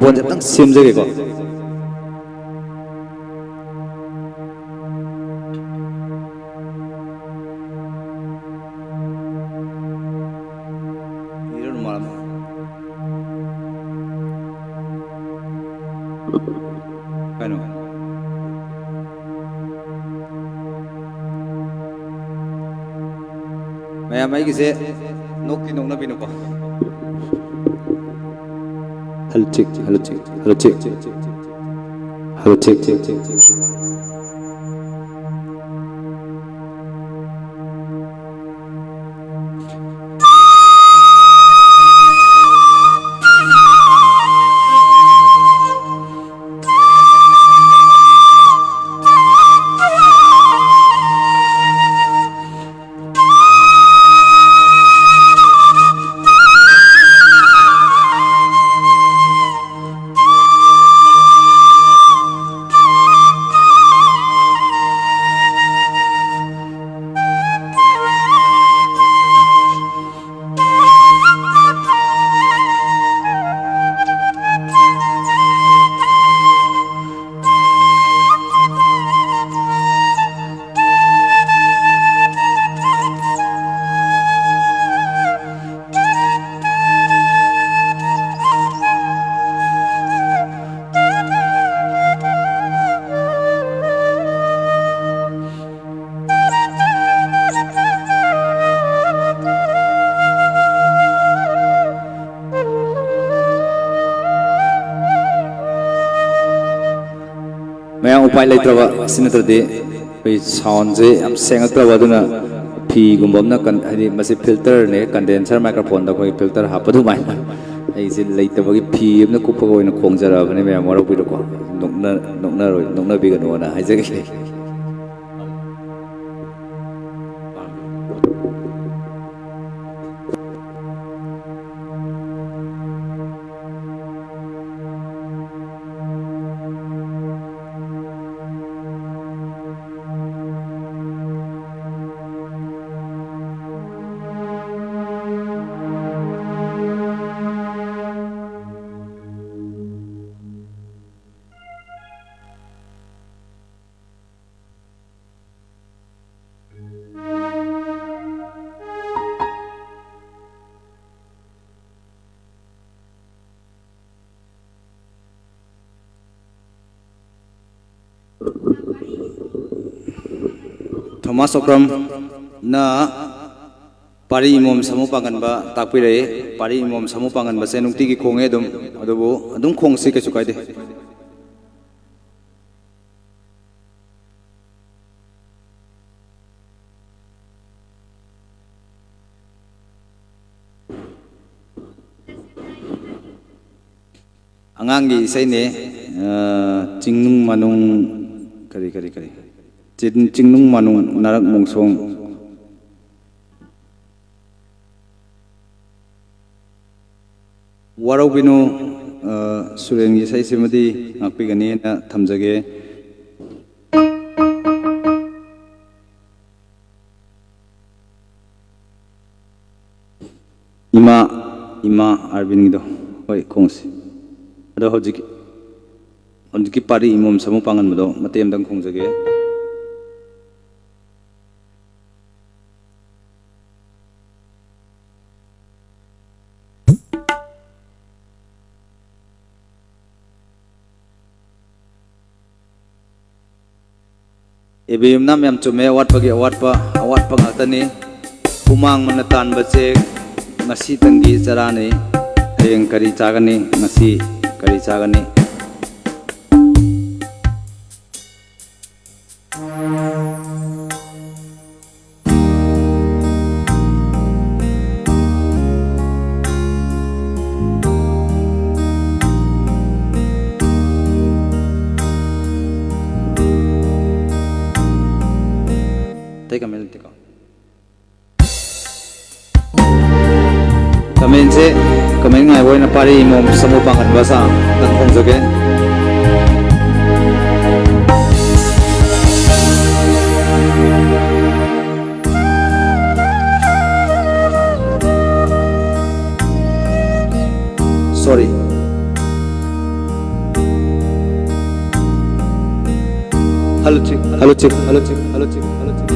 ꯃꯥꯏꯀ꯭ꯔꯣꯐꯣꯟꯁꯦ ꯑꯝꯇꯪ ꯁꯦꯝꯖꯒꯦꯀꯣ꯫ ꯀꯩꯅꯣ? ꯃꯌꯥꯝ ꯑꯩꯒꯤꯁꯦ ꯅꯣꯛꯇꯤ ꯅꯣꯛꯅꯕꯤꯅꯨꯀꯣ꯫ Hello check, hello check, hello check, hello check, check, check, check. ꯃꯌꯥꯝ ꯎꯄꯥꯏ ꯂꯩꯇ꯭ꯔꯕ ꯑꯁꯤ ꯅꯠꯇ꯭ꯔꯗꯤ ꯑꯩꯈꯣꯏ ꯁꯥꯎꯟꯁꯦ ꯌꯥꯝ ꯁꯦꯡꯉꯛꯇ꯭ꯔꯕ, ꯑꯗꯨꯅ ꯐꯤꯒꯨꯝꯕ ꯑꯃꯅ ꯀꯟ-, ꯍꯥꯏꯗꯤ ꯃꯁꯤ ꯐꯤꯜꯇꯔꯅꯦ, ꯀꯟꯗꯦꯟꯁꯔ ꯃꯥꯏꯀ꯭ꯔꯣꯐꯣꯟꯗ ꯑꯩꯈꯣꯏ ꯐꯤꯜꯇꯔ ꯍꯥꯞꯄ ꯑꯗꯨꯃꯥꯏꯅ ꯑꯩꯁꯦ ꯂꯩꯇꯕꯒꯤ ꯐꯤ ꯑꯃꯅ ꯀꯨꯞꯄꯒ ꯑꯣꯏꯅ ꯈꯣꯡꯖꯔꯛꯑꯕꯅꯤ꯫ ꯃꯌꯥꯝ ꯋꯥꯔꯧꯕꯤꯔꯣꯀꯣ, ꯅꯣꯛꯅ-, ꯅꯣꯛꯅꯔꯣꯏ-, ꯅꯣꯛꯅꯕꯤꯒꯅꯣꯅ ꯍꯥꯏꯖꯒꯦ꯫ ꯊꯣꯃꯥꯁ ꯑꯣꯀ꯭ꯔꯝꯅ ꯄꯥꯔꯤ ꯏꯃꯣꯝ ꯁꯥꯃꯨ ꯄꯥꯡꯒꯟꯕ ꯇꯥꯛꯄꯤꯔꯛꯏ꯫ ꯄꯥꯔꯤ ꯏꯃꯣꯝ ꯁꯥꯃꯨ ꯄꯥꯡꯒꯟꯕꯁꯦ ꯅꯨꯡꯇꯤꯒꯤ ꯈꯣꯡꯉꯦ ꯑꯗꯨꯝ, ꯑꯗꯨꯕꯨ ꯑꯗꯨꯝ ꯈꯣꯡꯁꯤ, ꯀꯩꯁꯨ ꯀꯥꯏꯗꯦ꯫ ꯑꯉꯥꯡꯒꯤ ꯏꯁꯩꯅꯦ꯫ ꯑ, ꯆꯤꯡꯅꯨꯡ ꯃꯥꯅꯨꯡ, ꯀꯔꯤ, ꯀꯔꯤ, ꯀꯔꯤ? ꯆꯤꯡ-, ꯆꯤꯡꯅꯨꯡ ꯃꯥꯅꯨꯡ ꯅꯥꯔꯛ ꯃꯣꯡꯁꯣꯡ꯫ ꯋꯥꯔꯧꯕꯤꯅꯨ, ꯑ, ꯁꯨꯔꯦꯟꯒꯤ ꯏꯁꯩꯁꯤꯃꯗꯤ ꯉꯥꯛꯄꯤꯒꯅꯤꯅ ꯊꯝꯖꯒꯦ꯫ ꯏꯃꯥ, ꯏꯃꯥ ꯑꯥꯔꯕꯤꯟꯒꯤꯗꯣ꯫ ꯍꯣꯏ, ꯈꯣꯡꯁꯤ꯫ ꯑꯗꯣ ꯍꯧꯖꯤꯛ, ꯍꯧꯖꯤꯛꯀꯤ ꯄꯥꯔꯤ ꯏꯃꯣꯝ ꯁꯥꯃꯨ ꯄꯥꯡꯒꯟꯕꯗꯣ ꯃꯇꯦꯛ ꯑꯃꯇꯪ ꯈꯣꯡꯖꯒꯦ꯫ ꯑꯦꯕꯦ ꯌꯨꯝꯅꯥꯝ ꯌꯥꯝ ꯆꯨꯝꯃꯦ, ꯑꯋꯥꯠꯄꯒꯤ ꯑꯋꯥꯠꯄ, ꯑꯋꯥꯠꯄ ꯉꯥꯛꯇꯅꯤ꯫ ꯍꯨꯃꯥꯡ ꯃꯟꯅ ꯇꯥꯟꯕꯁꯦ ꯉꯁꯤꯇꯪꯒꯤ ꯆꯔꯥꯅꯤ꯫ ꯍꯌꯦꯡ ꯀꯔꯤ ꯆꯥꯒꯅꯤ? ꯉꯁꯤ ꯀꯔꯤ ꯆꯥꯒꯅꯤ? ꯑꯇꯩ comment ꯂꯩꯇꯦꯀꯣ? Commentꯁꯦ, comment ꯉꯥꯏꯕ ꯑꯣꯏꯅ ꯄꯥꯔꯤ ꯏꯃꯣꯝ ꯁꯥꯃꯨ ꯄꯥꯡꯒꯟꯕ ꯁꯥ ꯑꯝꯇꯪ ꯈꯣꯡꯖꯒꯦ꯫ Sorry. Hello check, hello check, hello check, hello check, hello check.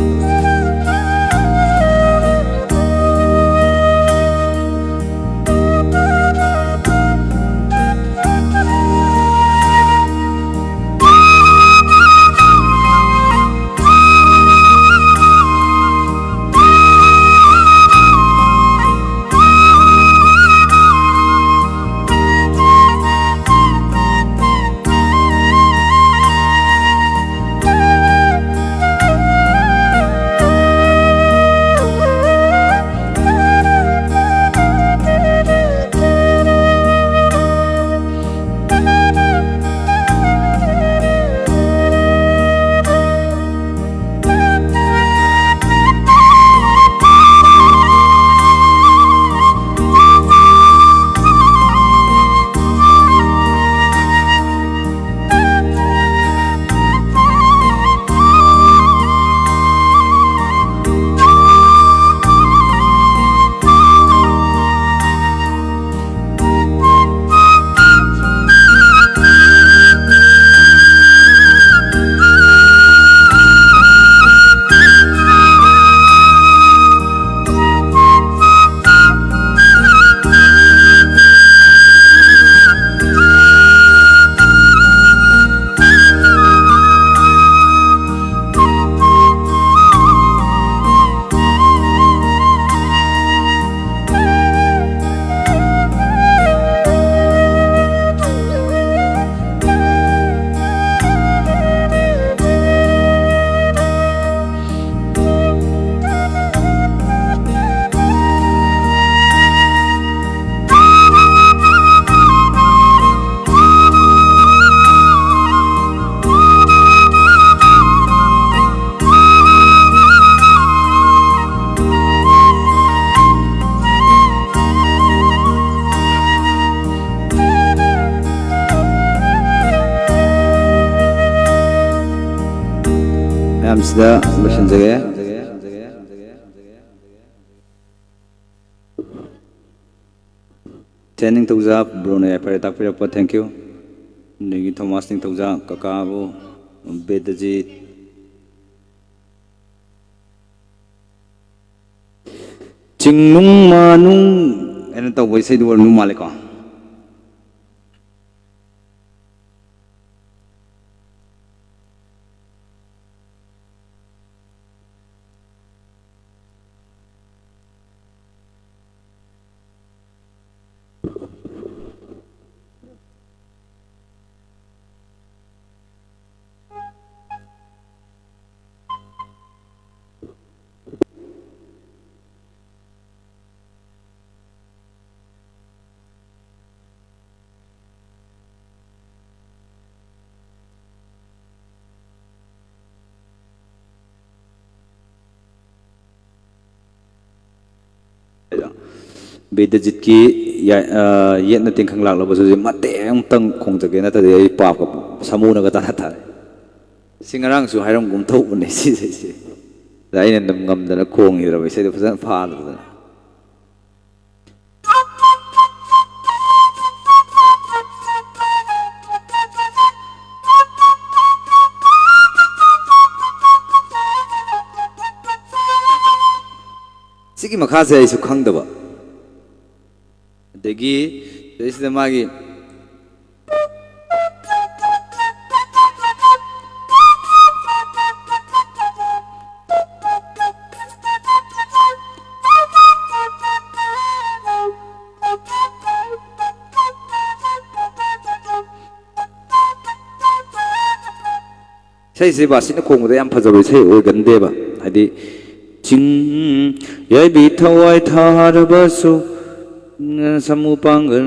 ꯃꯌꯥꯝꯁꯤꯗ ꯂꯣꯏꯁꯤꯟꯖꯒꯦ꯫ ꯁꯦꯟ ꯅꯤꯡꯊꯧꯖꯥ ꯕ꯭ꯔꯣꯅ ꯌꯥꯏꯐꯔꯦ ꯇꯥꯛꯄꯤꯔꯛꯄ, thank you꯫ ꯑꯗꯒꯤ ꯊꯣꯃꯥꯁ ꯅꯤꯡꯊꯧꯖꯥ, ꯀꯀꯥꯕꯨ, ꯕꯦꯗꯖꯤꯠ, ꯆꯤꯡꯅꯨꯡ ꯃꯥꯅꯨꯡ ꯍꯥꯏꯅ ꯇꯧꯕ ꯏꯁꯩꯗꯨ ꯑꯣꯏꯔꯝꯗꯧ ꯃꯥꯜꯂꯦꯀꯣ꯫ ꯕꯤꯗ꯭ꯌꯖꯤꯠꯀꯤ ꯌꯥ-, ꯑ, ꯌꯦꯠꯅ ꯇꯦꯡꯈꯪ ꯂꯥꯛꯂꯕꯁꯨ ꯍꯧꯖꯤꯛ ꯃꯇꯦꯛ ꯑꯃꯇꯪ ꯈꯣꯡꯖꯒꯦ, ꯅꯠꯇ꯭ꯔꯗꯤ ꯑꯩ ꯄꯥꯞꯀ ꯁꯥꯃꯨꯅꯒ ꯇꯥꯟꯅ ꯇꯥꯔꯦ꯫ ꯁꯤ ꯉꯔꯥꯡꯁꯨ ꯍꯥꯏꯔꯝꯒꯨꯝ ꯇꯧꯕꯅꯦ ꯁꯤꯁꯦ, ꯏꯆꯦ꯫ ꯑꯗ ꯑꯩꯅ ꯑꯗꯨꯝ ꯉꯝꯗꯅ ꯈꯣꯡꯈꯤꯗ꯭ꯔꯕ ꯏꯁꯩꯗꯣ ꯐꯖꯅ ꯐꯥꯗꯗꯅ꯫ ꯁꯤꯒꯤ ꯃꯈꯥꯁꯦ ꯑꯩꯁꯨ ꯈꯪꯗꯕ꯫ ꯑꯗꯒꯤ ꯁꯤꯗꯩꯁꯤꯗ ꯃꯥꯒꯤ ꯏꯁꯩꯁꯦ ꯕꯥꯁꯤꯅ ꯈꯣꯡꯕꯗ ꯌꯥꯝ ꯐꯖꯕ ꯏꯁꯩ ꯑꯣꯏꯒꯟꯗꯦꯕ꯫ ꯍꯥꯏꯗꯤ, ꯆꯤꯡ ꯌꯥꯏꯕꯤ ꯊꯋꯥꯏ ꯊꯥꯔꯕꯁꯨ, ꯁꯥꯃꯨ ꯄꯥꯡꯒꯜ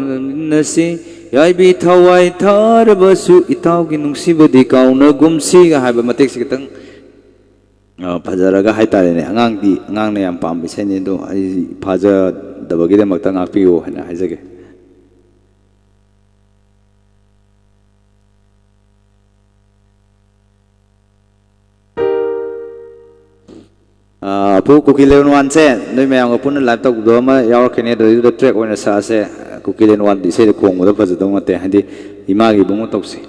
ꯅꯁꯤ, ꯌꯥꯏꯕꯤ ꯊꯋꯥꯏ ꯊꯥꯔꯕꯁꯨ, ꯏꯇꯥꯎꯒꯤ ꯅꯨꯡꯁꯤꯕꯗꯤ ꯀꯥꯎꯅꯒꯨꯝꯁꯤꯒ ꯍꯥꯏꯕ ꯃꯇꯦꯛꯁꯦ ꯈꯤꯇꯪ, ꯑ, ꯐꯖꯔꯒ ꯍꯥꯏꯇꯥꯔꯦꯅꯦ꯫ ꯑꯉꯥꯡꯗꯤ, ꯑꯉꯥꯡꯅ ꯌꯥꯝ ꯄꯥꯝꯕ ꯏꯁꯩꯅꯤ꯫ ꯑꯗꯣ ꯑꯩ ꯐꯥꯖꯗꯕꯒꯤꯗꯃꯛꯇ ꯉꯥꯛꯄꯤꯌꯨ ꯍꯥꯏꯅ ꯍꯥꯏꯖꯒꯦ꯫ ꯑꯥ, ꯑꯄꯨ, ꯀꯨꯀꯤ ꯂꯦꯟ ꯋꯥꯟꯁꯦ ꯅꯣꯏ ꯃꯌꯥꯝꯒ ꯄꯨꯟꯅ live ꯇꯧꯕꯗꯣ ꯑꯃ ꯌꯥꯎꯔꯛꯈꯤꯅꯤ, ꯑꯗꯨꯗꯩꯗꯨꯗ track ꯑꯣꯏꯅ ꯁꯛꯑꯁꯦ꯫ ꯀꯨꯀꯤ ꯂꯦꯟ ꯋꯥꯟꯗꯤ ꯏꯁꯩꯗ ꯈꯣꯡꯕꯗ ꯐꯖꯗꯧ ꯅꯠꯇꯦ, ꯍꯥꯏꯗꯤ ꯏꯃꯥꯒꯤ ꯏꯕꯨꯡꯉꯣ ꯇꯧꯁꯤ꯫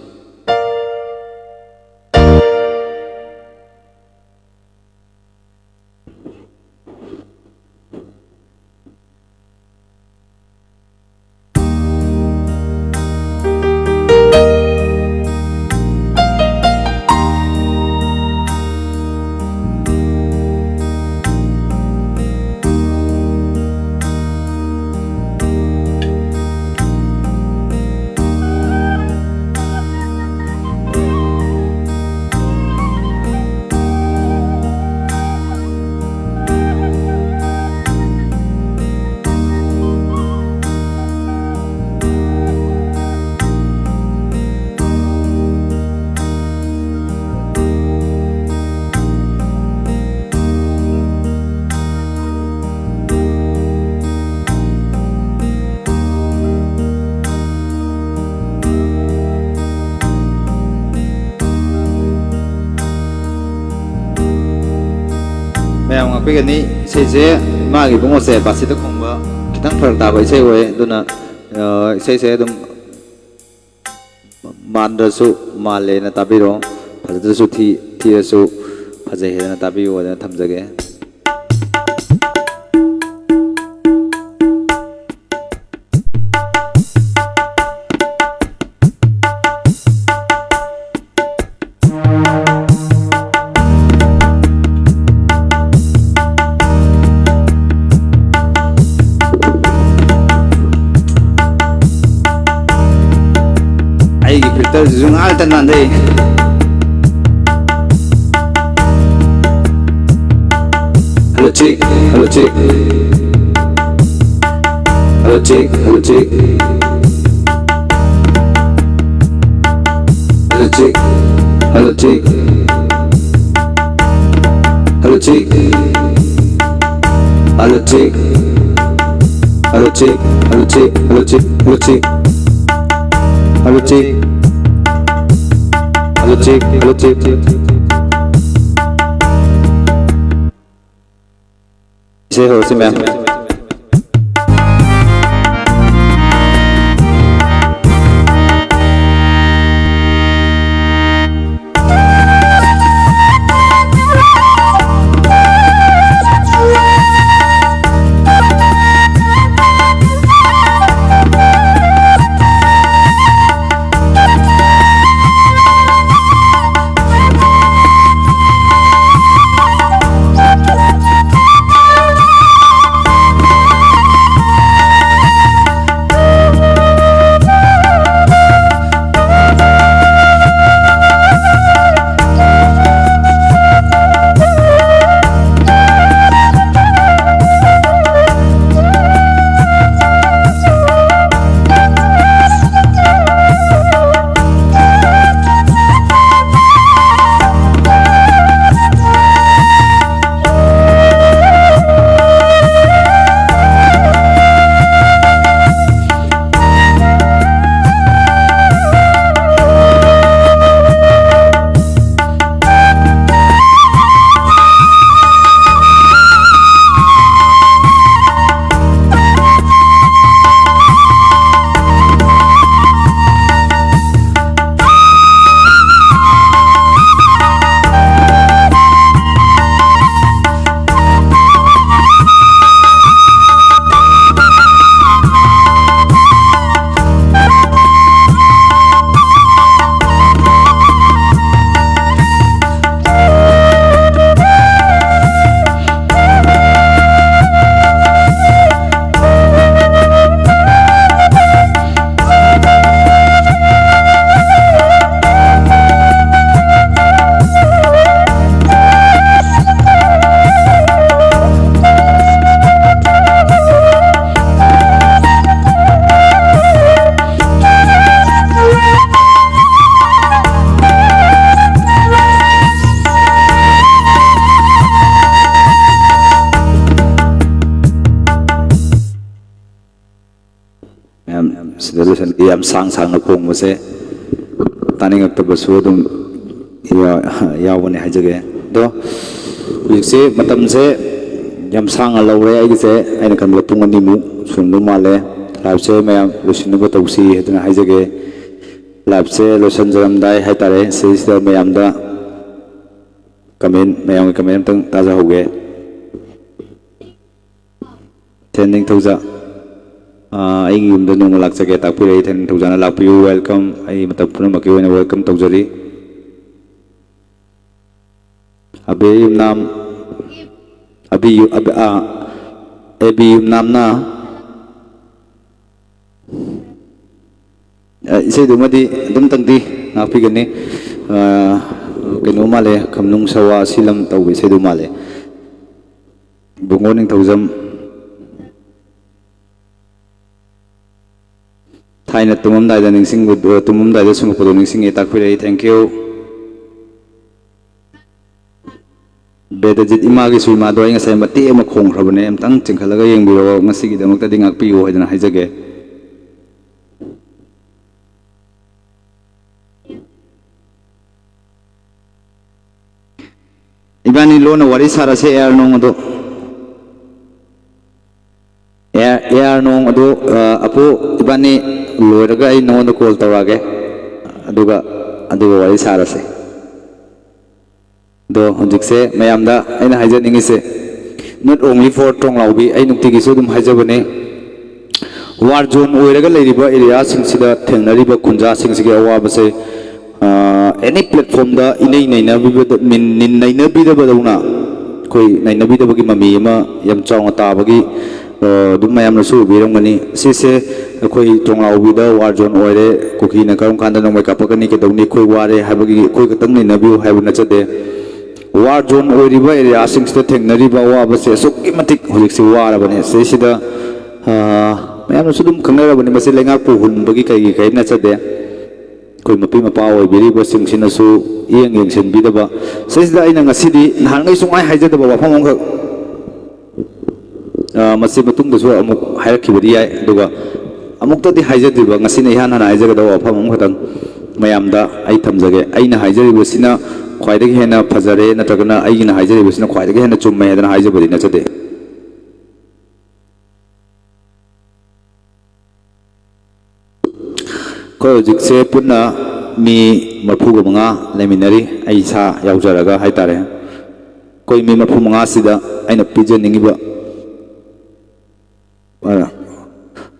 ꯃꯌꯥꯝ ꯉꯥꯛꯄꯤꯒꯅꯤ꯫ ꯏꯁꯩꯁꯦ ꯏꯃꯥꯒꯤ ꯏꯕꯨꯡꯉꯣꯁꯦ ꯕꯥꯁꯤꯗ ꯈꯣꯡꯕ ꯈꯤꯇꯪ ꯐꯔꯛ ꯇꯥꯕ ꯏꯁꯩ ꯑꯣꯏ, ꯑꯗꯨꯅ, ꯑ, ꯏꯁꯩꯁꯦ ꯑꯗꯨꯝ ꯃꯥꯟꯗ꯭ꯔꯁꯨ ꯃꯥꯜꯂꯦꯅ ꯇꯥꯕꯤꯔꯣ, ꯐꯖꯗ꯭ꯔꯁꯨ ꯊꯤ, ꯊꯤꯔꯁꯨ ꯐꯖꯩ ꯍꯥꯏꯗꯅ ꯇꯥꯕꯤꯌꯨ ꯍꯥꯏꯗꯅ ꯊꯝꯖꯒꯦ꯫ ꯑꯩꯒꯤ filterꯁꯤꯁꯨ ꯉꯥꯏꯍꯥꯛꯇ ꯅꯥꯟꯊꯩ꯫ Hello check, hello check. Hello check, hello check. Hello check, hello check. Hello check. Hello check. Hello check, hello check, hello check, hello check. Hello check. Hello check, hello check. ꯏꯁꯩ ꯍꯧꯔꯁꯤ, ꯃꯌꯥꯝ꯫ ꯃꯌꯥꯝ ꯁꯤꯗ ꯂꯣꯏꯁꯟꯒꯦ꯫ ꯌꯥꯝ ꯁꯥꯡ ꯁꯥꯡꯅ ꯈꯣꯡꯕꯁꯦ ꯇꯥꯅꯤꯡꯉꯛꯇꯕꯁꯨ ꯑꯗꯨꯝ ꯌꯥ-, ꯌꯥꯎꯕꯅꯦ ꯍꯥꯏꯖꯒꯦ꯫ ꯑꯗꯣ ꯍꯧꯖꯤꯛꯁꯦ ꯃꯇꯝꯁꯦ ꯌꯥꯝ ꯁꯥꯡꯅ ꯂꯧꯔꯦ ꯑꯩꯒꯤꯁꯦ꯫ ꯑꯩꯅ ꯈꯟꯕꯗ ꯄꯨꯡ ꯑꯅꯤꯃꯨꯛ ꯁꯨꯔꯝꯗꯧ ꯃꯥꯜꯂꯦ꯫ Liveꯁꯦ ꯃꯌꯥꯝ ꯂꯣꯏꯁꯤꯟꯅꯕ ꯇꯧꯁꯤ ꯍꯥꯏꯗꯨꯅ ꯍꯥꯏꯖꯒꯦ꯫ Liveꯁꯦ ꯂꯣꯏꯁꯤꯟꯖꯔꯝꯗꯥꯏ ꯍꯥꯏꯇꯥꯔꯦ, ꯁꯤꯗꯩꯁꯤꯗ ꯃꯌꯥꯝꯗ comment, ꯃꯌꯥꯝꯒꯤ comment ꯑꯝꯇꯪ ꯇꯥꯖꯍꯧꯒꯦ꯫ ꯊꯦꯟ ꯅꯤꯡꯊꯧꯖ, ꯑꯥ, ꯑꯩꯒꯤ ꯌꯨꯝꯗ ꯅꯣꯡꯃ ꯂꯥꯛꯆꯒꯦ ꯇꯥꯛꯄꯤꯔꯛꯏ꯫ ꯊꯦꯟ ꯅꯤꯡꯊꯧꯖꯅ ꯂꯥꯛꯄꯤꯌꯨ, welcome꯫ ꯑꯩ ꯃꯇꯝ ꯄꯨꯝꯅꯃꯛꯀꯤ ꯑꯣꯏꯅ welcome ꯇꯧꯖꯔꯤ꯫ ꯑꯕꯦ ꯌꯨꯝꯅꯥꯝ, ꯑꯕꯤ ꯌꯨ-, ꯑꯕ-, ꯑꯥ, ꯑꯦ ꯕꯤ ꯌꯨꯝꯅꯥꯝꯅ, ꯑ, ꯏꯁꯩꯗꯨꯃꯗꯤ ꯑꯗꯨꯝꯇꯪꯗꯤ ꯉꯥꯛꯄꯤꯒꯅꯤ꯫ ꯑ, ꯀꯩꯅꯣ ꯃꯥꯜꯂꯦ, ꯈꯝꯅꯨꯡ ꯁꯋꯥ ꯁꯤꯂꯝ ꯇꯧꯕ ꯏꯁꯩꯗꯨ ꯃꯥꯜꯂꯦ꯫ ꯕꯨꯡꯉꯣ ꯅꯤꯡꯊꯧꯖꯝ꯫ ꯊꯥꯏꯅ ꯇꯨꯝꯃꯝꯗꯥꯏꯗ ꯅꯤꯡꯁꯤꯡꯕꯗꯣ, ꯇꯨꯝꯃꯝꯗꯥꯏꯗ ꯁꯨꯡꯉꯛꯄꯗꯣ ꯅꯤꯡꯁꯤꯡꯉꯦ ꯇꯥꯛꯄꯤꯔꯛꯏ꯫ Thank you꯫ ꯕꯦꯗꯖꯤꯠ ꯏꯃꯥꯒꯤꯁꯨ ꯏꯃꯥꯗꯣ ꯑꯩ ꯉꯁꯥꯏ ꯃꯇꯦꯛ ꯑꯃ ꯈꯣꯡꯈ꯭ꯔꯕꯅꯦ, ꯑꯝꯇꯪ ꯆꯤꯡꯈꯠꯂꯒ ꯌꯦꯡꯕꯤꯔꯣ, ꯉꯁꯤꯒꯤꯗꯃꯛꯇꯗꯤ ꯉꯥꯛꯄꯤꯌꯨ ꯍꯥꯏꯗꯅ ꯍꯥꯏꯖꯒꯦ꯫ ꯏꯕꯥꯅꯤ ꯂꯣꯟꯅ ꯋꯥꯔꯤ ꯁꯥꯔꯁꯦ, ꯑꯦ ꯑꯥꯔ ꯅꯣꯡ ꯑꯗꯣ꯫ ꯑꯦ ꯑꯥꯔ, ꯑꯦ ꯑꯥꯔ ꯅꯣꯡ ꯑꯗꯣ, ꯑ, ꯑꯄꯨ, ꯏꯕꯥꯅꯤ ꯂꯣꯏꯔꯒ ꯑꯩ ꯅꯉꯣꯟꯗ call ꯇꯧꯔꯛꯑꯒꯦ꯫ ꯑꯗꯨꯒ, ꯑꯗꯨꯒ ꯋꯥꯔꯤ ꯁꯥꯔꯁꯦ꯫ ꯑꯗꯣ ꯍꯧꯖꯤꯛꯁꯦ ꯃꯌꯥꯝꯗ ꯑꯩꯅ ꯍꯥꯏꯖꯅꯤꯡꯉꯤꯁꯦ, not only for ꯇ꯭ꯔꯣꯡꯂꯥꯎꯕꯤ, ꯑꯩ ꯅꯨꯡꯇꯤꯒꯤꯁꯨ ꯑꯗꯨꯝ ꯍꯥꯏꯖꯕꯅꯦ, war zone ꯑꯣꯏꯔꯒ ꯂꯩꯔꯤꯕ areaꯁꯤꯡꯁꯤꯗ ꯊꯦꯡꯅꯔꯤꯕ ꯈꯨꯟꯖꯥꯁꯤꯡꯁꯤꯒꯤ ꯑꯋꯥꯕꯁꯦ, ꯑ, any platformꯗ ꯏꯅꯩ ꯅꯩꯅꯕꯤꯕꯗ-, ꯃꯤꯟ-, ꯅꯤꯟ ꯅꯩꯅꯕꯤꯗꯕꯗꯧꯅ ꯑꯩꯈꯣꯏ ꯅꯩꯅꯕꯤꯗꯕꯒꯤ ꯃꯃꯤ ꯑꯃ ꯌꯥꯝ ꯆꯥꯎꯅ ꯇꯥꯕꯒꯤ, ꯑ, ꯑꯗꯨꯝ ꯃꯌꯥꯝꯅꯁꯨ ꯎꯕꯤꯔꯝꯒꯅꯤ꯫ ꯁꯤꯁꯦ ꯑꯩꯈꯣꯏ ꯇ꯭ꯔꯣꯡꯂꯥꯎꯕꯤꯗ war zone ꯑꯣꯏꯔꯦ, ꯀꯨꯀꯤꯅ ꯀꯔꯝ ꯀꯥꯟꯗ ꯅꯣꯡꯃꯩ ꯀꯥꯞꯄꯛꯀꯅꯤ, ꯀꯩꯗꯧꯅꯤ, ꯑꯩꯈꯣꯏ ꯋꯥꯔꯦ ꯍꯥꯏꯕꯒꯤ ꯑꯩꯈꯣꯏ ꯈꯛꯇꯪ ꯅꯩꯅꯕꯤꯌꯨ ꯍꯥꯏꯕ ꯅꯠꯆꯗꯦ꯫ War zone ꯑꯣꯏꯔꯤꯕ areaꯁꯤꯡꯁꯤꯗ ꯊꯦꯡꯅꯔꯤꯕ ꯑꯋꯥꯕꯁꯦ ꯑꯁꯨꯛꯀꯤ ꯃꯇꯤꯛ ꯍꯧꯖꯤꯛꯁꯦ ꯋꯥꯔꯕꯅꯦ꯫ ꯁꯤꯗꯩꯁꯤꯗ, ꯑ, ꯃꯌꯥꯝꯅꯁꯨ ꯑꯗꯨꯝ ꯈꯪꯅꯔꯕꯅꯤ, ꯃꯁꯤ ꯂꯩꯉꯥꯛꯄꯨ ꯍꯨꯟꯕꯒꯤ ꯀꯩꯒꯤ ꯀꯔꯤꯝ ꯅꯠꯆꯗꯦ꯫ ꯑꯩꯈꯣꯏ ꯃꯄꯤ ꯃꯄꯥ ꯑꯣꯏꯕꯤꯔꯤꯕꯁꯤꯡꯁꯤꯅꯁꯨ ꯏꯌꯦꯡ ꯌꯦꯡꯁꯤꯟꯕꯤꯗꯕ꯫ ꯁꯤꯁꯤꯗ ꯑꯩꯅ ꯉꯁꯤꯗꯤ ꯅꯍꯥꯟꯈꯩ ꯁꯨꯡꯍꯥꯏ ꯍꯥꯏꯖꯗꯕ ꯋꯥꯐꯝ ꯑꯃꯈꯛ, ꯑ, ꯃꯁꯤ ꯃꯇꯨꯡꯗꯁꯨ ꯑꯃꯨꯛ ꯍꯥꯏꯔꯛꯈꯤꯕꯗꯤ ꯌꯥꯏ, ꯑꯗꯨꯒ ꯑꯃꯨꯛꯇꯗꯤ ꯍꯥꯏꯖꯗ꯭ꯔꯤꯕ, ꯉꯁꯤꯅ ꯏꯍꯥꯟ ꯍꯥꯟꯅ ꯍꯥꯏꯖꯒꯗꯕ ꯋꯥꯐꯝ ꯑꯃꯈꯛꯇꯪ ꯃꯌꯥꯝꯗ ꯑꯩ ꯊꯝꯖꯒꯦ꯫ ꯑꯩꯅ ꯍꯥꯏꯖꯔꯤꯕꯁꯤꯅ ꯈ꯭ꯋꯥꯏꯗꯒꯤ ꯍꯦꯟꯅ ꯐꯖꯔꯦ ꯅꯠꯇ꯭ꯔꯒꯅ ꯑꯩꯒꯤꯅ ꯍꯥꯏꯖꯔꯤꯕꯁꯤꯅ ꯈ꯭ꯋꯥꯏꯗꯒꯤ ꯍꯦꯟꯅ ꯆꯨꯝꯃꯦ ꯍꯥꯏꯗꯅ ꯍꯥꯏꯖꯕꯗꯤ ꯅꯠꯆꯗꯦ꯫ ꯑꯩꯈꯣꯏ ꯍꯧꯖꯤꯛꯁꯦ ꯄꯨꯟꯅ ꯃꯤ ꯃꯔꯤꯐꯨꯒ ꯃꯉꯥ ꯂꯩꯃꯤꯟꯅꯔꯤ, ꯑꯩ ꯏꯁꯥ ꯌꯥꯎꯖꯔꯒ ꯍꯥꯏꯇꯥꯔꯦ꯫ ꯑꯩꯈꯣꯏ ꯃꯤ ꯃꯔꯤꯐꯨ ꯃꯉꯥꯁꯤꯗ ꯑꯩꯅ ꯄꯤꯖꯅꯤꯡꯉꯤꯕ, ꯑ,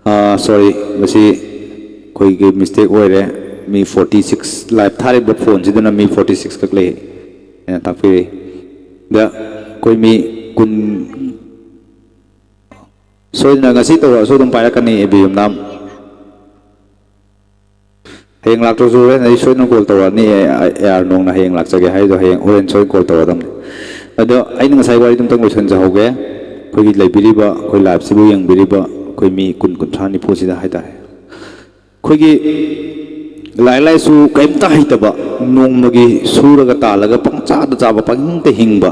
ꯑ, sorry, ꯃꯁꯤ ꯑꯩꯈꯣꯏꯒꯤ mistake ꯑꯣꯏꯔꯦ꯫ ꯃꯤ forty six, live ꯊꯥꯔꯤꯕ phoneꯁꯤꯗꯅ ꯃꯤ forty six ꯈꯛ ꯂꯩ ꯍꯥꯏꯅ ꯇꯥꯛꯄꯤꯔꯤ꯫ ꯗ ꯑꯩꯈꯣꯏ ꯃꯤ ꯀꯨꯟ, ꯁꯣꯏꯗꯅ ꯉꯁꯤ ꯇꯧꯔꯛꯑꯁꯨ ꯑꯗꯨꯝ ꯄꯥꯏꯔꯛꯀꯅꯤ, ꯑꯦ ꯕꯤ ꯌꯨꯝꯅꯥꯝ꯫ ꯍꯌꯦꯡ ꯂꯥꯛꯇ꯭ꯔꯁꯨ ꯍꯣꯔꯦꯟ ꯑꯩ ꯁꯣꯏꯗꯅ call ꯇꯧꯔꯛꯑꯅꯤ꯫ ꯑꯦ ꯑꯥꯔ ꯅꯣꯡꯅ ꯍꯌꯦꯡ ꯂꯥꯛꯆꯒꯦ ꯍꯥꯏꯗꯣ ꯍꯌꯦꯡ, ꯍꯣꯔꯦꯟ ꯁꯣꯏꯗꯅ call ꯇꯧꯔꯛꯑꯗꯝꯅꯤ꯫ ꯑꯗꯣ ꯑꯩꯅ ꯉꯁꯥꯏ ꯋꯥꯔꯤꯗꯨ ꯑꯝꯇꯪ ꯂꯣꯏꯁꯤꯟꯖꯍꯧꯒꯦ꯫ ꯑꯩꯈꯣꯏꯒꯤ ꯂꯩꯕꯤꯔꯤꯕ, ꯑꯩꯈꯣꯏ liveꯁꯤꯕꯨ ꯌꯦꯡꯕꯤꯔꯤꯕ ꯑꯩꯈꯣꯏ ꯃꯤ ꯀꯨꯟ, ꯀꯨꯟꯊ꯭ꯔꯥ, ꯅꯤꯐꯨꯁꯤꯗ ꯍꯥꯏꯇꯥꯔꯦ, ꯑꯩꯈꯣꯏꯒꯤ ꯂꯥꯏꯔꯤꯛ ꯂꯥꯏꯁꯨ ꯀꯔꯤꯝꯇ ꯍꯩꯇꯕ, ꯅꯣꯡꯃꯒꯤ ꯁꯨꯔꯒ ꯇꯥꯜꯂꯒ ꯄꯪꯆꯥꯗ ꯆꯥꯕ, ꯄꯪꯍꯤꯡꯇ ꯍꯤꯡꯕ,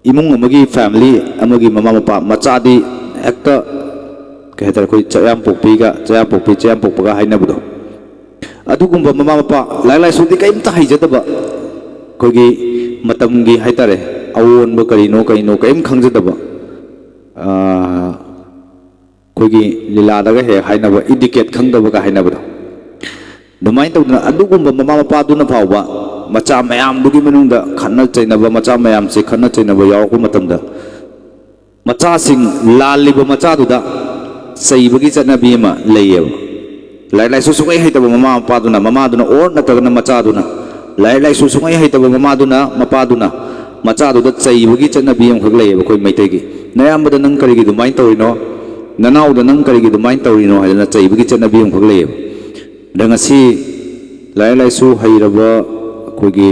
ꯏꯃꯨꯡ ꯑꯃꯒꯤ, family ꯑꯃꯒꯤ ꯃꯃꯥ ꯃꯄꯥ, ꯃꯆꯥꯗꯤ ꯍꯦꯛꯇ, ꯀꯩ ꯍꯥꯏꯇꯥꯔꯦ, ꯑꯩꯈꯣꯏ ꯆꯌꯥꯝ ꯄꯣꯛꯄꯤꯒ, ꯆꯌꯥꯝ ꯄꯣꯛꯄꯤ, ꯆꯌꯥꯝ ꯄꯣꯛꯄꯒ ꯍꯥꯏꯅꯕꯗꯣ, ꯑꯗꯨꯒꯨꯝꯕ ꯃꯃꯥ ꯃꯄꯥ, ꯂꯥꯏꯔꯤꯛ ꯂꯥꯏꯁꯨꯗꯤ ꯀꯔꯤꯝꯇ ꯍꯩꯖꯗꯕ, ꯑꯩꯈꯣꯏꯒꯤ ꯃꯇꯝꯒꯤ ꯍꯥꯏꯇꯥꯔꯦ, ꯑꯑꯣꯟꯕ ꯀꯔꯤꯅꯣ ꯀꯔꯤꯅꯣ ꯀꯔꯤꯝ ꯈꯪꯖꯗꯕ, ꯑꯥ, ꯑꯩꯈꯣꯏꯒꯤ ꯂꯤꯂꯥꯗꯒ ꯍꯦꯛ ꯍꯥꯏꯅꯕ, etiquette ꯈꯪꯗꯕꯒ ꯍꯥꯏꯅꯕꯗꯣ, ꯑꯗꯨꯃꯥꯏꯅ ꯇꯧꯗꯅ ꯑꯗꯨꯒꯨꯝꯕ ꯃꯃꯥ ꯃꯄꯥꯗꯨꯅ ꯐꯥꯎꯕ ꯃꯆꯥ ꯃꯌꯥꯝꯗꯨꯒꯤ ꯃꯅꯨꯡꯗ ꯈꯠꯅ ꯆꯩꯅꯕ, ꯃꯆꯥ ꯃꯌꯥꯝꯁꯦ ꯈꯠꯅ ꯆꯩꯅꯕ ꯌꯥꯎꯔꯛꯄ ꯃꯇꯝꯗ, ꯃꯆꯥꯁꯤꯡ, ꯂꯥꯜꯂꯤꯕ ꯃꯆꯥꯗꯨꯗ ꯆꯩꯕꯒꯤ ꯆꯠꯅꯕꯤ ꯑꯃ ꯂꯩꯌꯦꯕ꯫ ꯂꯥꯏꯔꯤꯛ ꯂꯥꯏꯁꯨ ꯁꯨꯡꯍꯩ ꯍꯩꯇꯕ ꯃꯃꯥ ꯃꯄꯥꯗꯨꯅ, ꯃꯃꯥꯗꯨꯅ or ꯅꯠꯇ꯭ꯔꯒꯅ ꯃꯆꯥꯗꯨꯅ, ꯂꯥꯏꯔꯤꯛ ꯂꯥꯏꯁꯨ ꯁꯨꯡꯍꯩ ꯍꯩꯇꯕ ꯃꯃꯥꯗꯨꯅ, ꯃꯄꯥꯗꯨꯅ ꯃꯆꯥꯗꯨꯗ ꯆꯩꯕꯒꯤ ꯆꯠꯅꯕꯤ ꯑꯃꯈꯛ ꯂꯩꯌꯦꯕ ꯑꯩꯈꯣꯏ ꯃꯩꯇꯩꯒꯤ꯫ "ꯅꯌꯥꯝꯕꯗ ꯅꯪ ꯀꯔꯤꯒꯤ ꯑꯗꯨꯃꯥꯏꯅ ꯇꯧꯔꯤꯅꯣ? ꯅꯅꯥꯎꯗ ꯅꯪ ꯀꯔꯤꯒꯤ ꯑꯗꯨꯃꯥꯏꯅ ꯇꯧꯔꯤꯅꯣ?" ꯍꯥꯏꯗꯅ ꯆꯩꯕꯒꯤ ꯆꯠꯅꯕꯤ ꯑꯃꯈꯛ ꯂꯩꯌꯦꯕ꯫ ꯑꯗ ꯉꯁꯤ ꯂꯥꯏꯔꯤꯛ ꯂꯥꯏꯁꯨ ꯍꯩꯔꯕ ꯑꯩꯈꯣꯏꯒꯤ,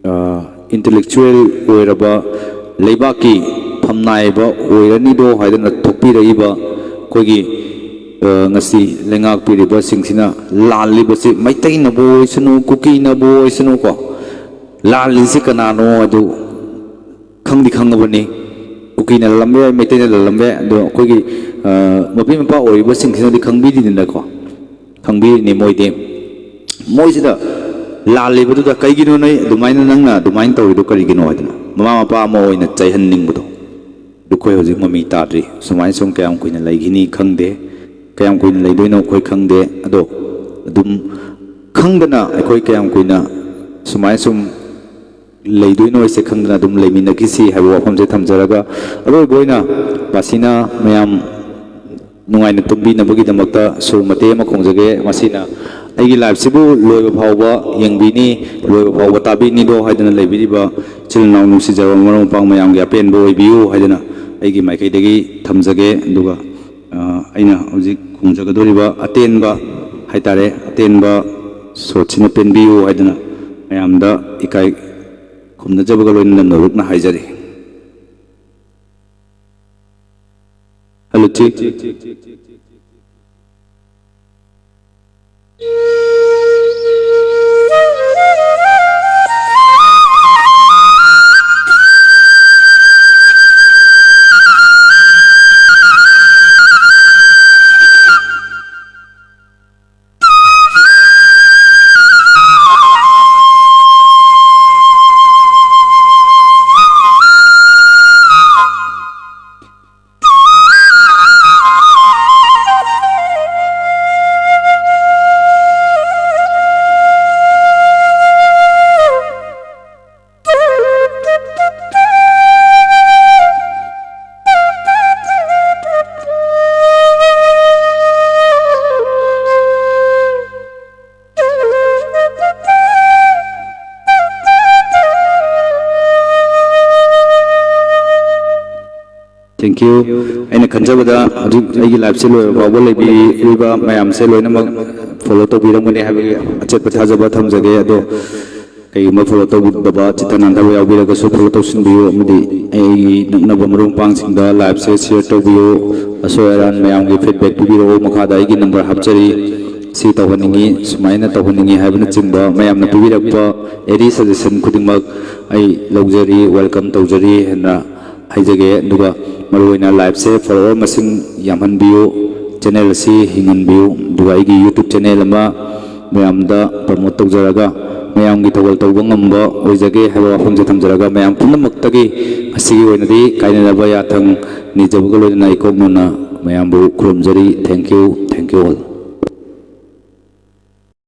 ꯑ, intellectual ꯑꯣꯏꯔꯕ, ꯂꯩꯕꯥꯛꯀꯤ ꯐꯝꯅꯥꯏꯕ ꯑꯣꯏꯔꯅꯤꯗꯣ ꯍꯥꯏꯗꯅ ꯊꯣꯛꯄꯤꯔꯛꯏꯕ ꯑꯩꯈꯣꯏꯒꯤ, ꯑ, ꯉꯁꯤ ꯂꯩꯉꯥꯛꯄꯤꯔꯤꯕꯁꯤꯡꯁꯤꯅ ꯂꯥꯜꯂꯤꯕꯁꯤ ꯃꯩꯇꯩꯅꯕꯨ ꯑꯣꯏꯁꯅꯨ, ꯀꯨꯀꯤꯅꯕꯨ ꯑꯣꯏꯁꯅꯨꯀꯣ, ꯂꯥꯜꯂꯤꯁꯤ ꯀꯅꯥꯅꯣ ꯑꯗꯨ ꯈꯪꯗꯤ ꯈꯪꯉꯕꯅꯤ꯫ ꯀꯨꯀꯤꯅ ꯂꯥꯜꯂꯝꯕ ꯌꯥꯏ, ꯃꯩꯇꯩꯅ ꯂꯥꯜꯂꯝꯕ ꯌꯥꯏ, ꯑꯗꯣ ꯑꯩꯈꯣꯏꯒꯤ, ꯑ, ꯃꯄꯤ ꯃꯄꯥ ꯑꯣꯏꯔꯤꯕꯁꯤꯡꯁꯤꯅꯗꯤ ꯈꯪꯕꯤꯔꯤꯗꯅꯀꯣ, ꯈꯪꯕꯤꯔꯤꯅꯤ ꯃꯣꯏꯗꯤ꯫ ꯃꯣꯏꯁꯤꯗ ꯂꯥꯜꯂꯤꯕꯗꯨꯗ, "ꯀꯩꯒꯤꯅꯣ ꯅꯣꯏ ꯑꯗꯨꯃꯥꯏꯅ, ꯅꯪꯅ ꯑꯗꯨꯃꯥꯏꯅ ꯇꯧꯔꯤꯗꯣ ꯀꯔꯤꯒꯤꯅꯣ?" ꯍꯥꯏꯗꯅ ꯃꯃꯥ ꯃꯄꯥ ꯑꯃ ꯑꯣꯏꯅ ꯆꯩꯍꯟꯅꯤꯡꯕꯗꯣ꯫ ꯑꯗꯨ ꯑꯩꯈꯣꯏ ꯍꯧꯖꯤꯛ ꯃꯃꯤ ꯇꯥꯗ꯭ꯔꯤ꯫ ꯁꯨꯃꯥꯏꯅ ꯁꯨꯝ ꯀꯌꯥꯝ ꯀꯨꯏꯅ ꯂꯩꯈꯤꯅꯤ ꯈꯪꯗꯦ, ꯀꯌꯥꯝ ꯀꯨꯏꯅ ꯂꯩꯗꯣꯏꯅꯣ ꯑꯩꯈꯣꯏ ꯈꯪꯗꯦ꯫ ꯑꯗꯣ ꯑꯗꯨꯝ ꯈꯪꯗꯅ ꯑꯩꯈꯣꯏ ꯀꯌꯥꯝ ꯀꯨꯏꯅ ꯁꯨꯃꯥꯏꯅ ꯁꯨꯝ ꯂꯩꯗꯣꯏꯅꯣ ꯍꯥꯏꯁꯦ ꯈꯪꯗꯅ ꯑꯗꯨꯝ ꯂꯩꯃꯤꯟꯅꯈꯤꯁꯤ ꯍꯥꯏꯕ ꯋꯥꯐꯝꯁꯦ ꯊꯝꯖꯔꯒ, ꯑꯔꯣꯏꯕ ꯑꯣꯏꯅ ꯕꯥꯁꯤꯅ ꯃꯌꯥꯝ ꯅꯨꯡꯉꯥꯏꯅ ꯇꯨꯝꯕꯤꯅꯕꯒꯤꯗꯃꯛꯇ ꯁꯨꯔ ꯃꯇꯦꯛ ꯑꯃ ꯈꯣꯡꯖꯒꯦ꯫ ꯃꯁꯤꯅ ꯑꯩꯒꯤ live ꯁꯤꯕꯨ ꯂꯣꯏꯕ ꯐꯥꯎꯕ ꯌꯦꯡꯕꯤꯅꯤ, ꯂꯣꯏꯕ ꯐꯥꯎꯕ ꯇꯥꯕꯤꯅꯤꯗꯣ ꯍꯥꯏꯗꯅ ꯂꯩꯕꯤꯔꯤꯕ ꯏꯆꯤꯜ ꯏꯅꯥꯎ ꯅꯨꯡꯁꯤꯖꯕ ꯃꯔꯨꯞ ꯃꯄꯥꯡ ꯃꯌꯥꯝꯒꯤ ꯑꯄꯦꯟꯕ ꯑꯣꯏꯕꯤꯌꯨ ꯍꯥꯏꯗꯅ ꯑꯩꯒꯤ ꯃꯥꯏꯀꯩꯗꯒꯤ ꯊꯝꯖꯒꯦ꯫ ꯑꯗꯨꯒ, ꯑ, ꯑꯩꯅ ꯍꯧꯖꯤꯛ ꯈꯣꯡꯖꯒꯗꯧꯔꯤꯕ ꯑꯇꯦꯟꯕ ꯍꯥꯏꯇꯥꯔꯦ, ꯑꯇꯦꯟꯕ ꯁꯣꯠꯁꯤꯅ ꯄꯦꯟꯕꯤꯌꯨ ꯍꯥꯏꯗꯅ ꯃꯌꯥꯝꯗ ꯏꯀꯥꯏ ꯈꯨꯝꯅꯖꯕꯒ ꯂꯣꯏꯅꯅ ꯅꯣꯂꯨꯛꯅ ꯍꯥꯏꯖꯔꯤ꯫ Hello, check. Thank you. ꯑꯩꯅ ꯈꯟꯖꯕꯗ ꯍꯧꯖꯤꯛ ꯑꯩꯒꯤ live ꯁꯦ ꯂꯣꯏꯕ ꯐꯥꯎꯕ ꯂꯩꯕꯤꯔꯤꯕ ꯃꯌꯥꯝꯁꯦ ꯂꯣꯏꯅꯃꯛ follow ꯇꯧꯕꯤꯔꯝꯒꯅꯤ ꯍꯥꯏꯕꯒꯤ ꯑꯆꯦꯠꯄ ꯊꯥꯖꯕ ꯊꯝꯖꯒꯦ꯫ ꯑꯗꯣ ꯀꯩꯒꯨꯝꯕ follow ꯇꯧꯕꯤꯗꯕ, ꯆꯤꯠꯇ ꯅꯥꯟꯊꯕ ꯌꯥꯎꯕꯤꯔꯒꯁꯨ follow ꯇꯧꯁꯤꯟꯕꯤꯌꯨ, ꯑꯃꯗꯤ ꯑꯩꯒꯤ ꯅꯛꯅꯕ ꯃꯔꯨꯞ ꯃꯄꯥꯡꯁꯤꯡꯗ live ꯁꯦ share ꯇꯧꯕꯤꯌꯨ꯫ ꯑꯁꯣꯏ ꯑꯔꯥꯟ ꯃꯌꯥꯝꯒꯤ feedback ꯄꯤꯕꯤꯔꯛꯎ꯫ ꯃꯈꯥꯗ ꯑꯩꯒꯤ number ꯍꯥꯞꯆꯔꯤ, ꯁꯤ ꯇꯧꯍꯟꯅꯤꯡꯉꯤ, ꯁꯨꯃꯥꯏꯅ ꯇꯧꯍꯟꯅꯤꯡꯉꯤ ꯍꯥꯏꯕꯅꯆꯤꯡꯕ ꯃꯌꯥꯝꯅ ꯄꯤꯕꯤꯔꯛꯄ any suggestion ꯈꯨꯗꯤꯡꯃꯛ ꯑꯩ ꯂꯧꯖꯔꯤ, welcome ꯇꯧꯖꯔꯤ ꯍꯥꯏꯅ ꯍꯥꯏꯖꯒꯦ꯫ ꯑꯗꯨꯒ ꯃꯔꯨꯑꯣꯏꯅ live ꯁꯦ follower ꯃꯁꯤꯡ ꯌꯥꯝꯍꯟꯕꯤꯌꯨ, channel ꯑꯁꯤ ꯍꯤꯡꯍꯟꯕꯤꯌꯨ꯫ ꯑꯗꯨꯒ ꯑꯩꯒꯤ YouTube channel ꯑꯃ ꯃꯌꯥꯝꯗ promote ꯇꯧꯖꯔꯒ ꯃꯌꯥꯝꯒꯤ ꯊꯧꯒꯜ ꯇꯧꯕ ꯉꯝꯕ ꯑꯣꯏꯖꯒꯦ ꯍꯥꯏꯕ ꯋꯥꯐꯝꯁꯦ ꯊꯝꯖꯔꯒ, ꯃꯌꯥꯝ ꯄꯨꯝꯅꯃꯛꯇꯒꯤ ꯉꯁꯤꯒꯤ ꯑꯣꯏꯅꯗꯤ ꯀꯥꯏꯅꯅꯕ ꯌꯥꯊꯪ ꯅꯤꯖꯕꯒ ꯂꯣꯏꯅꯅ ꯏꯀꯣꯛ ꯅꯣꯟꯅ ꯃꯌꯥꯝꯕꯨ ꯈꯨꯔꯨꯝꯖꯔꯤ꯫ Thank you, thank you all.